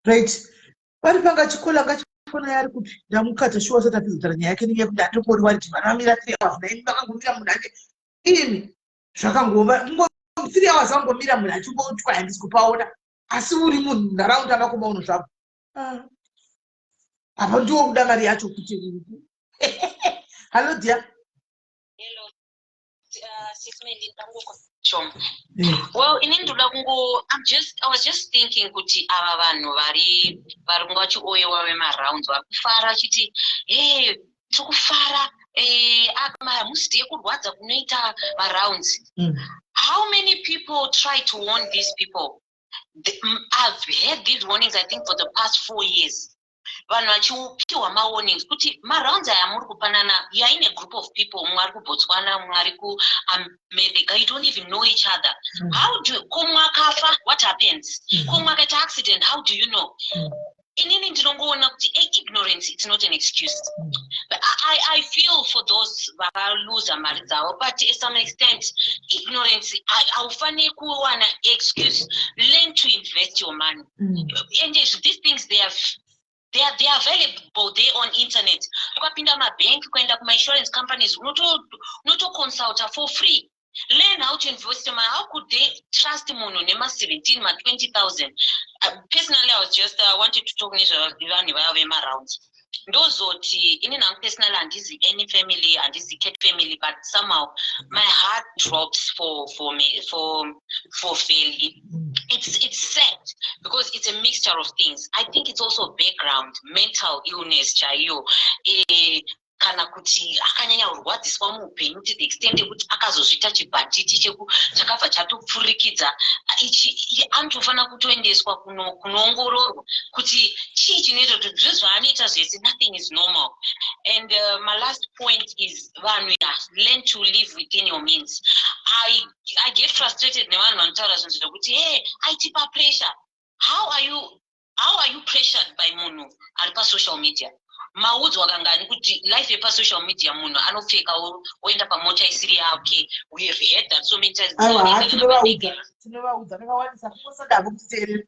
Right. Pari panga chikola ngachifona yari kupi ndamukata shuwa sati apedza kutaura nyaya yake nenyaya yekuti andingori wari kuti vana vamira 3 hours naimi vakangomira munhu ake imi zvakangova kungo 3 hours vangomira munhu achingotwa handisi kupaona asi uri munharaunda mako mauno zvako ah. Apa ndiwo kuda mari yacho kuti hallo dear. Hello. Sis Melly, Shoma. Well, ini ndoda kungo I'm just I was just thinking kuti ava vanhu vari kunga vachioyewa vemarounds vari kufara vachiti hey tiri kufara hamuziye kurwadza kunoita marounds. How many people try to warn these people? I've heard these warnings I think for the past 4 years. Vanhu vachipiwa mawarnings kuti marounds aya muri kupanana, you are in a group of people, mumwe ari kuBotswana, mumwe ari kuAmerica, you don't even know each other. How do ko akafa, what happens? Ko mumwe akaita accident, how do you know? Inini ndinongoona kuti ignorance, it's not an excuse. But I feel for those vakaluza mari dzavo, but to some extent ignorance haufaniri kuwana excuse. Learn to invest your money. And these things, they are available there on internet. Ukapinda mabank, kuenda kuma-insurance companies, unotoconsulta for free. Learn how to invest your money. How could they trust munhu nema-17 ma-20 000? Personally, I was just wanted to talk nezvevanhu vaya vemarounds. Ndozoti ini nangu personally handizi any family, handizi Cat family, but somehow my heart drops for me, for Feli. It's sad because it's a mixture of things. I think it's also background mental illness chaiyo, kana kuti akanyanya kurwadziswa muupenyu to the extent yekuti akazozviita chibhanditi chakabva chatopfurikidza ichi. Anotofanira kutoendeswa kunoongororwa kuti chii chinoita kuti zvezvaanoita zvese, nothing is normal. And my last point is, vanhu, learn to live within your means. I get frustrated nevanhu vanotaura zvinhu zvekuti, "Hey, aitipa pressure." How are you pressured by munhu ari pasocial media? Maudzwa kangani kuti life yepasocial media munhu anopfeka oenda pamota isiri yake? We have heard that so many times. Aiwa, tinovaudza, tinovaudza kakawandisa, kungosadavo kutiteerera.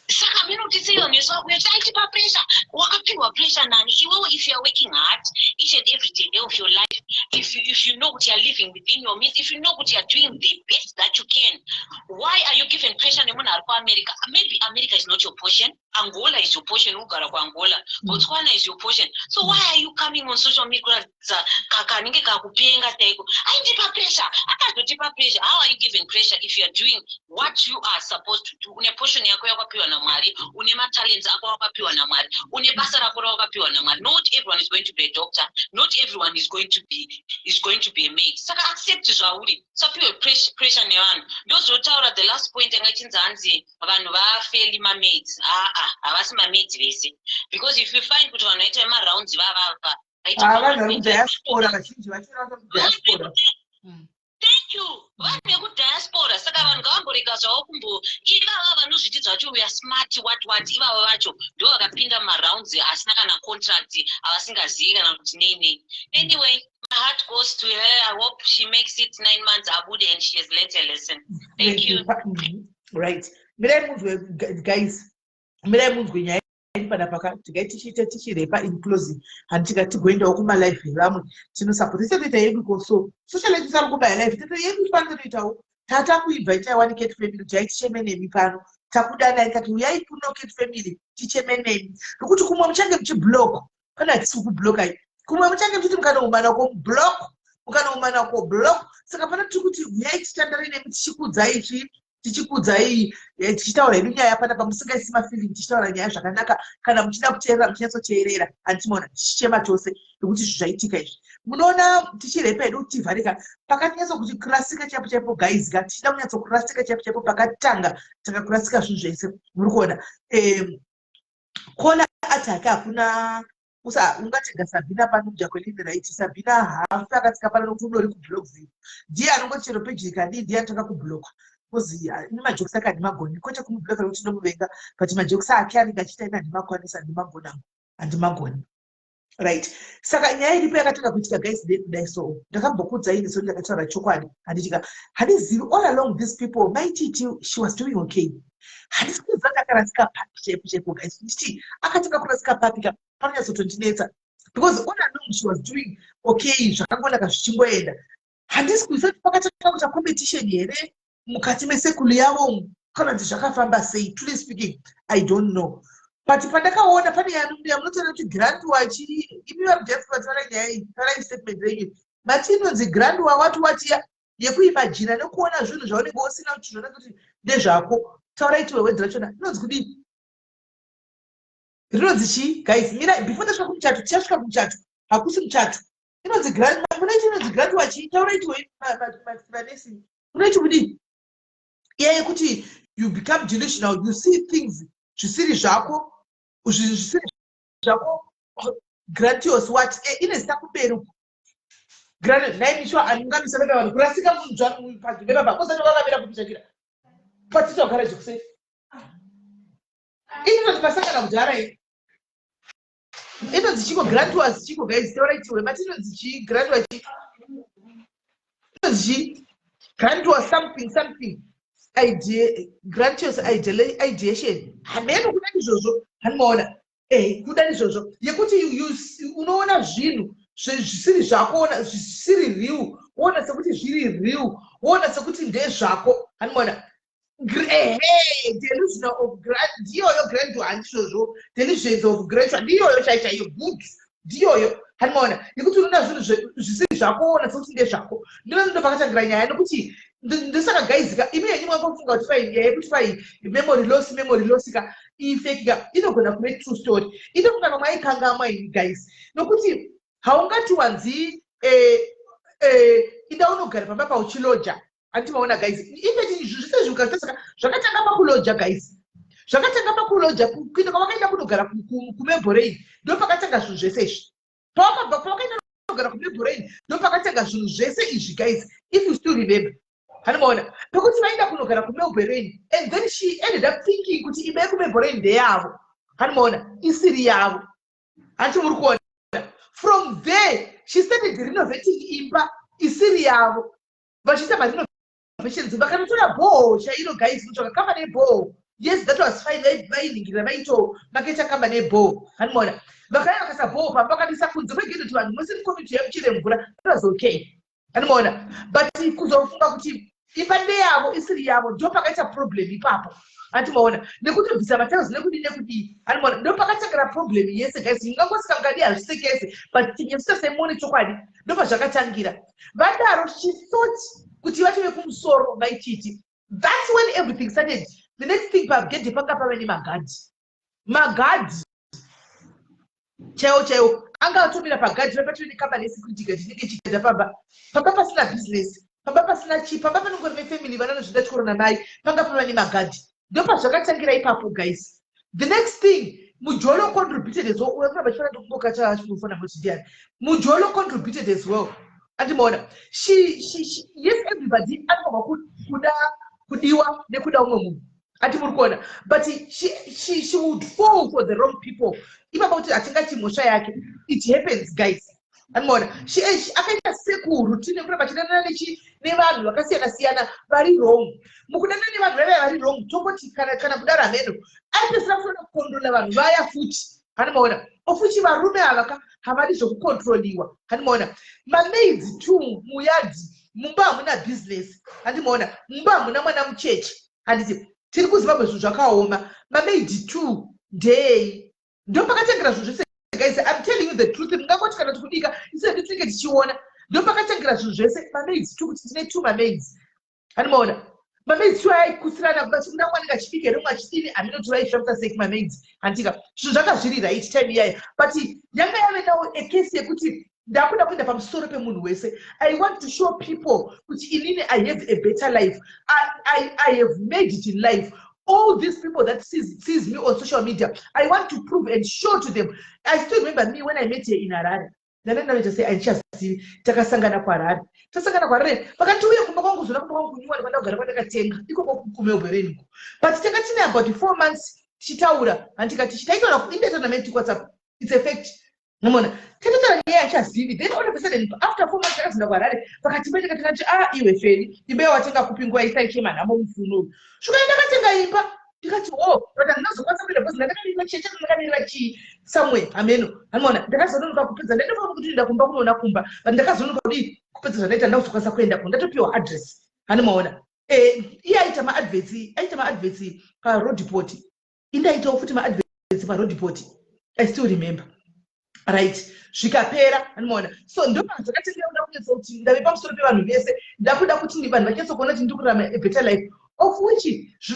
Saka mene kuti sei vanhu vese vakuya aitipa pressure? Wakapiwa pressure nani iwewe? If you are working hard each and every day of your life, if you know kuti you are living within your means, if you know kuti you are doing the best that you can, why are you given pressure nemunhu ari kuAmerica? Maybe America is not your portion. Angola is your portion, ugara kuAngola. Botswana is your portion. So why are you coming on social media kuratidza kanenge kakupenga chaiko, "Aindipa pressure, akazotipa pressure"? How are you given pressure if you are doing what you are supposed to do? Une portion yako yakapiwa naMwari, une matalents ako wakapiwa naMwari, une basa rako rawakapiwa naMwari. Not everyone is going to be a doctor. Not everyone is going to be a maid. Saka accept zvauri, usapiwe pressure nevanhu. Ndozotaura the last point yanga ichinzi, hanzi vanhu vafeli mamaids. Aa, havasi mamaids vese, because if you find kuti vanhu vaita vemarounds vavava Ah, vanhu vari kudiaspora, vazhinji vacho vari kudiaspora. Thank you. Vanhu vekudiaspora. Saka vanhu ngavamborega zvavo kumbo ivava vanozviti zvacho we are smart, what what. Ivava vacho ndo vakapinda mumarounds asina kana contract, avasingazivi kana kuti nei nei. Anyway, my heart goes to her. I hope she makes it 9 months, abude, and she has learnt a lesson. Thank you. Right, mirai munzwe, guys, mirai munzwe nyaya iri panapa. Tigai tichiita tichirepa in closing, handitika tigoendawo kumalive evamwe tinosapota. Tisatoita yedu ko, so social life isari kubaya live tete yedu pano totoitawo. Tatakuinvitai wani Cat Family kuti ai ticheme nemi pano. Takudanai kati uyai kuno Cat Family ticheme nemi, nokuti kumwe muchange muchiblock pane, hatisi kukublokai. Kumwe muchange muchiti mukanoumana ko block, mukanoumana ko block. Saka pano tiri kuti uyai titandare nemi, tichikudzai chii, tichikudzai, tichitaura hedu nyaya panapa musingaisi mafeeling, tichitaura nyaya zvakanaka. Kana muchida kuteerera, muchinyatsoteerera, handitimaona tichichema tose nekuti izvi zvaitika izvi. Munoona tichirepa hedu tivharika pakatinyatso kurasika chaipo chaipo, guys ka. Tichida kunyatsokurasika chaipo chaipo pakatanga takakurasika zvinhu zvese. Muri kuona caller. Ati hake hakuna usa ungatega Sabina pano, Jacqueline, right? Sabina haafi akatsika pano nokuti unori kublock view. Ndiye anongoti chero peji ikadii, ndiye anotanga kublockwa, because ini majokes ake handimagoni. Kwete kumubloka nekuti ndinomuvenga, but majokes ake anenge achiita ini handimakwanisi, handimagoni angu, handimagoni, right? Saka nyaya iripo yakatanga kuitika, guys, ndekudai. So ndakambokudzai ini, so ndakataura chokwadi, handitika? Handizivi, all along these people, Maititi, she was doing okay. Handisi kuziva kuti akarasika papi chaipo chaipo, guys. Ndichiti akatanga kurasika papi ka, panonyatsotondinetsa, because all along she was doing okay, zvakangonaka zvichingoenda. Handisi kuziva kuti pakatanga kuita competition here mukati mecircle yavo, kana kuti zvakafamba sei. Truly speaking, I don't know, but pandakaona pane yamunotaura kuti grandeur chi, imi vamudiaspora, taura nyaya iyi, taurai statement renyu. Mati inonzi grandeur wati watiya yekuimagina nekuona zvinhu zvaunenge usina kuti zviona kuti ndezvako. Taurai tiwe wedzi rachona inonzi kudii, rinonzi chii, guys? Mira, before tasvika kumuchato, tichasvika kumuchato, hakusi muchato. Inonzi grand, munoiti inonzi grandeur chii? Taurai tiwe, vanesi, munoiti kudii iya yekuti you become delusional, you see things zvisiri zvako, zvisiri zvako? Grandiose what? Ine zita kumberi uko. Naimiswa anungamisa vega vanhu kurasika panzvimbo ipapa kozati vakamira kupishakira patita kugara zvekusei. Inoti pasangana kudhara iyi inonzi chiko? Grandiose chiko, guys? Taurai tiwe. Mati inonzi chii? Grandeur chii? Inonzi chii? Grandeur something something, idea, grandiose ideation, hameno kuda izvozvo. Hanimaona kuda izvozvo yekuti unoona zvinhu zvisiri zvako, ona zvisiri real, woona sekuti zviri real, woona sekuti ndezvako. Hanimaona? Ehe, delusional of ndiyoyo grandeur, handizvozvo? Delusions of grandeur, ndiyoyo chai chaiyo. Good, ndiyoyo. Hanimaona yekuti unoona zvinhu zvisiri zvako, woona sekuti ndezvako? Ndino pakatangira nyaya, nekuti ndosaka, guys ka, imi henyu mwangofunga kuti fine, nyaya yekuti fine, memory loss, memory loss ka, ifake ka, inogona kuve true story. Itofunga vamwe aikangamwa ini, guys, nokuti haungati wanzi inda unogara pamba pauchiloja. Handiti maona, guys? In fact, izvi zvese zvikazvita zvakatanga pakuloja, guys, zvakatanga pakuloja. Kuenda kwavakaenda kunogara kuMabelreign, ndo pakatanga zvinhu zvese izvi. Pawakabva pawakaenda kunogara kuMabelreign, ndo pakatanga zvinhu zvese izvi, guys, if you still remember. Hanimaona pekuti vaenda kunogara kuMabelreign, and then she ended up thinking kuti imba yekuMabelreign ndeyavo. Hanimaona? Isiri yavo. Handiti muri kuona? From there she started renovating imba isiri yavo, vachiita marenovations, vakanotora borehole chairo, guys, kutsvaka kamba neborehole. Yes, that was fine. Vainingirira, vaito makaita kamba neborehole. Hanimaona? Vakauya vakaisa borehole pamba, vakadisa kunze kwegedhi kuti vanhu mose mucommunity yamuchire mvura. That was okay. Hanimaona? But kuzofunga kuti imba ndeyavo isiri yavo, ndo pakaita problem ipapo. Handimaona? Nekutobvisa matiles, nekudii nekudii. Handimaona? Ndo pakatangira problem yese, guys. Mungangosika mukadii, hazvisekese, but tinyesisa semone chokwadi, ndo pazvakatangira. Vadaro, she thought kuti vatove kumusoro Maititi. That's when everything started. The next thing, pagedhe panga pave nemagadhi, magadhi chaiwo chaiwo anga atomira pagadhi. Patove nekambani yesecurity guard inenge ichigadha pamba. Pamba pasina business, pamba pasina chii, pamba panongori nefamily, vana nozvinda chikoro namai, panga pava nemagadhi. Ndo pazvakatangira ipapo, guys. The next thing, Mujolo contributed as well. Uyakuramba chifana ndokungokacha achingofona kuti ndiani. Mujolo contributed as well. Andimaona? She, yes, everybody anofanirwa kuda kudiwa nekuda umwe munhu. Ati muri kuona? But she would fall for the wrong people ipapa. Kuti hatingati mhosva yake, it happens, guys. Andimaona? Akaita sekuru tine kuramba achidanana nevanhu vakasiyana siyana vari wrong. Mukudanana nevanhu vaiva vari wrong, tongoti kana kudaro hameno, aipesera kutoda kucontrola vanhu vaya futi. Hanimaona? Ofuchi varume ava ka, havadi zvokucontroliwa. Hanimaona? Mamaids two muyadhi, mumba hamuna business. Handimaona? Mumba hamuna mwana mucheche. Handiti tiri kuZimbabwe? Zvinhu zvakaoma. Mamaids two ndeyei? Ndo pakatangira zvinhu zvese, guys. I'm telling you the truth. Mungangoti kana tikudika isu tinenge tichiona. Ndo pakatangira zvinhu zvese. Mamaids two, kuti tine two mamaids. Handimaona? Mamaids two aikusirana kuda mwanenge achibika here, umwe achidini, haminoti vaizvifambisa sei kumamaids. Handika zvinhu zvanga zviri right time iyaya, but yanga yave nawo acase yekuti ndakuda kuenda pamusoro pemunhu wese. I want to show people kuti inini I have a better life, I have made it in life. All these people that sees me on social media, I want to prove and show to them. I still remember me when I met her in Harare. Ndandandanoita sei, handichazivi. Takasangana kuHarare, tasangana kuHarare, vakati uye kumba kwangu, zona kumba kwangu kunyuwani kwandakugara, kwandakatenga ikoko kuMelbourne uko. But tanga tine about 4 months tichitaura, handikati tichitaitaura indaitaura WhatsApp. It's a fact. Nomona tatotaura nyaya yachazivi. Then all of a sudden, after 4 months, takazoenda kuHarare. Pakati pete katikati, "Ah, iwe Feli, imba yawatenga kupi?" Nguva isaichema nhamo mufuno uyu. Shukai ndakatenga imba. Ndikati, "O, but handinazokwanisa kuenda because ndandakamirira chii chacho, ndakamirira chii somewhere, hameno." Anoona ndakazononoka kupedza. Ndaitofanira kuti ndinda kumba kunoona kumba, but ndakazononoka kudii kupedza zvandaita. Ndakuzokwanisa kuendako, ndatopiwa address. Hanimaona iye aita maadverts, aita maadverts paRoodepoort. Indaitawo futi maadverts paRoodepoort, I still remember, right? Zvikapera. Anomaona, so ndopaa zvakatengera kuda kunyatsa kuti ndave pamusoro pevanhu vese. Ndakuda kuti vanhu vanyatsokuona kuti ndiri kurarama a better life, of which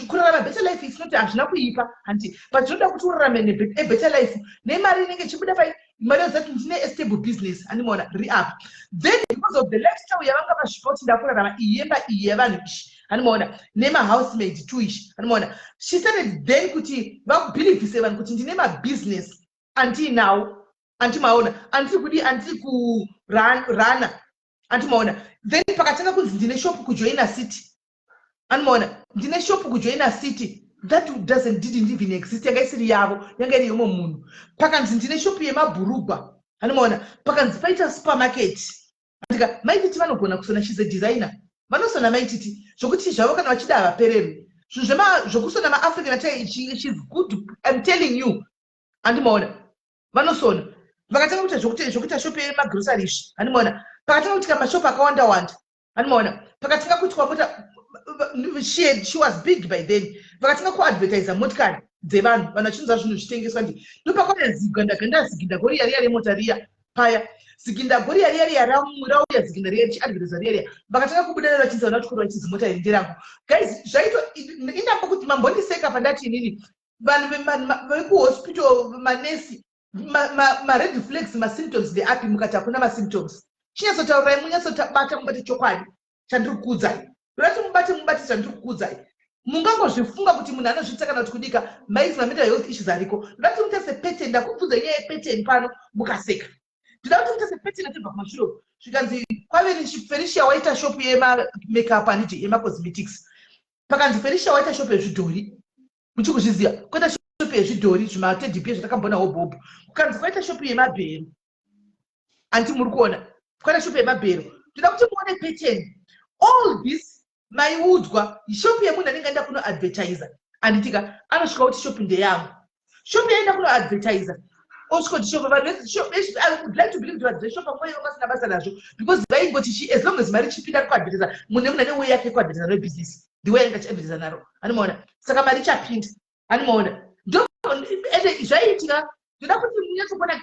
kurarama better life is not, hazvina kuipa, hanti? But zvinoda kuti urarame a better life nemari inenge ichibuda pai mari yozati ndine a stable business. Andimaona riri apa. Then because of the lifestyle yavanga vasvipa kuti ndakurarama iyi yemba iyi yevanhu ishi, handimaona, nemahousemaid two ishi, handimaona, she started then kuti vabhilivhise vanhu kuti ndine mabusiness andiinawo, andimaona, andiri kudi, andiri kurana, andimaona. Then pakatanga kunzi ndine shop kuJoina City. Andimaona, ndine shop kuJoina City. That doesn't didn't even exist. Yanga isiri yavo, yanga iri yomwe munhu. Pakanzi ndine shop yemabhurugwa. Andimaona, pakanzi paita supermarket. Andika Maititi vanogona kusona. She's a designer. Vanosona Maititi zvokuti zvavo kana vachida havapererwi. Zvinhu zvokusona maAfrican attire, she's good, I'm telling you. Andimaona, vanosona. Vakatanga kuita zvokuita shop yemagrocery izvi. Handimaona, pakatanga kuitika mashopu akawanda wanda. Handimaona, pakatanga kuitwa mota. She was big by then. Vakatanga kuadvertisa motikari dzevanhu, vanhu vachinzwa zvinhu zvitengeswa. Ndi ndopakauya zigandaganda, zigindagoriya riya remota riya paya, zigindagoriya riya riya rauya, ziginda riya richiadvertisa riya riya. Vakatanga kubuda vachinzi vana vachikuru vachinzi mota iri nderangu. Guys, zvaito indamba kuti mambondiseka pandati inini vanhu vekuhospital, manesi, mared flags, masymptoms ndeapi? Mukati hakuna masymptoms. Chinyatsotaurirai, munyatsotabata, mubate chokwadi chandiri kukuudzai. Ndoda kuti mubate, mubate chandiri kukuudzai. Mungangozvifunga kuti munhu anozviita kana kuti kudika maisi mamental health issues ariko. Ndoda kuti muite sepattern. Ndakubvunza nyaya yepattern pano, mukaseka. Ndoda kuti muite sepattern atibva kumashure. Zvikanzi kwave Felicia waita shop yemamakeup, handiti, yemacosmetics. Pakanzi Felicia waita shop yezvidhori. Muchikuzviziva, kwaita shop yezvidhori, zvimateddy bear zvatakamboona hobhobho. Kukanzi kwaita shop yemabhero. Handiti muri kuona, kwaita shop yemabhero. Ndoda kuti muone pattern. All this maiudzwa shop yemunhu anenge aenda kunoadvertisa, handitika? Anosvika kuti shop ndeyangu. Shop yaenda kunoadvertisa, osvika kuti shop vanhu. I would like to believe kuti vanhu veshop nguva iyo vasina basa nazvo, because vaingoti as long as mari ichipinda kuadvertisa, munhu nemunhu ane way yake yekuadvertisa nebusiness, the way anenge achiadvertisa naro. Anomaona, saka mari ichapinda. Anomaona, ende zvaiitika. Ndoda kuti munyatsokuona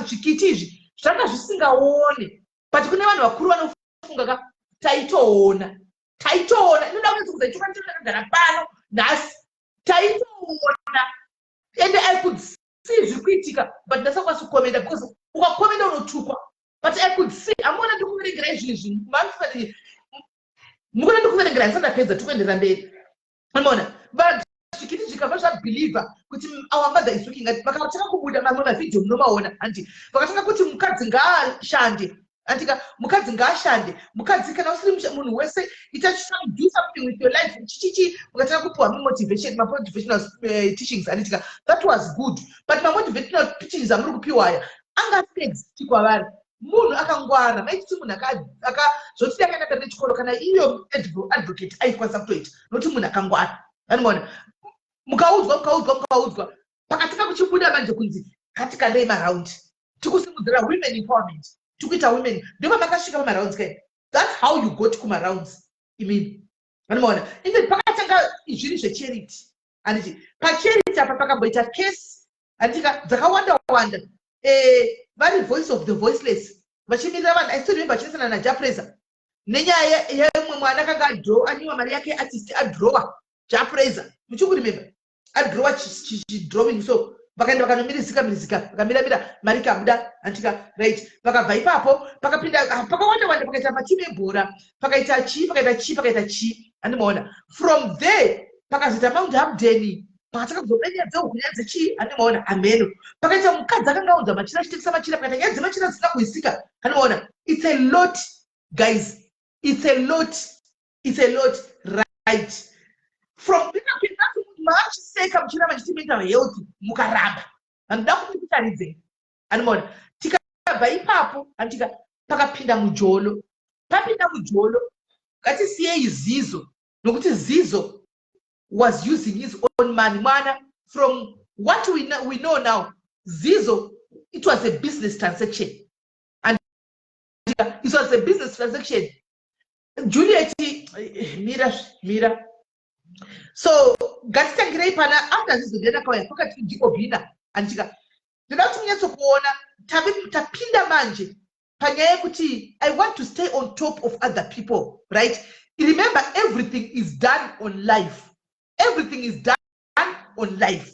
zvikiti izvi zvanga zvisingaone, but kune vanhu vakuru vanofunga ka. Taitoona, taitoona. Inoda kunyatsokuza chokwadi ndakagara pano nhasi. Taitoona, and I could see zviri kuitika, but ndasakwanisi kukomenda because ukakomenda unotukwa. But I could see. Amuona, ndikuverengerai zvinhu izvi. Mukona ndikuverengerai, ndisati ndapedza, tikuenderera mberi. Amaona, but zvikiti zvikabva zvabhilivha kuti our mother is looking at. Vakatanga kubuda mamwe mavhidhiyo, munomaona, handi? Vakatanga kuti mukadzi ngaashande, andika? Mukadzi ngaashande. Mukadzi kana usiri munhu wese, ita do something with your life, chichichi. Mukatanga kupiwa mamotivation, mamotivational teachings, anditika? That was good, but mamotivational teachings amuri kupiwa aya anga asingaexisti kwavari. Munhu akangwara maititi, munhu zvotidi akaenda mberi nechikoro, kana iyo advocate aikwanisa kutoita, nokuti munhu akangwara. Anomaona, mukaudzwa, mukaudzwa, mukaudzwa. Pakatanga kuchibuda manje kunzi katikandei maraundi, tikusimudzira women empowerment, tikuita women, ndopamakasvika pamarounds kai. That's how you got kumarounds imini. Anomaona, even pakatanga zviri zvecharity, handiti? Pacharity apa pakamboita case, handitika, dzakawanda wanda. Vari voice of the voiceless, vachimirira vanhu. I still remember vachinesana naJah Prayzah nenyaya yemumwe mwana akanga adraw, anyiwa mari yake, artist adrowa. Jah Prayzah, muchikuremember, adrowa chidrawing. So vakaenda vakanomirizika mirizika, vakamiramira, mari ikabuda, handitika? Right, vakabva ipapo pakapinda pakawanda wanda, pakaita matimu ebhora, pakaita chii, pakaita chii, pakaita chii. Handimaona, from there Pakazoita Mount Hampden, pakatanga kuzobuda nyaya dzehuku, nyaya dzechii, handimaona hameno. Pakaita mukadzi akanga aunza machira, achitengesa machira, pakaita nyaya dzemachira dzisina kuisika, handimaona. It's a lot, guys, it's a lot, it's a lot. Right from maachiseka muchiramba chiti mental health, mukaramba vanoda kuti kutaridzei, handimaona. Tikabva ipapo, handitika, pakapinda mujolo. Papinda mujolo, ngatisiyei Zizo, nokuti Zizo was using his own money. Mwana, from what we know now, Zizo, it was a business transaction, and it was a business transaction. Juliet, mira, mira. So ngatitangirei pana after Zizo. Ndiana kauya pakati ndiObina, anditika. Ndoda kuti munyatsokuona tapinda manje panyaya yekuti I want to stay on top of other people, right? Remember, everything is done on live, everything is done on live.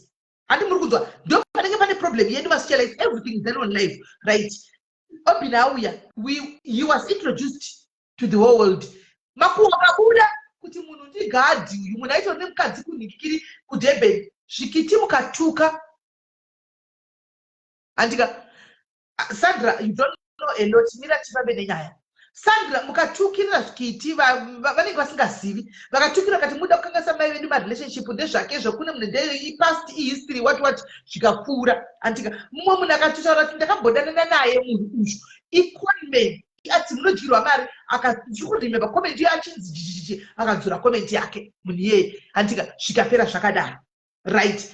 Handi muri kunzwa? Ndo panenge pane problem yedu masocialites. Everything is done on live, right? Obina auya, he was introduced to the whole world. Makuhwa akabuda kuti munhu ndigadhi uyu, munhu aitori nemukadzi kunhikikiri kuDurban. Zvikiti mukatuka, handika. Sandra, you don't know a lot. Mira tifambe nenyaya, Sandra. Mukatukirira zvikiti, vanenge vasingazivi vakatukira kati muda kukanganisa mai vedu marelationship, ndezvakezvo. Kune munhu ndeipast, ihistory, what what, zvikapfuura, andika. Mumwe munhu akatotaura kuti ndakambodanana naye munhu uyu, iconman, ati munodyirwa mari. Ndikuremember comment iyo achinzi chichichi, akadzura comment yake munhu iyeye, handika. Zvikapera zvakadaro, right?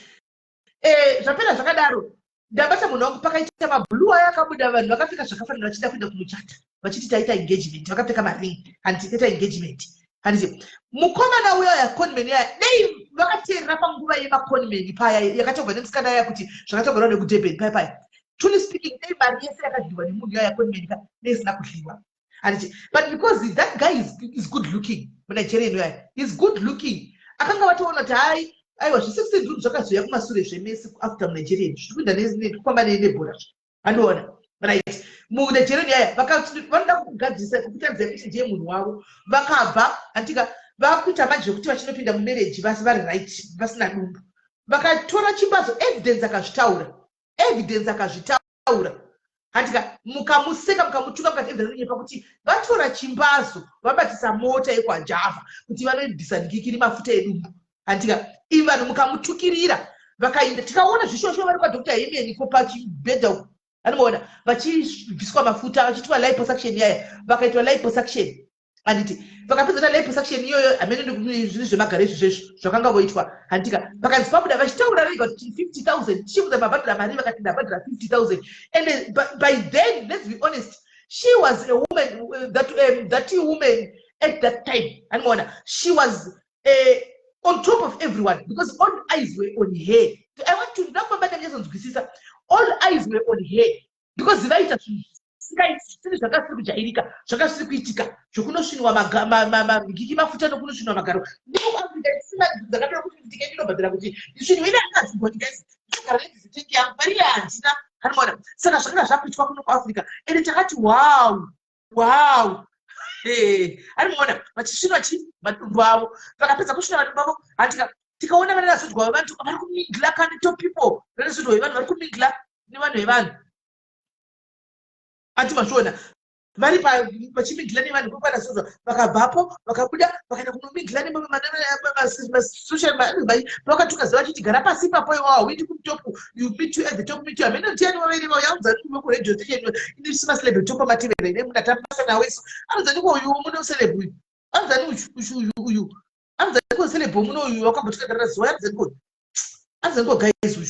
Zvapera zvakadaro, ndabata munhu wangu. Pakaita mablue aya akabuda, vanhu vakapfeka zvakafanana vachida kuenda kumuchata, vachiti taita engagement, vakapfeka maring, handiti, taita engagement, handiti. Mukomana uya yaconman yaya, dei vakateerera panguva yemaconman paya yakatogwa nemusikana yaya kuti zvakatogwa nekuDurban paya paya, truly speaking, dei mari yese yakadyiwa nemunhu yaya conman ka neisina kudyiwa, handiti. But because that guy is good looking, muNigerian uyaya is good looking, akanga vatoona kuti hai, aiwa, zvi16 rooms zvakazoya kumasure zvemesi after muNigerian zviri kuenda kufamba nebhora, andiona, right? MuNigerian yaya vanoda kugadzirisa, kukutaridzai kuti ndiye munhu wavo. Vakabva, handika, vakuita manje zvekuti vachinopinda mumarriage vari right, vasina dumbu. Vakatora chimbadzo, Evidence akazvitaura, Evidence akazvitaura, handika. Mukamuseka, mukamutuka, mukati Evidence anonyepa kuti vatora chimbazo, vabatisa mota yekwaJava kuti vanobvisa ndikikiri mafuta edumbu, handika. Ivi vanhu mukamutukirira, vakaenda, tikaona zvishosho vari kwaDr Hemeniko pachibhedha uku, anomaona vachibviswa mafuta, vachiitwa liposuction yaya. Vakaitwa liposuction, handiti. Vakapedza ta liposuction iyoyo, hamene zvinhu zvemagaro izvi zvezvo zvakanga voitwa, handika. Pakanzi pabuda vachitaura vega kuti 50 000, tichibuda mabhadhara mari, vakati ndabhadhara 50 000. And by then, let's be honest, she was a woman, that woman at that time, anomaona, she was on top of everyone because all eyes were on her. I want to ndakufamba ndanyazonzwisisa, all eyes were on her because vaita zvinhu zvisiri zvanga zvisiri kujairika, zvanga zvisiri kuitika, zvokunosvinwa mangiki mafuta nokunosvinwa magaro. Ndiko kuAfrica isina dzakadora kuti ndike ndinobhadhara kuti ndisvinwe. Ine handinazvigoni, guys, ndinogara nedizitengi yangu, mari iya handina, anoona. Saka zvakanga zvakuitwa kuno kuAfrica, ende takati wow, ari muona vachisvinwa chi madumbu avo. Vakapedza kusvina madumbu avo, handika, tikaona vana vazodwa vevanhu vari kumingla kane top people, vana zodwa vevanhu vari kumingla nevanhu vevanhu, ati mazviona, vari vachimingla nevanhu kwekwanazodwa. Vakabvapo, vakabuda, vakaenda kunomingla nemasocial. Vakatuka zuva vachiti gara pasi ipapo, iwawa hauindi kutop, you meet you at the top, meet you. Hamene ndiani wavairi vayaudza kuradio station inisimaceleb top amatevera ine munhu atambasa nawe isu. Anonzani ko uyu muno celeb uyu? Anonzani uyu, uyu, uyu anonzani ko celeb muno uyu wakambotikadharira zuva? Anonzani ko, anonzani ko, guys? Uyu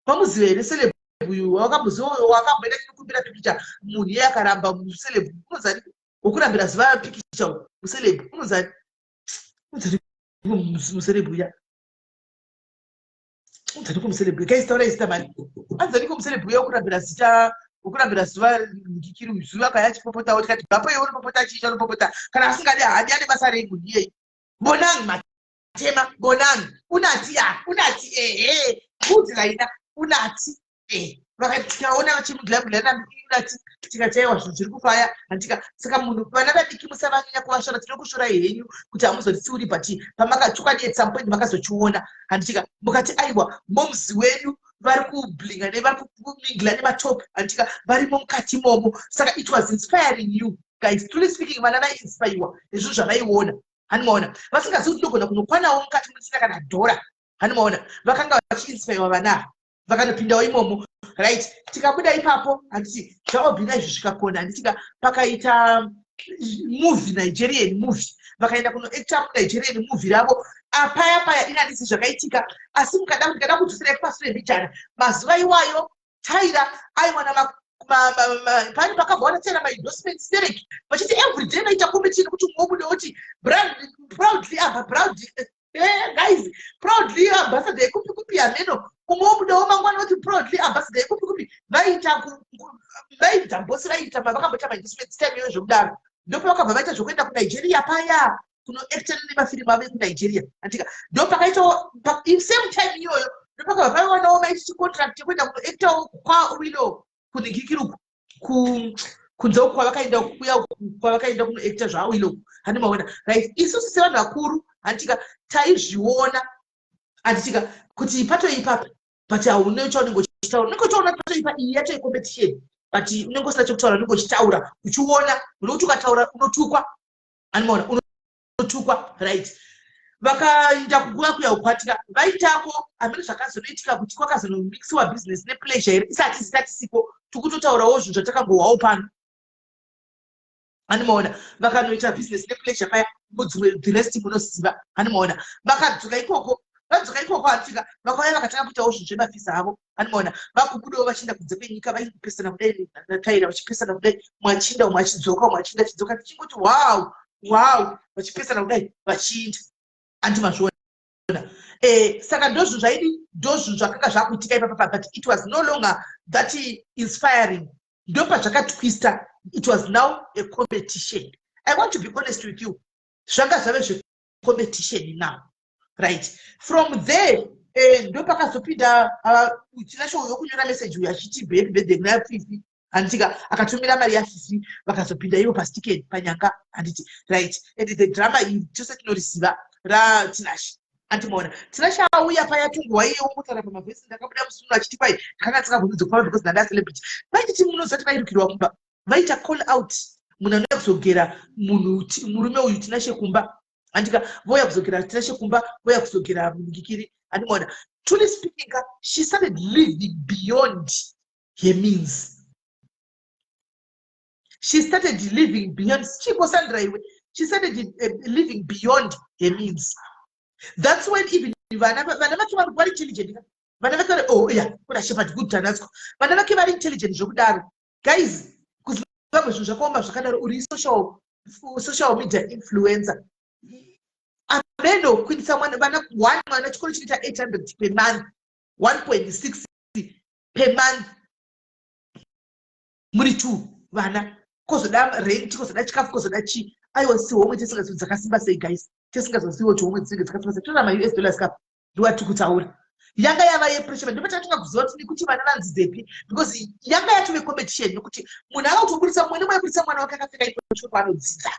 mamuziva here celeb uyu wakamboziva, uyu wakamboenda chinokumbira pikicha munhu iye akaramba? Muceleb unonzani wokurambira zuva pikicha muceleb unonzani? Unonzani muceleb uya? Unonzani ko muceleb? Guys, taurai zita mari. Anzani ko muceleb uya wokurambira zita, wokurambira zuva ngikiri zuva kaya achipopotawo? Tikati bvapo iwe, unopopota chicha, unopopota kana asingadi haadi, ane basa rei munhu iyei? Bonang Matema, Bonang unati, ya, unati ehe, bvudzi raina unati. Tikaona vachimuglamglanati, tikati aiwa, zvinhu zviri kufaya, handika? Saka munhu, vana vadiki, musavanyanya kuvashora. Tiri kushorai henyu kuti hamuzotsiuri, but pamakachokwadi at some point makazochiona, handitika? Mukati aiwa, momuzi wenyu vari kublinga, nevari kumingla nematop, handitika? Varimo mukati imomo. Saka it was inspiring you guys. Truly speaking, vana vaiinspiriwa nezvinhu zvavaiona, hanimaona? Vasingazivi kuti ndogona kunokwanawo mukati munisina kana dhora, hanimaona? Vakanga vachiinspiriwa vana ava, vakanopindawo imomo, right? Tikabuda ipapo, handiti zvaObina izvi zvikakona, handitika? Pakaita movie, Nigerian movie, vakaenda kunoacta muNigerian movie ravo. Apaya paya inandisi zvakaitika, asi mukada, ndikada kudzoserai pasure mbijana, mazuva iwayo Tyra aiwana, pane pakabvaona Tyra maendorsement sterek, vachiti everyday vaita competition kuti umwe wobude woti proudly aba proud, guys, proudly ambassador yekupi kupi, hameno. Umwe wobudewo mangwana woti proudly ambassador yekupi kupi. Vaita, vaita mbosi, vaita vakamboita maendorsement time iyoyo zvekudaro. Ndopavakabva vaita zvokuenda kuNigeria paya kunoactana nemafirimu avo ekuNigeria, andika? Ndopakaitawo same time iyoyo, ndopakabva paiwanawo maiti contract yekuenda kunoactawo kwaWillow kunhikikiruku, kunze uku kwavakaenda, kuya kwavakaenda kunoacta zvaWillow, handi maona? Right, isusu sevanhu vakuru, handitika, taizviona, handitika, kuti patoipapa, but haune chaunenge uchitaura. Unenge uchiona patoipa, iyi yacho icompetition, but unenge usina chekutaura. Unenge uchitaura uchiona nokuti ukataura unotukwa, animaona? Unotukwa, right? Vakaenda kuguva kuya kukwatika vaitako, hamene zvakazonoitika kuti kwakazonomixiwa business nepleasure here. Isati zitatisiko, tikutotaurawo zvinhu zvatakangohwawo pano, animaona? Vakanoita business nepleasure paya, mudzimwe, the rest munoziva, animaona? Vakadzoka ikoko, vadzoka ikoko, atika, vakauya vakatanga kuitawo zvinhu zvemafisa avo, animaona? Vakubudawo vachienda kunze kwenyika, vaipesana kudai naTyra, vachipesana kudai, mwachinda umwe achidzoka, umwe achinda achidzoka, tichingoti wow, vachipesana kudai vachiinda, andi mazviona? Saka ndozvinhu zvaidi, ndozvinhu zvakanga zvakuitika ipapapa, but it was no longer that inspiring. Ndopazvakatwista. It was now a competition. I want to be honest with you, zvanga zvave zvecompetition now, right? From there, ndopakazopinda Tinashe yokunyora message uyo achiti happy birthday kuna Fifi, handitika? Akatumira mari yaFifi, vakazopinda ivo pastikeni panyanga, handiti? Right, and the drama iri tose tinoriziva raTinashe, andimaona? Tinashe auya paya, tunguwa iye wongotaura pamavhesi, ndakabuda musi uno achiti kwai ndakanga ndisingabvumidzi kufamba because ndanda celebrity. Vaititi munoziva kuti vairukirwa kumba, vaita call out munhu anouya kuzogera munhu, murume uyu Tinashe kumba, handika? Voya kuzogera Tinashe kumba, voya kuzogera mungikiri, handimaona? Truly speaking, she started living beyond her means. She started living beyond, chiko Sandra iwe, she started living beyond her means. That's when even vana vake vari intelligent. Vana vake vari, oh yeah, kuna Shepard, good tanatswa. Vana vake vari intelligent zvokudaro, guys. KuZimbabwe zvinhu zvakaoma zvakadaro. Uri social media influencer, ameno kuindisa mwana, vana one, mwana chikoro chinoita 800 per month, 1.6 per month, muri two vana, kozoda rent, kozoda chikafu, kozoda chii. Aiwa, si homwe tisingazivi dzakasimba sei, guys. Tisingazozivi kuti homwe dzinenge dzakasimba sei. Tora maUS dollars kapa, ndiwati kutaura yanga yava yepressure. Ndopatatinga kuziva kuti nekuti vana vanzidzepi, because yanga yatove competition, nekuti munhu ava kutobudisa, mumwe nemwe aibudisa mwana wake akapfeka ipo kwaanodzidza.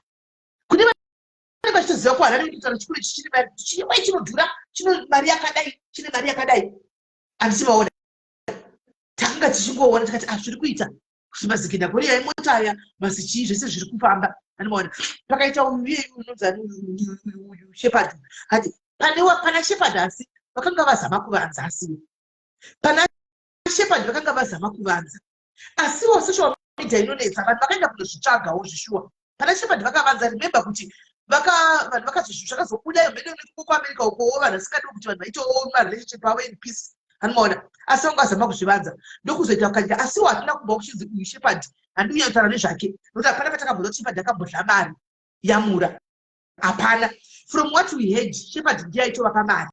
Kune vanenge vachitoziva kuHarare kutaura chikoro ichi chine mari, chimwe chinodhura, chino mari yakadai, chine mari yakadai, handiti maona? Takanga tichingoona tikati, ah, zviri kuita mazigenda koriya emota aya, mazichii, zvese zviri kufamba, andimaona? Pakaita uyu iyeyu unonzi uyu Shepard, handi pana Shepard, asi vakanga vazama kuvanza, asiwo pana Shepard vakanga vazama kuvanza, asiwo social media inonetsa, vanhu vakaenda kunozvitsvagawo zvishuwa. Pana Shepard vakavanza. Remember kuti vanhu zvakazobuda mhene kuAmerica ukowo, vanhu vasingadi kuti vanhu vaitewo marelationship avo in peace, hanimaona? Asi vanga vazama kuzvivanza, ndokuzoita kukaita, asiwo hatina kubva kuchinzi uyu Shepard, handi kunyanyotaura nezvake, nokuti hapana patakambonzwa kuti Shepard akambodla mari yamura, hapana. From what we heard, Shepard ndiye aitovapa mari,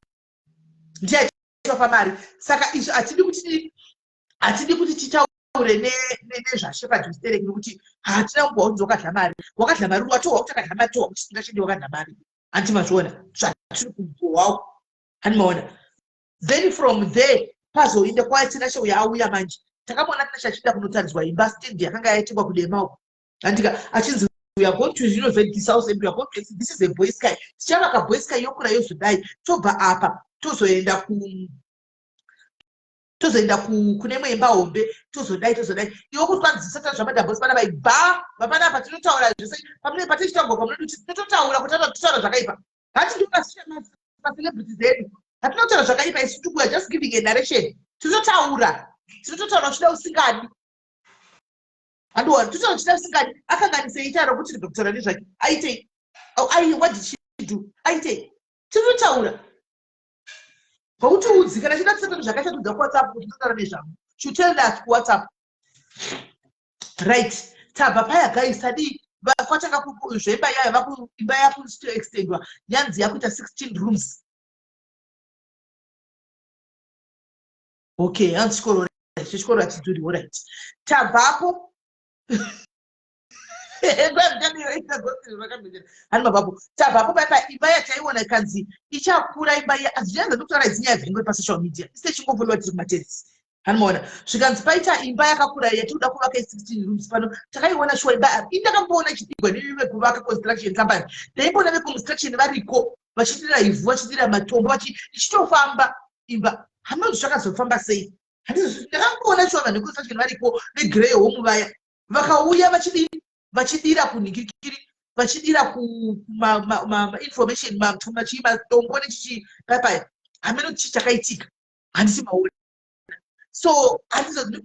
ndiye aitovapa mari. Saka izvo hatidi kuti titaure nezvaShepard mustereki, nokuti hatina kumbwa kunzi wakadla mari, wakadla mari, watohwa kuti akadla mari, tohwa kuti tingachende wakadla mari, handi mazviona zvatiri kugohwawo, handi maona? Then from there Pazoinda kwaya Tinashe uya auya manje. Takamuona Tinashe achienda kunotaridzwa imba stand yakanga yaitengwa kuDema uko. Andika achinzi we are going to renovate this house and we are going to this is a boy sky. Tichavaka boy sky yokura yozodai. Tobva apa tozoenda ku tozoenda kune imwe imba hombe tozodai tozodai iwe kuti kwanzi zvisatana zvamadhabhosi pana vai bva vapanapa tinotaura zvese pamune patichitaurwa kwamunoti tinototaura kuti totaura zvakaipa hati ndimacelebrities edu hatina kutaura zvakaipa isu tikuya just giving a narration tinotaura tinototaura uchida usingadi handiwa totaura uchida usingadi akanganisei taura kuti rega kutaura nezvake aitei ai what did she do aitei tinotaura Pakuti udzi kana chida kusatana zvakachatudza kuWhatsApp kuti totaura nezvavo. She tell us kuWhatsApp. Right. Tabva paya guys tadii kwatanga zveimba yayo vaku imba yakuextendwa yanzi yakuita 16 rooms. Okay, hanzi chikoro chikoro hachidhuri alright. Tabvapo Hani mapapo tabvapo paipa imba yataiona ikanzi ichakura imba iya azviyanza ndokutaura idzi nyaya dzaingori pasocial media ise chingofoliwa tiri kumateresi hani maona zvikanzi paita imba yakakura iya tikuda kuvaka 16 rooms pano takaiona shuwa imba indakamboona ichipigwa nevekuvaka construction company ndaimboona veconstruction variko vachidira ivhu vachidira matombo ichitofamba imba hameno zvakazofamba sei ndakamboona shuwa vanhu veconstruction variko vegrey home vaya vakauya vachidii vachidira kunhingirikiri vachidira kumainformation machii matombo nechichii paya hameno chii chakaitika handisi maona so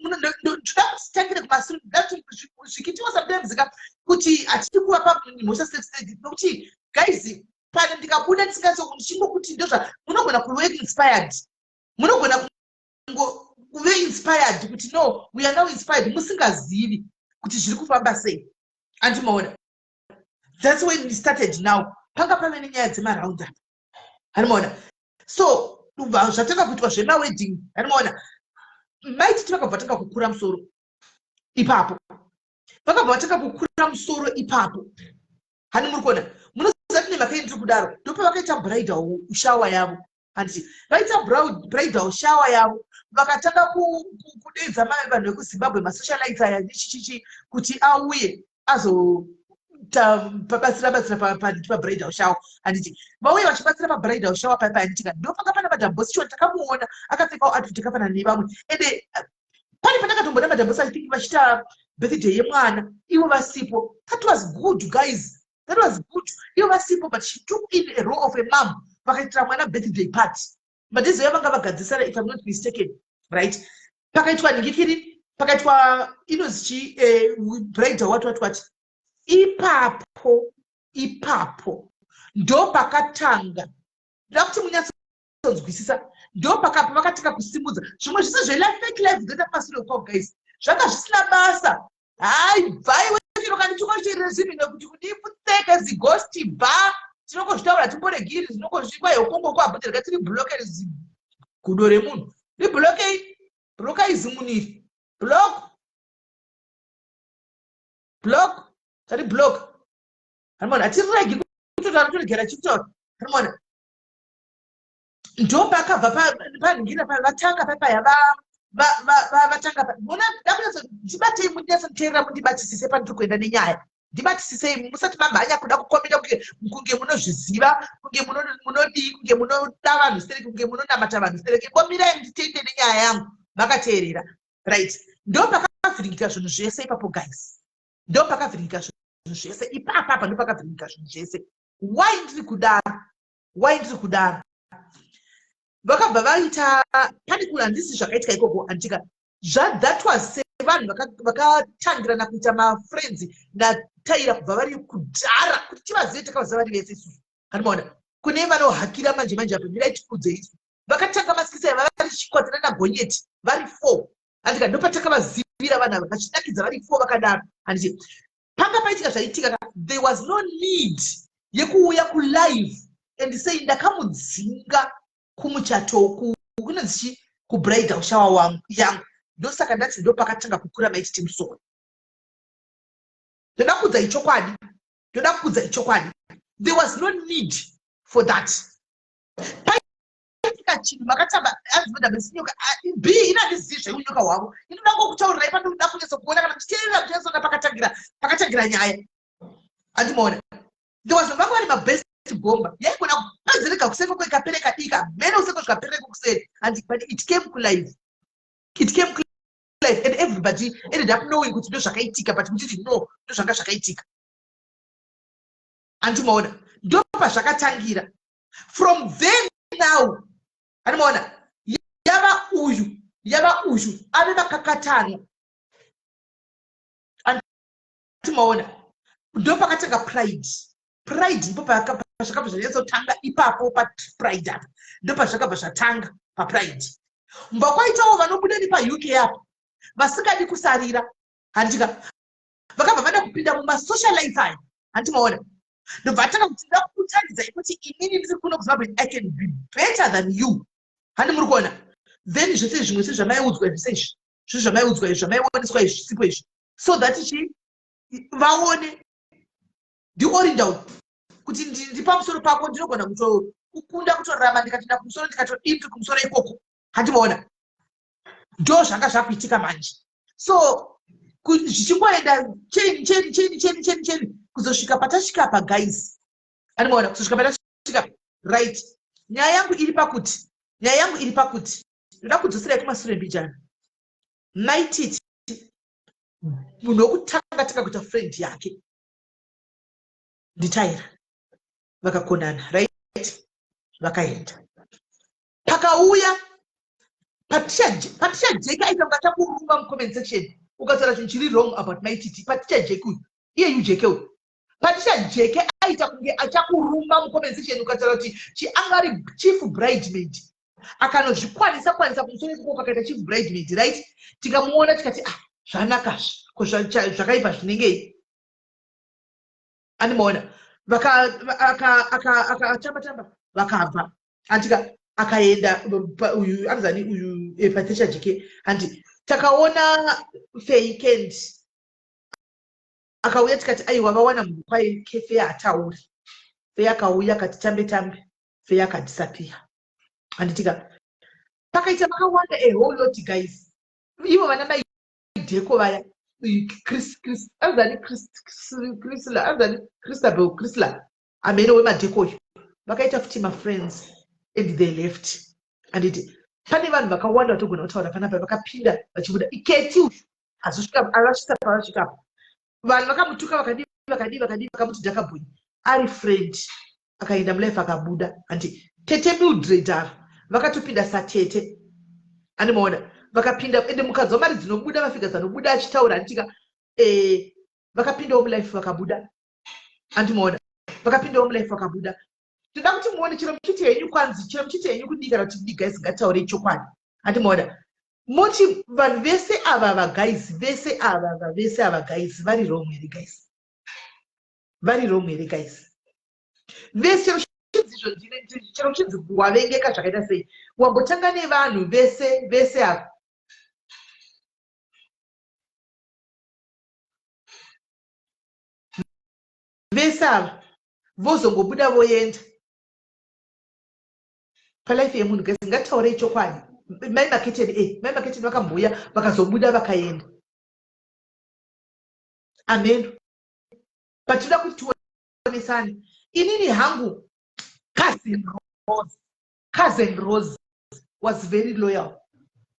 ndoda kuti titangire kumasure ndoda kuti zvikitiwa sometimes ka kuti hatidi kuvapa mhosva nokuti guys pano ndikabuda ndisingatso ndichingokuti ndozva munogona kuve inspired munogona kuve inspired kuti no we are now inspired musingazivi kuti zviri kufamba sei andimaona that's when we started now panga pave nenyaya dzemaround up handimaona so zvatanga kuitwa zvemawedding handimaona maititi vakabva vatanga kukura musoro ipapo vakabva vatanga kukura musoro ipapo hani muri kuona munoziva tine mhaka indiri kudaro ndopavakaita bridal shower yavo handiti vaita bridal shower yavo vakatanga kudeedza vanhu vekuzimbabwe masocialites aya nechichichi kuti auye azobatsira batsira pabridal shower handiti vauye vachibatsira pabridal shower paipa handitika ndopanga pana Madam Boss chiwa takamuona akapfekawo outfit yakafanana nevamwe ende pane pandakatombona Madam Boss I think vachiita birthday yemwana ivo vasipo that was good guys that was good ivo vasipo but she took in a role of a mom vakaitira mwana birthday party madizoya vanga vagadzisana if I'm not mistaken right pakaitwa ningikiri pakaitwa inonzi chi eh, bridal what what what ipapo ipapo ndo pakatanga ndoda kuti munyatsonzwisisa ndo pakapa vakatanga kusimudza zvimwe zvese zvefake life dzoita pasure kwao guys zvanga zvisina basa hai bvai wechiro kandichikochirezvini nekuti kudipfeka zigosti bha tinongozvitaura timboregiri zvinongozvikwa yokongo kwabhutereka tiri bloke gudo remunhu riblokei blokai zimuniri block block tari block hanimona hatiregi kutotaura toregera chikutaura hanimona ndo pakabva panhingira vatanga papaya vatanga mona dakunyatso ndibatei munyatsonteerera mundibatisise pandiri kuenda nenyaya ndibatisisei musati mamhanya kuda kukomenda kunge munozviziva kunge munodii kunge munoda vanhu stereki kunge munonamata vanhu stereki bomirai nditende nenyaya yangu makateerera right ndo pakavhiringika zvinhu zvese ipapo guys ndo pakavhiringika zvinhu zvese ipapapa ndo pakavhiringika zvinhu zvese why ndiri kudaro why ndiri kudaro vakabva vaita pane kuri handisi zvakaitika ikoko anditika that was sevanhu vakatangirana kuita mafriends nataira kubva vari kudhara kuti tivazive takavaziva vari vese isusu handimaona kune vanohakira manje manje apo mirai tikudze isu vakatanga masikisa ava vari chikwadzana nagonyeti vari four handika ndopatakavazivira vanhu ava vachinakidza vari four vakadaro handiti panga paitika zvaitika there was no need yekuuya kulive and say ndakamudzinga kumuchato kunonzi chi kubridal shower wangu yangu ndosaka ndati ndo pakatanga kukura maititi musoro ndoda kuudza ichokwadi ndoda kuudza ichokwadi there was no need for that. Makapfeka chinhu, makatamba anzi madam Sinyoka b. Ini handizivi zveunyoka hwavo. Inoda ngokutaurirai pandinoda kunyatsa kuona. Kana muchiteerera, muchanyatsona pakatangira nyaya. Handimaona there was vanga vari mabest bomba yaigona kazirega kuseko kwekapere kadika mene useko zvikapereko kuseri handi. But it came kulife, it came kulife, and everybody ended up knowing kuti ndo zvakaitika, but muchiti no, ndo zvanga zvakaitika. Handimaona ndo pazvakatangira. From then now, handimaona yava uyu ave makakatanwa. Handimaona ndo pakatanga pride. Pride ndipo pazvakabva zvanyatsotanga ipapo. Papride apa ndo pazvakabva zvatanga. Papride mba kwaitawo vanobuda nepaUK apo vasingadi kusarira, handika? Vakabva vada kupinda mumasocialites aya, handimaona? Ndobva atanga kuti nda kutaridzai kuti inini ndiri kuno kuZimbabwe, I can be better than you. Handi muri kuona? Then zvese zvimwe sezvamaiudzwa zvese izvi, zvi zvamaiudzwa izvi, zvamaioneswa izvi, zvisipo izvi, so that chi vaone ndiorinda uyu kuti ndi pamusoro pako, ndinogona kutokukunda, kutorarama ndikatoenda kumusoro, ndikatodii kumusoro ikoko. Handimaona ndo zvanga zvakuitika manje. So zvichingoenda chain, chain, chain, chain, chain, chain, kuzosvika patasvika pa, guys. Andimaona kuzosvika patasvika, right? Nyaya yangu iri pakuti ndoda kudzoserai kumasure mbijana. Maititi munhu wokutanga tanga kuita friend yake ndiTaira. Vakakonana, right? Vakaenda. Pakauya Patricia Jack, aita kunge achakuruma mucomment section ukataura chinhu chiri wrong about Maititi. Patricia Jack uyu, iye ujeke uyu, Patricia Jack aita kunge achakuruma mucomment section ukataura kuti chianga ari chief bridemaid, akanozvikwanisa kwanisa kumusoro ikoko, akaita chief bridemaid, right? Tikamuona tikati, "Ah, zvanakazve ko zvakaipa zvinengei?" Andimaona akatamba tamba, vakabva andika akaenda uyu anzani uyu, Patricia Jeke. Handi takaona Feikend akauya, tikati, "Aiwa, vawana munhu kwai." Feya hatauri. Feya akauya akati tambe tambe, Feya akadisappear. Handitika pakaita vakawanda, a whole lot, guys. Ivo vana maidheko vaya, anzani Crisla, anzani Christabel, Crisla amene wemadhekoyo, vakaita futi mafriends and they left. Handiti pane vanhu vakawanda vatogona kutaura panapa vakapinda vachibuda. Iketi uyu azosvika, avasvitsa pavasvikapo. Vanhu vakamutuka, vakadii, vakadii, vakadii, vakamuti dhakabhoni ari friend, akaenda mulife akabuda. Handi tete Mildred ava vakatopinda satete, andimaona vakapinda ende mukadzi wamari dzinobuda, mafigures anobuda achitaura, handitika? Vakapindawo mulife vakabuda. Andimaona vakapindawo mulife vakabuda. Toda kuti muone chero muchiti henyu kwanzi, chero muchiti henyu kudii kana kuti kudii, guys, ngataurei chokwadi. Handimaona moti vanhu vese ava vaguys, vese ava, vese ava, guys, vari wrong here, guys? Vari wrong here, guys? Vese chero uchinzi, chero uchinzi wavengeka zvakaita sei, wambotanga nevanhu vese, vese ava. Vese ava vozongobuda voenda palife yemunhu. Guys, ngataurei chokwadi. Mai Maketeni, mai Maketeni vakamboya, vakazobuda, vakaenda. Amen. But toda kuti tionesane. Inini hangu, cousin Rose, cousin Rose was very loyal.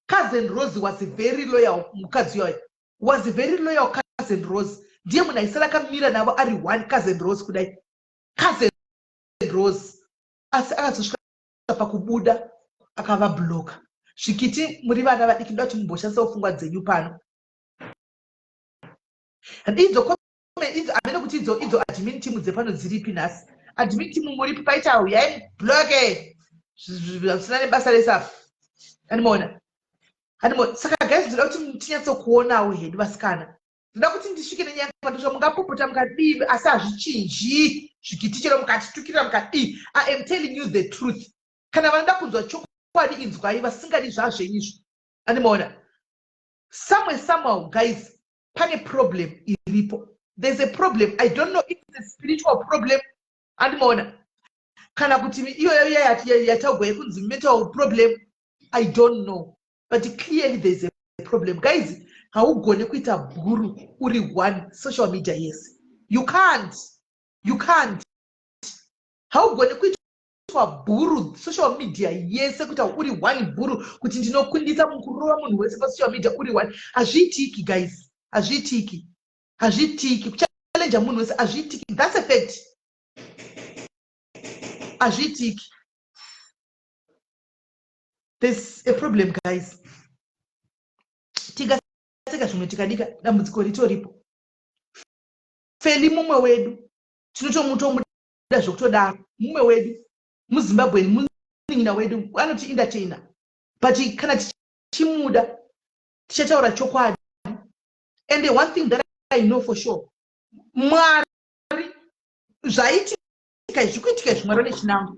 Cousin Rose was very loyal. Mukadzi uyoyo was very loyal. Cousin Rose ndiye munhu aisara akamira navo ari one. Cousin Rose kudai, cousin Rose, asi akazosvika pakubuda akavabloka. Zvikiti muri vana vadiki, ndoda kuti mumboshandisawo pfungwa dzenyu pano. Idzo idzo hamene kuti idzo admin team dzepano dziripi nhasi? Admin team muripi? Paita uyai bloke zvisina nebasa rese apa. Andimaona, andimaona. Saka guys, ndoda kuti tinyatsokuonawo hedu vasikana. Ndoda kuti ndisvike nenyaya pandosvika. Mungapopota, mukadii, asi hazvichinji. Zvikiti chero mukatitukirira, mukadii, I am telling you the truth. Kana vanoda kunzwa chokwadi, inzwai. Vasingadi, zvazvenyizvo. Andimaona somewhere, somehow, guys, pane problem iripo. There's a problem. I don't know if it's a spiritual problem. Andimaona. Kana kuti iyoyo yataugwa yekunzi mental problem, I don't know, but clearly there is a problem, guys. Haugone kuita bhuru uri one social media. Yes, you can't, you can't. Haugone kuitwa bhuru social media yese, kuita uri one bhuru, kuti ndinokundisa mukurova munhu wese pasocial media uri one. Hazviitiki, guys, hazviitiki, hazviitiki. Kuchallenja munhu wese hazviitiki. That's a fact, hazviitiki. There's a problem, guys. Tikaseka zvimwe, tikadika, dambudziko ritoripo. Feli mumwe wedu, tinotomutomuda zvekutodaro. Mumwe wedu muZimbabwe, munin'ina wedu, anoti entertainer, but kana tichimuda tichataura chokwadi. And the one thing that I know for sure, Mwari, zvaitika izvi, kuitika izvi, Mwari vane chinangwa.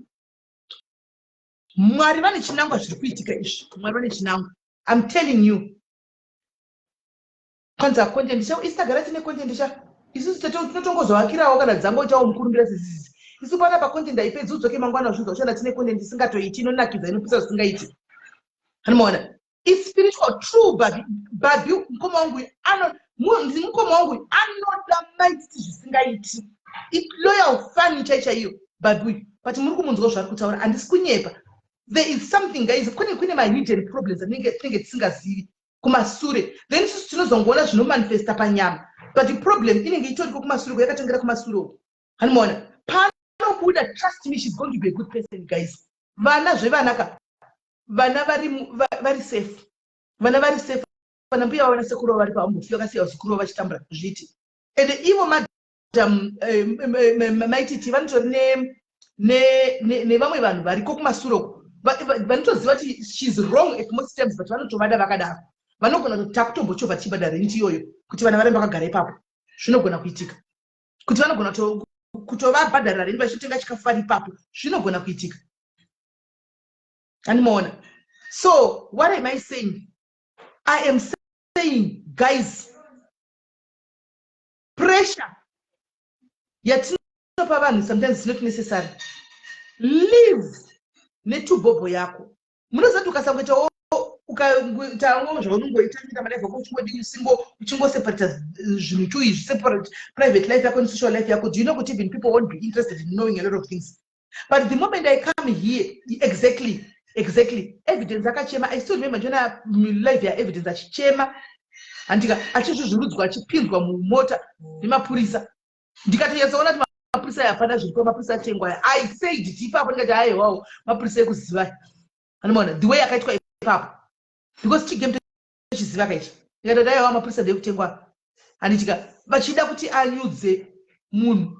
Mwari vane chinangwa. Zviri kuitika izvi, Mwari vane chinangwa, I'm telling you. Kwanza content cha Instagram, tine content cha isusu tinotongozovakirawo kana dzangoitawo mukurumbira sesisi. Isu pana pacontent haipedzi, udzoke mangwana uzvinzwa uchiona tine content isingatoiti, inonakidza, inopisa zvisingaiti. Anomaona ispiritual true. Babi, babi, mukoma wangu ano, mukoma wangu anoda maititi zvisingaiti. Loyal fan chai chaiyo babi, but muri kumunzwa zvaari kutaura, handisi kunyepa. There is something, guys. Kune mahidden problems atinenge tisingazivi kumasure. Then isusu tinozongoona zvinomanifesta panyama, but the problem inenge itoriko kumasure, yakatangira kumasure uko. Hanimaona panobuda, trust me, she's going to be a good person, guys. Vana zvevana ka, vana vari safe, vana vari safe. Vana mbuya vavana sekuru vari pambofi vakasiya vazukuru vachitambura zviti. Ende ivo madam Maititi vanotori nevamwe vanhu variko kumasure uko vanotoziva kuti she's wrong at most times, but vanotovada vakadaro. Vanogona kuti takutombochovha tichibhadhara rent iyoyo kuti vana varambe vakagara ipapo. Zvinogona kuitika kuti vanogona kutovabhadharira rent vachitotenga chikafu vari ipapo. Zvinogona kuitika, andimaona. So what am I saying? I am saying, guys, pressure yatinopa vanhu sometimes is not necessary. Live netubhobho yako. Munoziva kuti ukasangoitawo, ukaitawo zvaunongoita, kuita malife ako, uchingodii singo, uchingoseparata zvinhu tu izvi, separate private life yako nesocial life yako, do you know kuti even people won't be interested in knowing a lot of things? But the moment I come here, exactly, Evidence akachema. I still remember ndiona live yaEvidence achichema, handika, achizvuzvurudzwa, achipinzwa mumota nemapurisa. Ndikatonyatsoona kuti mapurisa aya hapana zviripo, mapurisa atengwa. I said it ipapo, ndikati aiwawo, mapurisa ekuziva. Anomaona the way akaitwa ipapo, because chigame tochiziva kaichi. Ndikatoti aiwa, mapurisa ndekutengwa, handitika, vachida kuti anyudze munhu.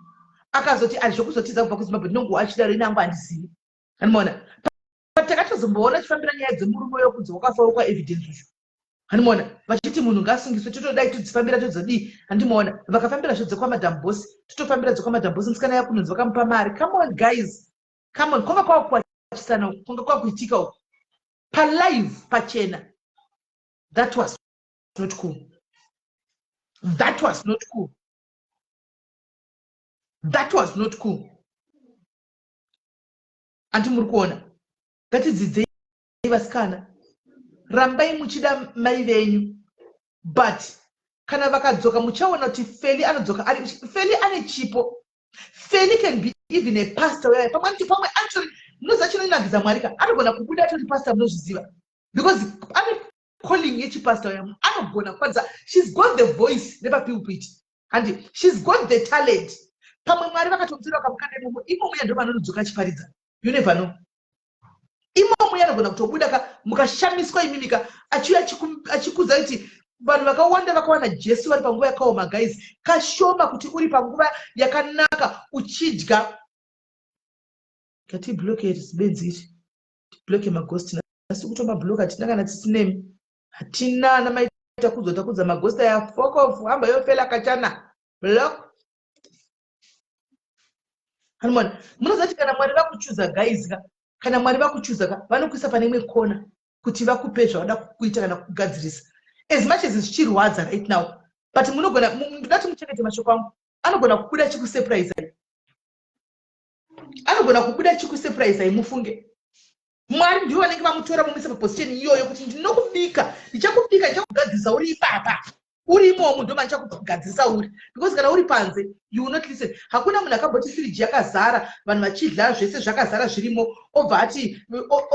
Akazoti ari zvokuzotiza kubva kuZimbabwe, ndinongowa achidaro, inangu handizivi. Anomaona takatozomboona chifambira nyaya dzemurume wekunzi wakafawo kwaEvidence ucho. Handimaona vachiti munhu ngaasungiswe, totodai todzifambira, todzodii. Handimaona vakafambira zvo dzekwaMadam Boss, totofambira dzekwaMadam Boss. Musikana yakunonzi vakamupa mari. Come on, guys, come on. Kwanga kwakukwachisana uku, kwanga kwakuitika uku palive pachena. That was not cool, that was not cool, that was not cool. Anti muri kuona, ngatidzidzei vasikana. Rambai muchida mai venyu, but kana vakadzoka, muchaona kuti Feli anodzoka ari Feli ane chipo. Feli can be even a pastor. Uyaya pamwe pamwe actually, munoziva chinonakidza, Mwari ka, anogona kubuda atori pastor. Munozviziva, because ane calling yechipastor. Uya anogona kwanza, she's got the voice nepapulpit, handi, she's got the talent. Pamwe Mwari vakatomutora vakamukanda imomo, imomo ya ndo vanonodzoka achiparidza. You never know. Imomo yanogona kutobuda ka, mukashamiswa imimika, achiuya achikudza kuti vanhu vakawanda vakawana Jesu vari panguva yakaoma. Guys, kashoma kuti uri panguva yakanaka uchidya. Ngatibloke zibenzi iri, tibloke maghost asi kutomabloka. Hatina kana tsitsi nemi, hatina. Ana mai Takudzwa, takudza maghost aya, fokofu, hamba yofela kachana, block. Hanomona, munoziva kuti kana Mwari vakuchuza, guys ka, kana Mwari vakuchuza ka, vanokuisa pane imwe kona kuti vakupe zvavada kuita kana kugadzirisa. As much as zvichirwadza right now, but munogona, ndoda kuti muchengete mashoko angu, anogona kubuda achikusurprisai. Anogona kubuda chikusurprise mufunge. Mwari ndivo vanenge vamutora vomuisa paposition iyoyo kuti ndinokubika, ndichakubika, ndichakugadzirisa uri ipapa. Uri imomo ndoma ndichakugadzirisa uri. Because kana uri panze, you will not listen. Hakuna munhu akamboti firiji yakazara, vanhu vachidla zvese zvakazara zvirimo, obva ati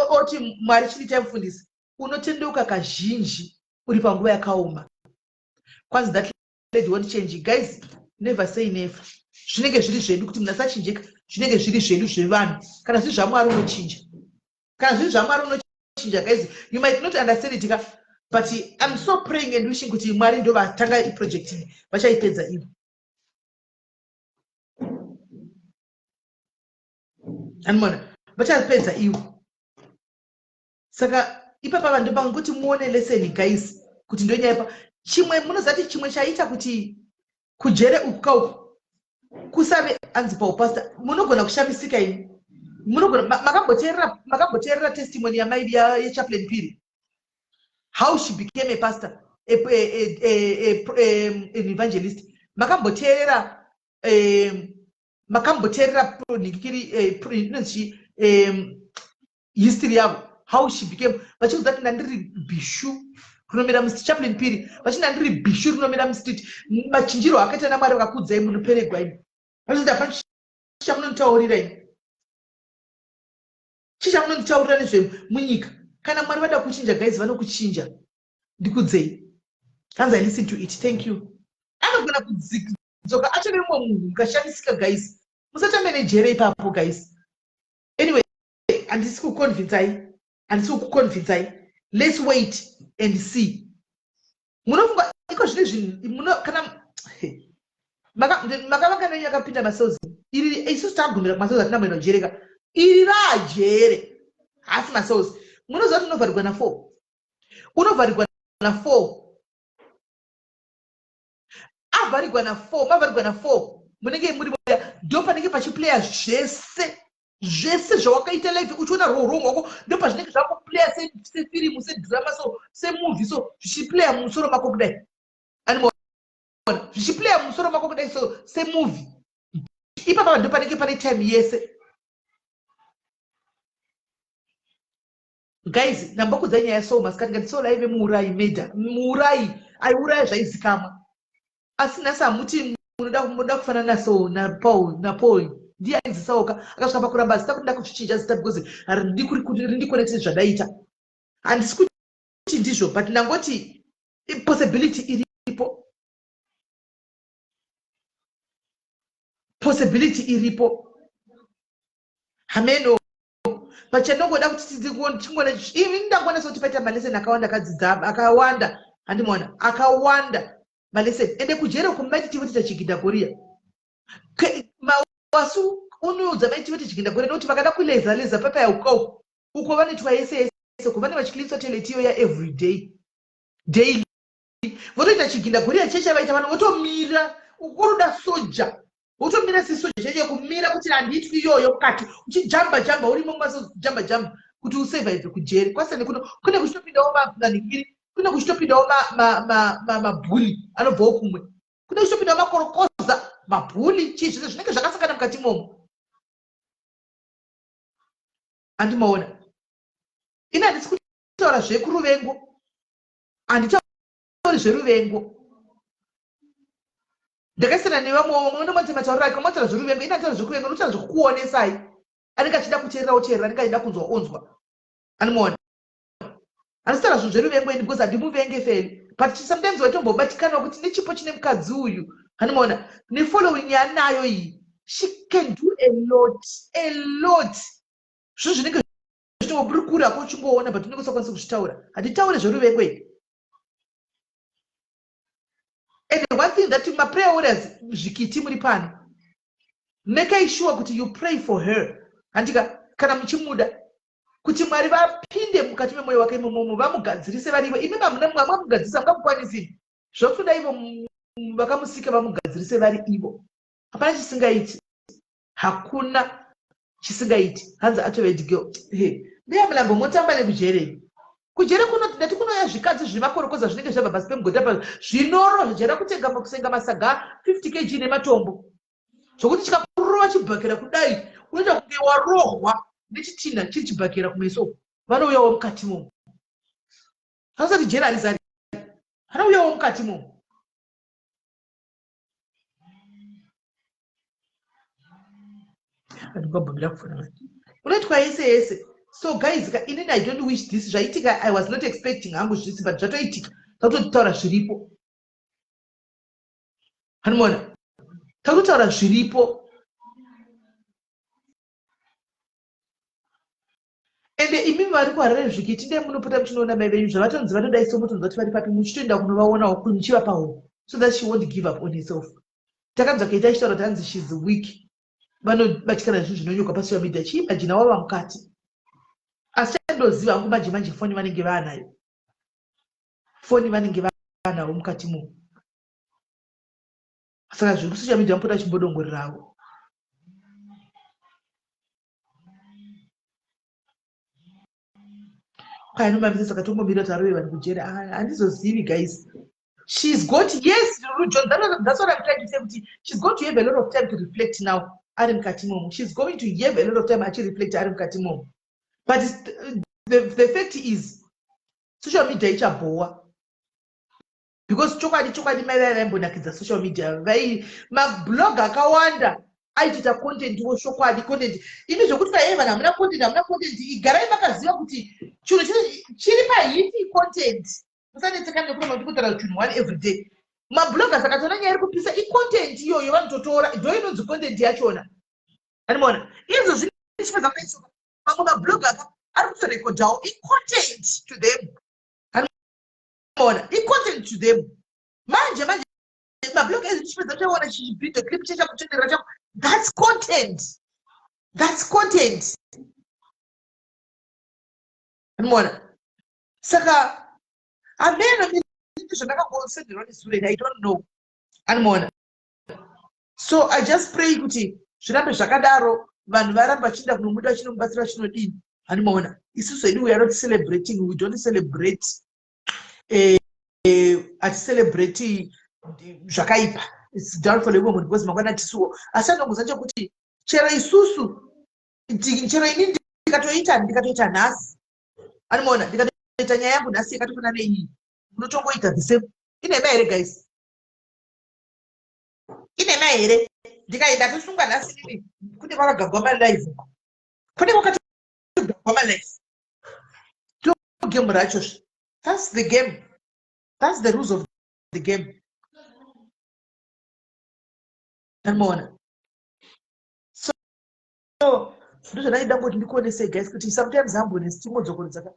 oti Mwari chiriitai mufundisi. Unotendeuka kazhinji uri panguva yakaoma. Kwanzi that lady won't change. Guys, never say never. Zvinenge zviri zvedu kuti munhu asachinjika, zvinenge zviri zvedu zvevanhu. Kana zviri zvaMwari unochinja. Kana zviri zvaMwari unochinja, guys, you might not understand it ka, but I'm so praying and wishing kuti Mwari ndo vatanga iproject iyi, vachaipedza ivo. Anmona, vachapedza ivo. Saka ipapa vanhu ndopangoti muone lesson guys, kuti ndonyaya pa chimwe munoziva kuti chimwe chaita kuti kujere uku kauku kusave anzi paupastor, munogona kushamisika imi. Munogona makamboteerera, makamboteerera testimony yamai yechaplain Piri, how she became a pastor, an evangelist. Makamboteerera makamboteerera nhikiri inonzi history yavo, how she became, vachiudza kuti ndandiri bhishu rinomira mustreet. Chaplain Piri vachiti ndandiri bhishu rinomira mustreet, machinjiro akaita naMwari vakakudzai munoperegwa imi. Vachiti hapana chamunonditaurira imi, chii chamunonditaurira nezvemunyika? Kana Mwari vada kuchinja guys, vanokuchinja. Ndikudzei. Hanzi I listen to it, thank you. Anogona kudzoka achove mumwe munhu, mukashamisika guys. Musatambe nejere ipapo guys. Anyway, handisi kuconvinsai, handisi kukuconvinsai. Let's wait and see. Munofunga iko zvine zvinhu muno kana makavanga nenyu akapinda macells iri, isusu tagumira kumacells, atina mboenda kujereka. Iri raajere haasi macells. Munoziva kuti unovharigwa na4, unovharigwa na4, avharigwa na4, mavharigwa na4, munenge muri ndo panenge pachiplaya zvese zvese zvawakaita life, uchiona rorong wako, ndo pazvinenge zvakuplaya sefirimu, sedrama, so semovie, so zvichiplaya mumusoro mako kudai. Animona zvichiplaya mumusoro mako kudai, so semovie ipapa ndo panenge pane time yese guys. Ndambokudza nyaya so masikati ngati Saul aive muurayi, meda muurayi, aiuraya zvaizikamwa. Asi nhasi hamuti munoda kufanana naSaul, naPaul? NaPaul ndiye ainzi Sauka, akasvika pakuramba zita kuti ndakuzvichinja zita because rindiconnecte zvadaita. Handisi kuti ndizvo, but ndangoti possibility iripo, possibility iripo. Hameno pachandongoda kuti tingone ini ndangoona sekuti paita malesson akawanda akadzidza akawanda. Handimaona akawanda malesson. Ende kujere uko maiti tivotita chigidhagoria mawasu unoudza maiti tivoti chigidhagoria, nokuti vakada kuleza leza papa uko uko vanoitwa yese yese uko vanenge vachicleanswa toilet iyo yaeveryday daily, votoita chigindagoriya cheche vaita vanhu votomira uroda soja, votomira sesoja cheche kumira kuti handiitwi iyoyo kati uchijamba jamba urimo mumajamba jamba kuti usurvive kujeri. Kwasiyana kuno kune kuchitopindawo manhikiri, kune kuchitopindawo mabhuli anobvawo kumwe, kune kuchitopindawo makorokoza, mabhuli, chii zvese zvinenge zvakasangana mukati imomo. Andimaona ini handisi kutaura zvekuruvengo, handitauri zveruvengo. Ndakasiyana nevamwe, vamwe unomati matauriro ake unotaura zveruvengo. Ini handitaura zvekuvenga, unotaura zvekukuonesai. Anenge achida kuteerera oteerera, anenge achida kunzwa onzwa. Anomuona handisitaura zvinhu zveruvengo ini because handimuvenge feli, but sometimes waitombobatikana kuti nechipo chine mukadzi uyu, handimaona nefollowing yaanayo iyi, she can do a lot, a lot. Zvinhu zvinenge zvichingoburi kure hako uchingoona, but unenge usakwanisi kuzvitaura. Handitaure zveruvengo ini. And one thing that maprayer warriors zvikiti muri pano, make sure kuti you pray for her, handika? Kana muchimuda kuti Mwari vapinde mukati memwoyo wake imomomo, vamugadzirise varivo. Imi mamugadzirisa mungamukwanisi, zvakutoda ivo vakamusika vamugadzirise vari ivo. Hapana chisingaiti, hakuna chisingaiti. Hanzi atove girl. Mbuya Mulambo, motamba nekujere. Kujere kuno ndati kunouya zvikadzi zvine makorokoza zvinenge zvabva pasi pemugodhi apa, zvinoro zvajaira kutenga kusenga masaga 50 kg nematombo, zvokuti chikakurova chibhakera kudai. Unoita kunge warohwa nechitinha chiri chibhakera kumeso uku. Vanouyawo mukati imomo. Hausati jeri harizari. Vanouyawo mukati imomo. Andingambomira kufona manje. Unoitwa yese yese. So guys, ka inini I don't wish this zvaitika. I was not expecting hangu zvisi, but zvatoitika. Takutotaura zviripo. Hanimona. Takutotaura zviripo. Ende imimi vari kuHarare zvikiti dai munopota muchinoona mai venyu zvavatonzi vatodai so motonzwa kuti vari papi muchitoenda kunovaonawo muchivapa hope so that she won't give up on herself. Takanzwa Kate achitaura kuti hanzi she's weak. Vanobatikana zvinhu zvinonyorwa pasocial media. Chiimagina wava mukati. Asi chandoziva hangu manje manje foni vanenge vaanayo. Foni vanenge vaanawo mukati mo. Saka zviri kusocial media mupota chimbodongorerawo. Kwai anomamisa saka tongomira kuti arove vanhu kujeri. Ah, handizozivi guys. She's got, yes, John, that's what I'm trying to say kuti she's going to have a lot of time to reflect now ari mukati momo. She's going to have a lot of time achireflect ari mukati momo. But the fact is social media ichabhowa. Because chokwadi chokwadi mai vaya vaimbonakidza social media, vai mablog akawanda aitoita content wo chokwadi content. Imi zvekuti vai vanhu hamuna content, hamuna content, igarai makaziva kuti chinhu chiri pahiti content. Musanetsekana nekuramba kuti kutaura chinhu one every day. Mabloggers akatoona nyaya iri kupisa icontent iyoyo vanototora, ndo inonzi content yachona. Animona izvo zvinochipedza kudaiswa mamwe mablogger aka ari kutorekodhawo icontent to them. Ona icontent to them. Manje manje mablog ezi tichipedza tichaona chivideo clip chechakutenderera chako. That's content. That's content. Animona saka hameno zvandakangosendерwa nezuro, I don't know. Animona so I just pray kuti zvirambe zvakadaro, vanhu varamba vachienda kunomuda, vachinomubatsira, vachinodini. Animona isusu hedu we are not celebrating, we don't celebrate, haticelebrate zvakaipa. It's downfall yemumwe munhu because mangwana tisuwo. Asi anongoza chekuti chero isusu, chero ini ndikatoita nhasi, animona ndikatoita nyaya yangu nhasi yakatofanana neiyi, munotongoita the same. Inhema here guys? Inhema here? Ndikaenda tosungwa nhasi nini, kune kwakagagwa malive, kune kwakatogagwa malive to game racho. That's the game, that's the rules of the game. Anoona so ndozvandaida ngoti ndikuonesei guys kuti sometimes humbleness tingodzokorodza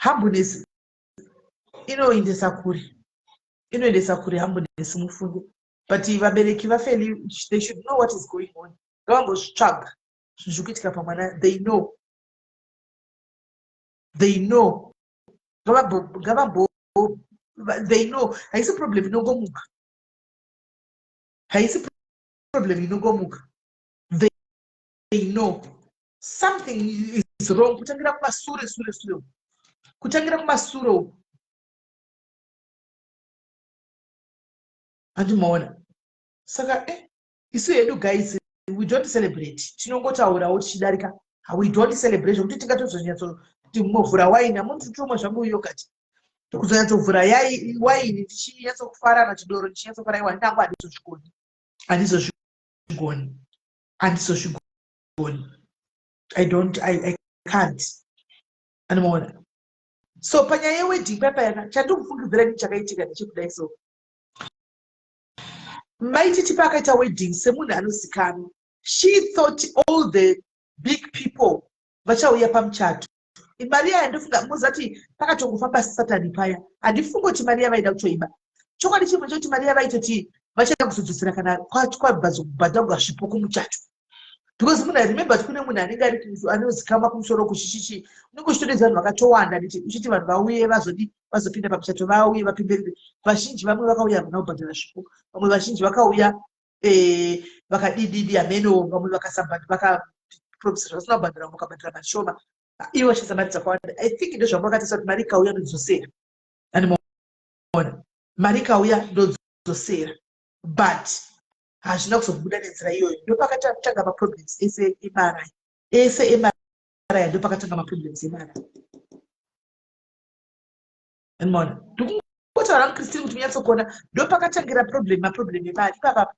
humbleness inoendesa kure, inoendesa kure humbleness mufunge. But vabereki vaFeli, they should know what is going on. Ngavambozvitsvaga zvinhu zviri kuitika pamwana. They know, they know, ngavambo they know. Haisi problem inongomuka, haisi problem inongomuka. They know something is wrong kutangira kumasure sure sure, kutangira kumasure uku. Handimaona saka isu hedu guys, we don't celebrate, tinongotaurawo tichidarika. We don't celebrate zvekuti tingatozonyatso timovhura waini amunhu zvangu yogurt, kuzonyatsovhura waini tichinyatsokufarana chidoro tichinyatsofara, iwa ndangu handizozvigoni, handizozvigoni, handizozvigoni. I don't, I can't. Anomaona so panyaya yewedding papayana, chandikufungidzira ini chakaitika ndechekudai. So Maititi paakaita wedding semunhu anozikanwa, she thought all the big people vachauya pamuchato. Mari yaya ndofunga muzati pakatongofamba satani paya. Handifungi kuti mari yavaida kutoiba. Chokwadi chimwe chekuti mari yavaitoti vachaida kuzodzosera kana kwabhadharwa zvipo kumuchato, because munhu, I remember kuti kune munhu anenge ari anozikanwa kumusoro kuchichichi, unenge uchitodedza vanhu vakatowanda nditi uchiti vanhu vauye vazodi vazopinda pamuchato, vauye vapemberere. Vazhinji vamwe vakauya havana kubhadhara zvipo, vamwe vazhinji vakauya vakadididi hameno, vamwe vakapromisa zvavasina kubhadhara, vamwe vakabhadhara mashoma, ivo vachishandisa mari dzakawanda. I think ndozvanga vakatarisa kuti mari ikauya ndodzosera. Animaona mari ikauya ndodzosera, but Hazvina kuzobuda nenzira iyoyo. Ndopakatanga maproblems ese emari, ese emari. Ndopakatanga maproblems emari. Mona, ndikungotaura muKristini kuti munyatsokuona ndopakatangira problem, maproblem emari ipapapa.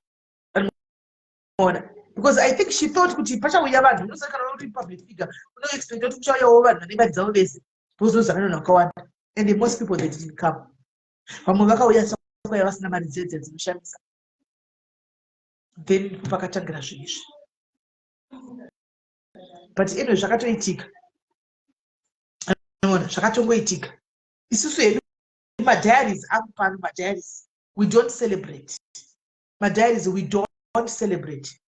Mona, because I think she thought kuti pachauya vanhu. Unoziva, kana uri public figure, unoexpecta kuti kuchauyawo vanhu vane mari dzavo vese, because vanhu vakawanda, and most people, they didn't come. Vamwe vakauya sakauya vasina mari dzedze dzinoshamisa. Then pakatangira zvinhu izvi. But anyway, zvakatoitika. Ona, zvakatongoitika. Isusu hedu madiaries angu pano, madiaries, we don't celebrate. Madiaries, we don't celebrate.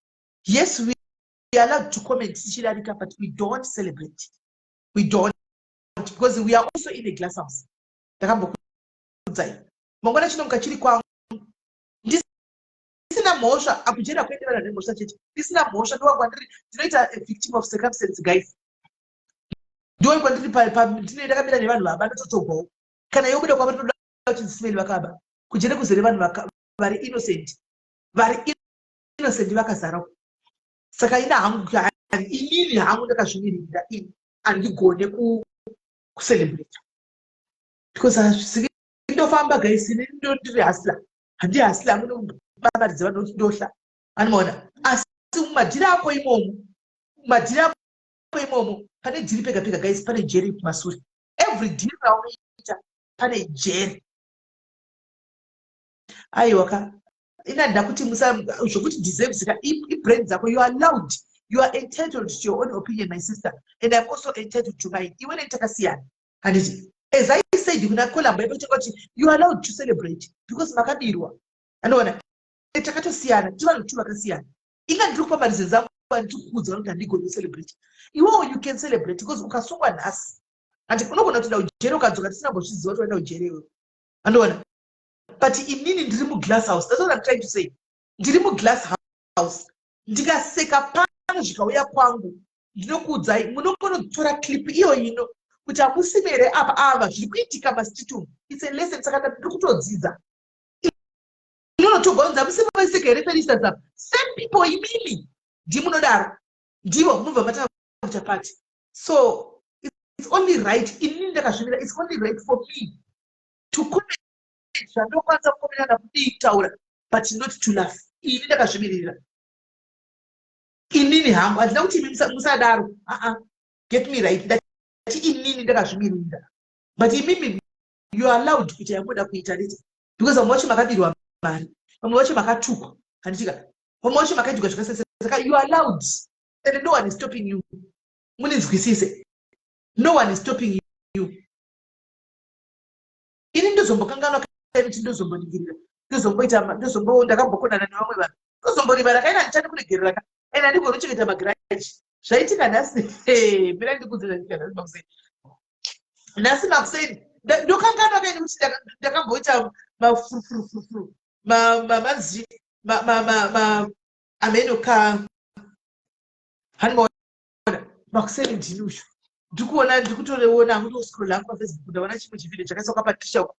Yes, we are allowed to comment tichidarika, but we don't celebrate. We don't, because we are also in a glass house. Ndakambokuudzai, mangwana chinomuka chiri kwangu ndisina mhosva. Akujera kuenderana nemhosva chete. Ndisina mhosva, ndowa kwandiri ndinoita a victim of circumstance, guys. Ndoi kwandiri ndine ndakamira nevanhu vaba, ndototogwawo. Kana yobuda kwava, toda kuti ndisimeli vakaba. Kujere kuzere vanhu vari innocent, vari innocent vakazara. Saka ina hangu, inini hangu ndakazvimirira. Ini handigone kucelebrate because hazvisiki. Ndofamba, guys. Ini ndiri hustler. Handi hustler hangu, nobamaridza vanhu kuti ndohla. Anomaona, asi mumadhiri ako imomo, mumadhiri ako imomo, pane dhiri pega pega, guys, pane jeri kumasure. Every dhiri raunoita pane jeri. Aiwa ka, ina ndakuti musa zvokuti deserves ka ibrand dzako. You are allowed, you are entitled to your own opinion, my sister, and I'm also entitled to mine. Iwe neni takasiyana, handiti? As I said kuna Columbo yepachanga kuti you are allowed to celebrate because makabirwa. Anoona, takatosiyana, tiri vanhu tu vakasiyana. Inga ndiri kupa mareasons angu andiri kukuudza kuti handigoni kucelebrate. Iwewo you can celebrate because ukasungwa nhasi, handi unogona kutoenda ujere, ukadzoka tisina mbozviziva kuti waenda ujere iwewe. Andoona, but inini ndiri muglass house. That's what I'm trying to say. Ndiri muglass house. Ndikaseka pano, zvikauya kwangu, ndinokuudzai, munongonotora clip iyo ino kuti hamusimere apa ava zviri kuitika mastreet umu. It's a lesson. Saka ndiri kutodzidza. Inonotogonza musime vaiseka here, Felistas? Apa same people, imimi ndimunodaro, ndivo munobva matanga kuita party. So it's only right, inini ndakazvimira, it's only right for me to comment zvandokwanisa kukomerana, kudii, kutaura, but not to laugh. Ini ndakazvimirira inini hangu. Handina kuti imi musadaro. Aa, get me right. Ndati inini ndakazvimirira, but imimi you are allowed kuita yamunoda kuita riti, because vamwe vacho makabirwa mari, vamwe vacho makatukwa, handitika? Vamwe vacho makaitirwa zvakasiyana. Saka you are allowed and no one is stopping you. Muninzwisise, no one is stopping you. Ini ndozombokanganwa kuti ndozomboningirira, ndozomboita, ndozombo ndakambokonana nevamwe vanhu, ndozomborivara kaina. Handichadi kuregerera ka, and handigoni kuchengeta magrudge. Zvaitika nhasi, mira ndikudze zvaitika nhasi makuseni. Nhasi makuseni ndokanganwa kaini kuti ndakamboita mafurufurufurufuru, manzi ameno ka. Handimaona, makuseni ndini uyu ndikuona, ndikutoreona hangu, ndoscroll hangu paFacebook, ndaona chimwe chivideo chakaiswa kwaPatricia uko.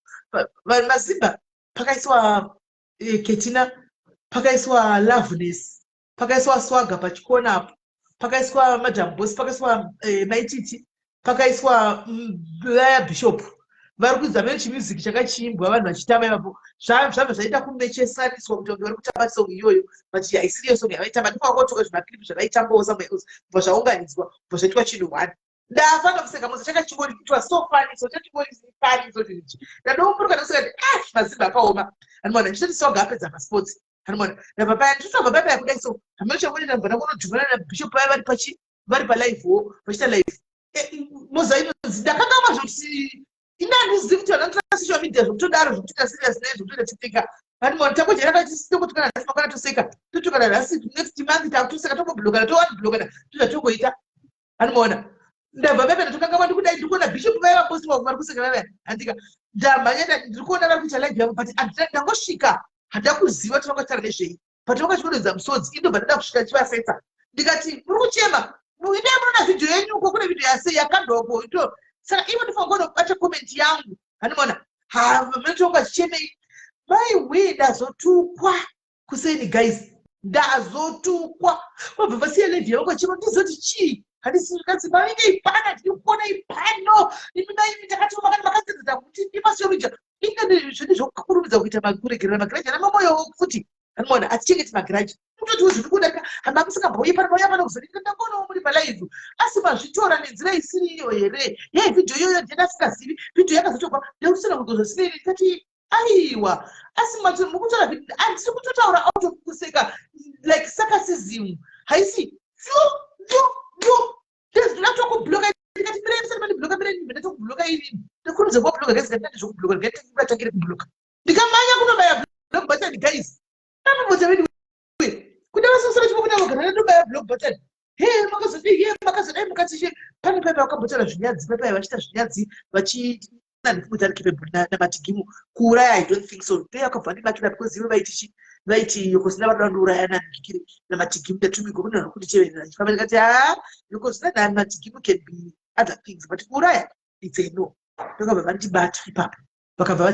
Mazimba pakaiswa Ketina, pakaiswa Loveness, pakaiswa Swaga pachikona apo, pakaiswa Madam Boss, pakaiswa Maititi, pakaiswa vaya Bishop vari kuridza mene chimusic chakachiimbwa, vanhu vachitamba ipapo. Zvabva zvaita kumechesaniswa kuti vange vari kutamba song iyoyo, but haisiriyo song yavaitamba. Ndikwakotoka zvimaclip zvavaitambawo somewhere else, bva zvaunganidzwa, bva zvaitwa chinhu one. Ndafanira kuseka musa chakachingori, it was so funny. So chachingori funny. So chinhu ndadomburuka ndokuseka kuti, ah, mazimba akaoma. Anoona ndichitoti Swaga apedza masports. Anoona, ndabva paya, ndichitobva paya paya kudai. So hameno changori, ndabva ndangonodhumana nabishop vaya vari pachi, vari palive wo, vachiita live. Moza inonzi ndakangamwa zvokuti ina handizivi kuti vanotora social media zvokutodaro, zvokutoita serious nei, zvokutoita chipika. Vanhu tangojaira katisitokutukana nhasi, mangwana toseka, totukana nhasi, next month takutoseka, tomboblokana, tounblokana, tozvatongoita. Anomaona, ndabva pepe, ndatokangamwa. Ndikudai, ndikuona bishop vaya vapostiwa, vari kuseka vaya. Handika ndamhanya, ndiri kuona vari kuita live yavo, but ndangosvika, handida kuziva kuti vangataura nezvei, but vakachikoredza musodzi. Indobva ndada kusvika ndichivasetsa, ndikati, "Muri kuchema, indai munoona vhidhiyo yenyu uko, kune vhidhiyo yasei yakandwako ito." Saka ivo ndifanira kunobata comment yangu. Handimaona ha, munotonga chichemei. Maiwe, ndazotukwa kuseni, guys. Ndazotukwa, vabva vasiya live yavo kwachiro. Ndizoti chii? Handisi zvikanzi mavinge ipana, tiri kuona ipano. Imi maimi takati makati makadzidza kuti ndipasiyoruja inge zvedu zvokukurumidza kuita kuregerera magiraji ana mamoyo futi. Anoona atichengeti magiraji, mutotiwo zviri kudarika hama musingambouyi pano, mauya pano kuzodii? Ndakuonawo muri palive, asi mazvitora nenzira isiri iyo here? Yei vhidhiyo iyoyo ndiye ndasingazivi vhidhiyo yakazotorwa ndekusina kugozosinei. Ndikati aiwa, asi mati mukutora, handisi kutotaura out of kuseka, like sarcasm haisi yo yo yo. Ndinatokubloka. Ndikati mirai, musati mandibloka, mirai, ndinatokubloka ini. Ndakurumidza kuwabloka guys, ngati ndizvokubloka, ndikati kubloka, ndikamanya kunobaya block button guys. Anombodza vedu kuda vasosora chipo kuda vagara, ndobaya block button. He, makazodii? He, makazodai mukati pane paipa vakambotaura zvinyadzi, paipai vachiita zvinyadzi vachinandikuti ari capable namatigimu kuuraya. I don't think so. Dei akabva ndibatira because ivo vaiti chi vaiti Yokozina vanoda kundiuraya nanikikiri namatigimu. Ndatumigwa kune vanhu kundicheverera chifamba. Ndikati ha, Yokozina namatigimu can be other things, but kuuraya, it's a no. Ndokabva vandibata ipapo, vakabva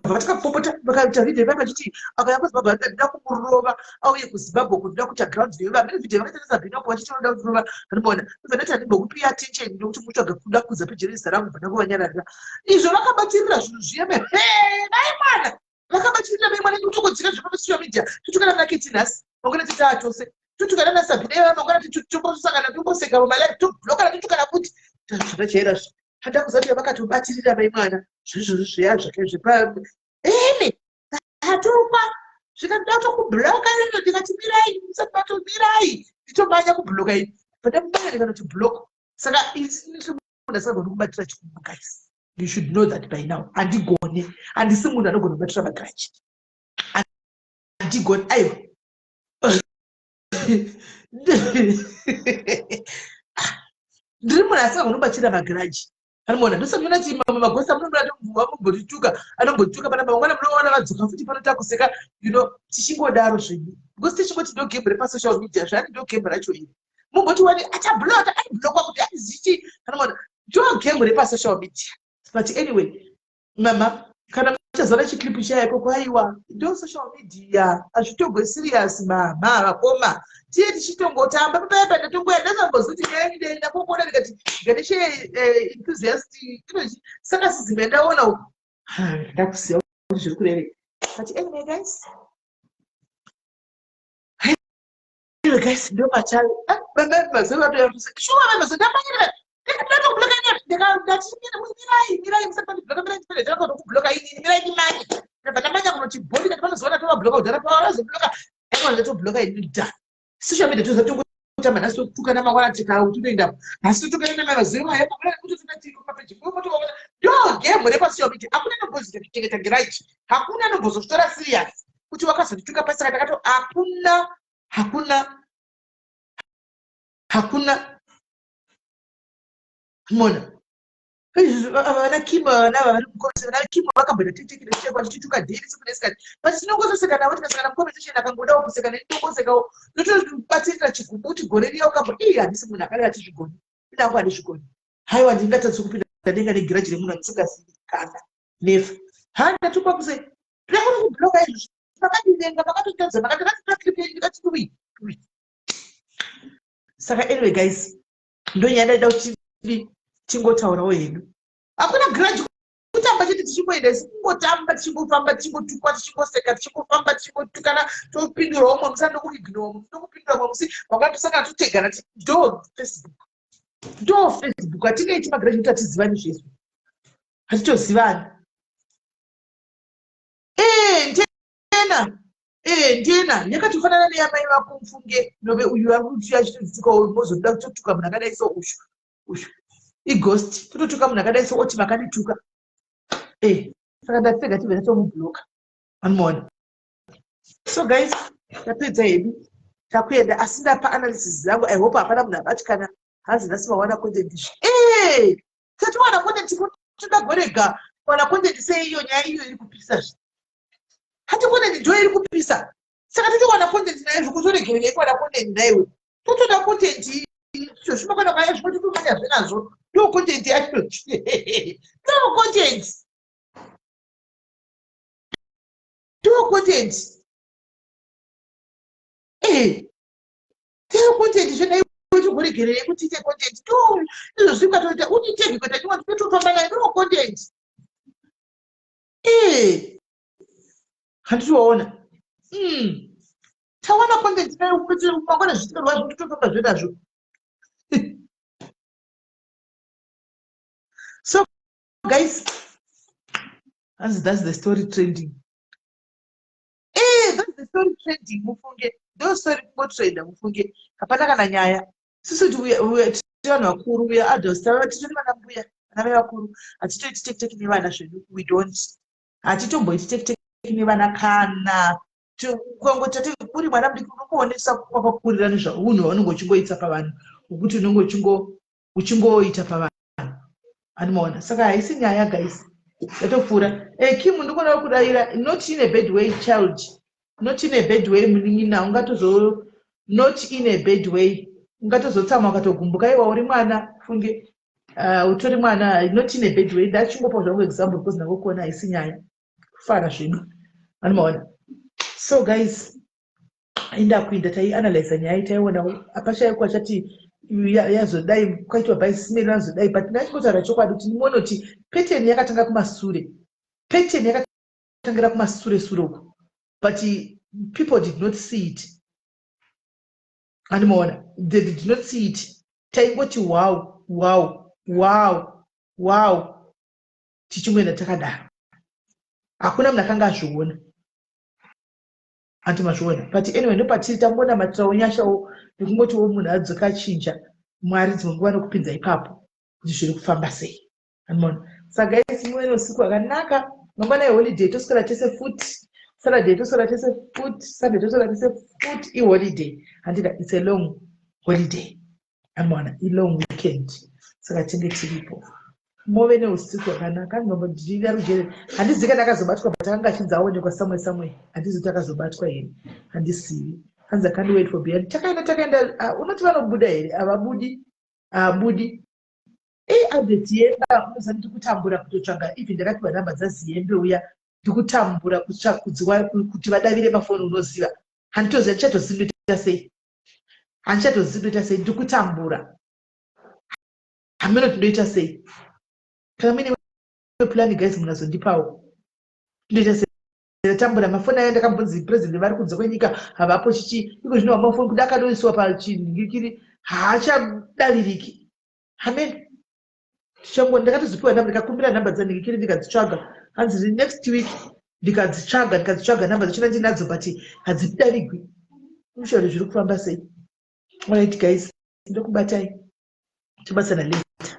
vatakapopota, vakaita vhidhiyo ipapo vachiti akauya kuZimbabwe ndida kumurova, auye kuZimbabwe kuti ndida kuita ground newe. Vamene vhidhiyo vakaita nesabhina vachiti vanoda kutirova. Anoona ibva ndati handimbokupi attention nekuti mutsvaga kuda kuza peji rezita rangu. Bva ndakuvanyararira izvo, vakabatirira zvinhu zviye mai mwana, vakabatirira mai mwana nekutokodzira zvepasocial media. Totukana naketi nhasi, mangwana titaa tose totukana nasabhina iva, mangwana tombosangana, tomboseka mumalive, toblokana, totukana futi. Zvakachaira handakuziva kuti vakatobatirira mai mwana zvezvozvo zviya zvake zvepa ene atukwa zvikati tokubloka ino. Ndikati mirai, musati matomirai, nditomanya kubloka ini pandamubaya, ndikanoti block. Saka munhu asingagoni kubatira chikumbu guys, you should know that by now. Handigone, handisi munhu anogona kubatira magiraji, handigoni, aiwa. Ndiri munhu asingagoni kubatira magiraji. Anoona ndosati ti mamwe magosi amunoona vambombotituka, anombotuka pana mangwana, munoona vadzoka futi pano takuseka, tichingodaro zvedu because tichingoti ndo game repasocial media. Zvani ndo game racho iri, mumboti wani achabloka, aiblokwa kuti aizichi. Anoona ndo game repasocial media. But anyway, mama, kana muchazoona chiclip chaya ikoko, aiwa, ndo social media, hazvitogwe serious mama. Vakoma, tiye tichitongotamba papaya. Ndatongoya ndakambozoti nyaya ndakokuona, ndikati ngatiche enthusiast inochi sarcasm yandaona uku, ndakuziva kuti zviri kurevei. But anyway guys, anyway guys, ndo machave mazuva shuwa mazuva ndamanyira ndati mirai, mirai, musati mandibloka, mirai, ndakatokubloka inini, mirai ndimanye. Ndabva ndamanya kunoti bhodi, ndati panozoona tovabloka kudhara, pavazobloka aiwa, ndatobloka ini da social media. Toza tongotamba nhasi, totukana mangwana, tikautotoenda nhasi, totukana namazuva aya, mangwana kutotoka tiri papeji motoona. Ndo game repasocial media, hakuna nombozochengeta grudge, hakuna nombozozvitora serious kuti wakazondituka pasaka ndakato, hakuna, hakuna, hakuna. Mona vana Kim, vana ava vari mucomment, vana Kim vakamboita tetekirecheko vachitituka daily sekunesikati, but tinongozoseka navo. Tikasangana mucomment, akangodawo kuseka neni, tongosekawo, totobatirira chigumbu kuti gore riya ukambo ii. Handisi munhu akadai, hatizvigoni, inangu handizvigoni. Haiwa, ndingatadzi kupinda denga negiraji remunhu andisingazivi kana nefa. Ha, ndatukwa kusei, ndakona kubloka izvozvo. Makativenga, makatotadza, makati clip yenyu, ndikati ui ui. Saka anyway guys, ndonyaya ndaida kuti tingotaurawo hedu. Hakuna grudge, kutamba chete, tichingoenda isi kungotamba, tichingofamba, tichingotukwa, tichingoseka, tichingofamba, tichingotukana, topindurawo mumwe musi, andokuignore musi, tokupindura mumwe musi, mangwana tosangana, totegana. Ndo Facebook, ndo Facebook. Hatingaiti magrudge kuti hatizivani zvesu, hatitozivani. Ee, ndena, ee, ndena yakatofanana neyamai vako. Mufunge nove uyu ari kuti achitotuka, mozoda kutotuka munhu akadai so. Ushu ushu ighost, tototuka munhu akadai so, oti makandituka. E, saka ndatega tibve tatomubloka, anomaona. So guys, tapedza hedu, takuenda, asi ndapa analysis dzangu. I hope hapana munhu abatikana. Hanzi nhasi mawana content izvi. E, tatiwana content, toda gorega kuwana content sei? Iyo nyaya iyo iri kupisa zvi, hati content ndo iri kupisa, saka totowana content nayo. Zvikutoregererei kuwana content naiwe? Totoda content izvo zvinokwana kwaya, zvimwe totomanya zvenazvo. Ndo content yacho, ndo content, ndo content. Eh, tiri content zvena iwe kuti ite content to izvo zviri kwatoita utitege kuita chimwe totofamba nayo ndo content. Eh, handiti waona? Tawana content nayo kuti mangwana zvichitorwa zvo totofamba zvenazvo. So guys, that's the story trending. Eh, that's the story trending mufunge. Ndo story kungotrenda mufunge. Hapana kana nyaya. Sisi tiri vanhu vakuru, we are adults, titori vana mbuya, vana mai vakuru. Hatitoiti take take nevana zvedu. We don't. Hatitomboiti take take nevana kana. Kungoti uri mwana mudiki unongoonesa kwakakurira nezvaunhu hwaunenge uchingoita pavanhu. Wekuti unenge uchingoita pavanhu. Anomaona. Saka haisi nyaya guys. Yatopfuura. Eh, Kim ndikuona kudayira not in a bad way child. Not in a bad way munin'ina ungatozo not in a bad way. Ungatozotsamwa ukatogumbuka iwa uri mwana funge utori mwana not in a bad way. Ndachingopa zvangu example because ndangokuona haisi nyaya. Kufara zvedu. Anomaona. So guys, inda kuinda taianalyza nyaya taiona apashaikwa chati yazodai kwaitwa bhaismeri yazodai but ndachingotaura chokwadi kuti ndimuone kuti pattern yakatanga kumasure. Pattern yakatangira kumasure sure uku. But people did not see it. Andimaona, they did not see it. Taingoti wow, wow, wow, wow. Tichingoenda takadaro. Hakuna munhu akanga azviona. Hanti mazviona. But anyway, ndopatiri tangonamatirawo nyashawo nekungotiwo munhu adzoka achinja. Mwari dzimwe nguva nokupinza ipapo kuti zviri kufamba sei. Andimaona. Saka guys, muve neusiku hwakanaka. Mangwana iholiday toswera tese futi. Saturday toswera tese futi. Sunday toswera tese futi. Iholiday. Handika, it's a long holiday. Andimaona, i-long weekend. Saka tinge tiripo. Move neusiku hwakanaka. Ndinombodhirira rujere. Handizivi kana akazobatwa but akanga achinzi aonekwa somewhere somewhere. Handizivi kuti akazobatwa here. Handizivi. Hanzi I can't wait for beyond. Takaenda takaenda unoti vanobuda here? Havabudi. Havabudi. Update yemba unoziva ndiri kutambura kutotsvaga even ndakapiwa namba dzaziyembe uya ndikutambura kuti vadavire mafoni unoziva. Handitoziva ndichatozivi ndoita sei. Handichatozivi ndoita sei ndiri kutambura. Hameno kuti ndoita sei. Kana muine plan guys munazondipawo. Ndoita sei. Ndatambura mafoni aya ndakambonzi president vari kunze kwenyika havapo chichi iko zvino mafoni kuda akanoiswa pachinhikiri haachadaviriki. Amen. Tichango ndakatozopiwa namba ndikakumbira namba dzanhikiri ndikadzitsvaga. Hanzi next week ndikadzitsvaga ndikadzitsvaga namba dzachona ndinadzo but hadzidarigwi. Mushauri zviri kufamba sei. Alright guys, ndokubatai. Tobatsana later.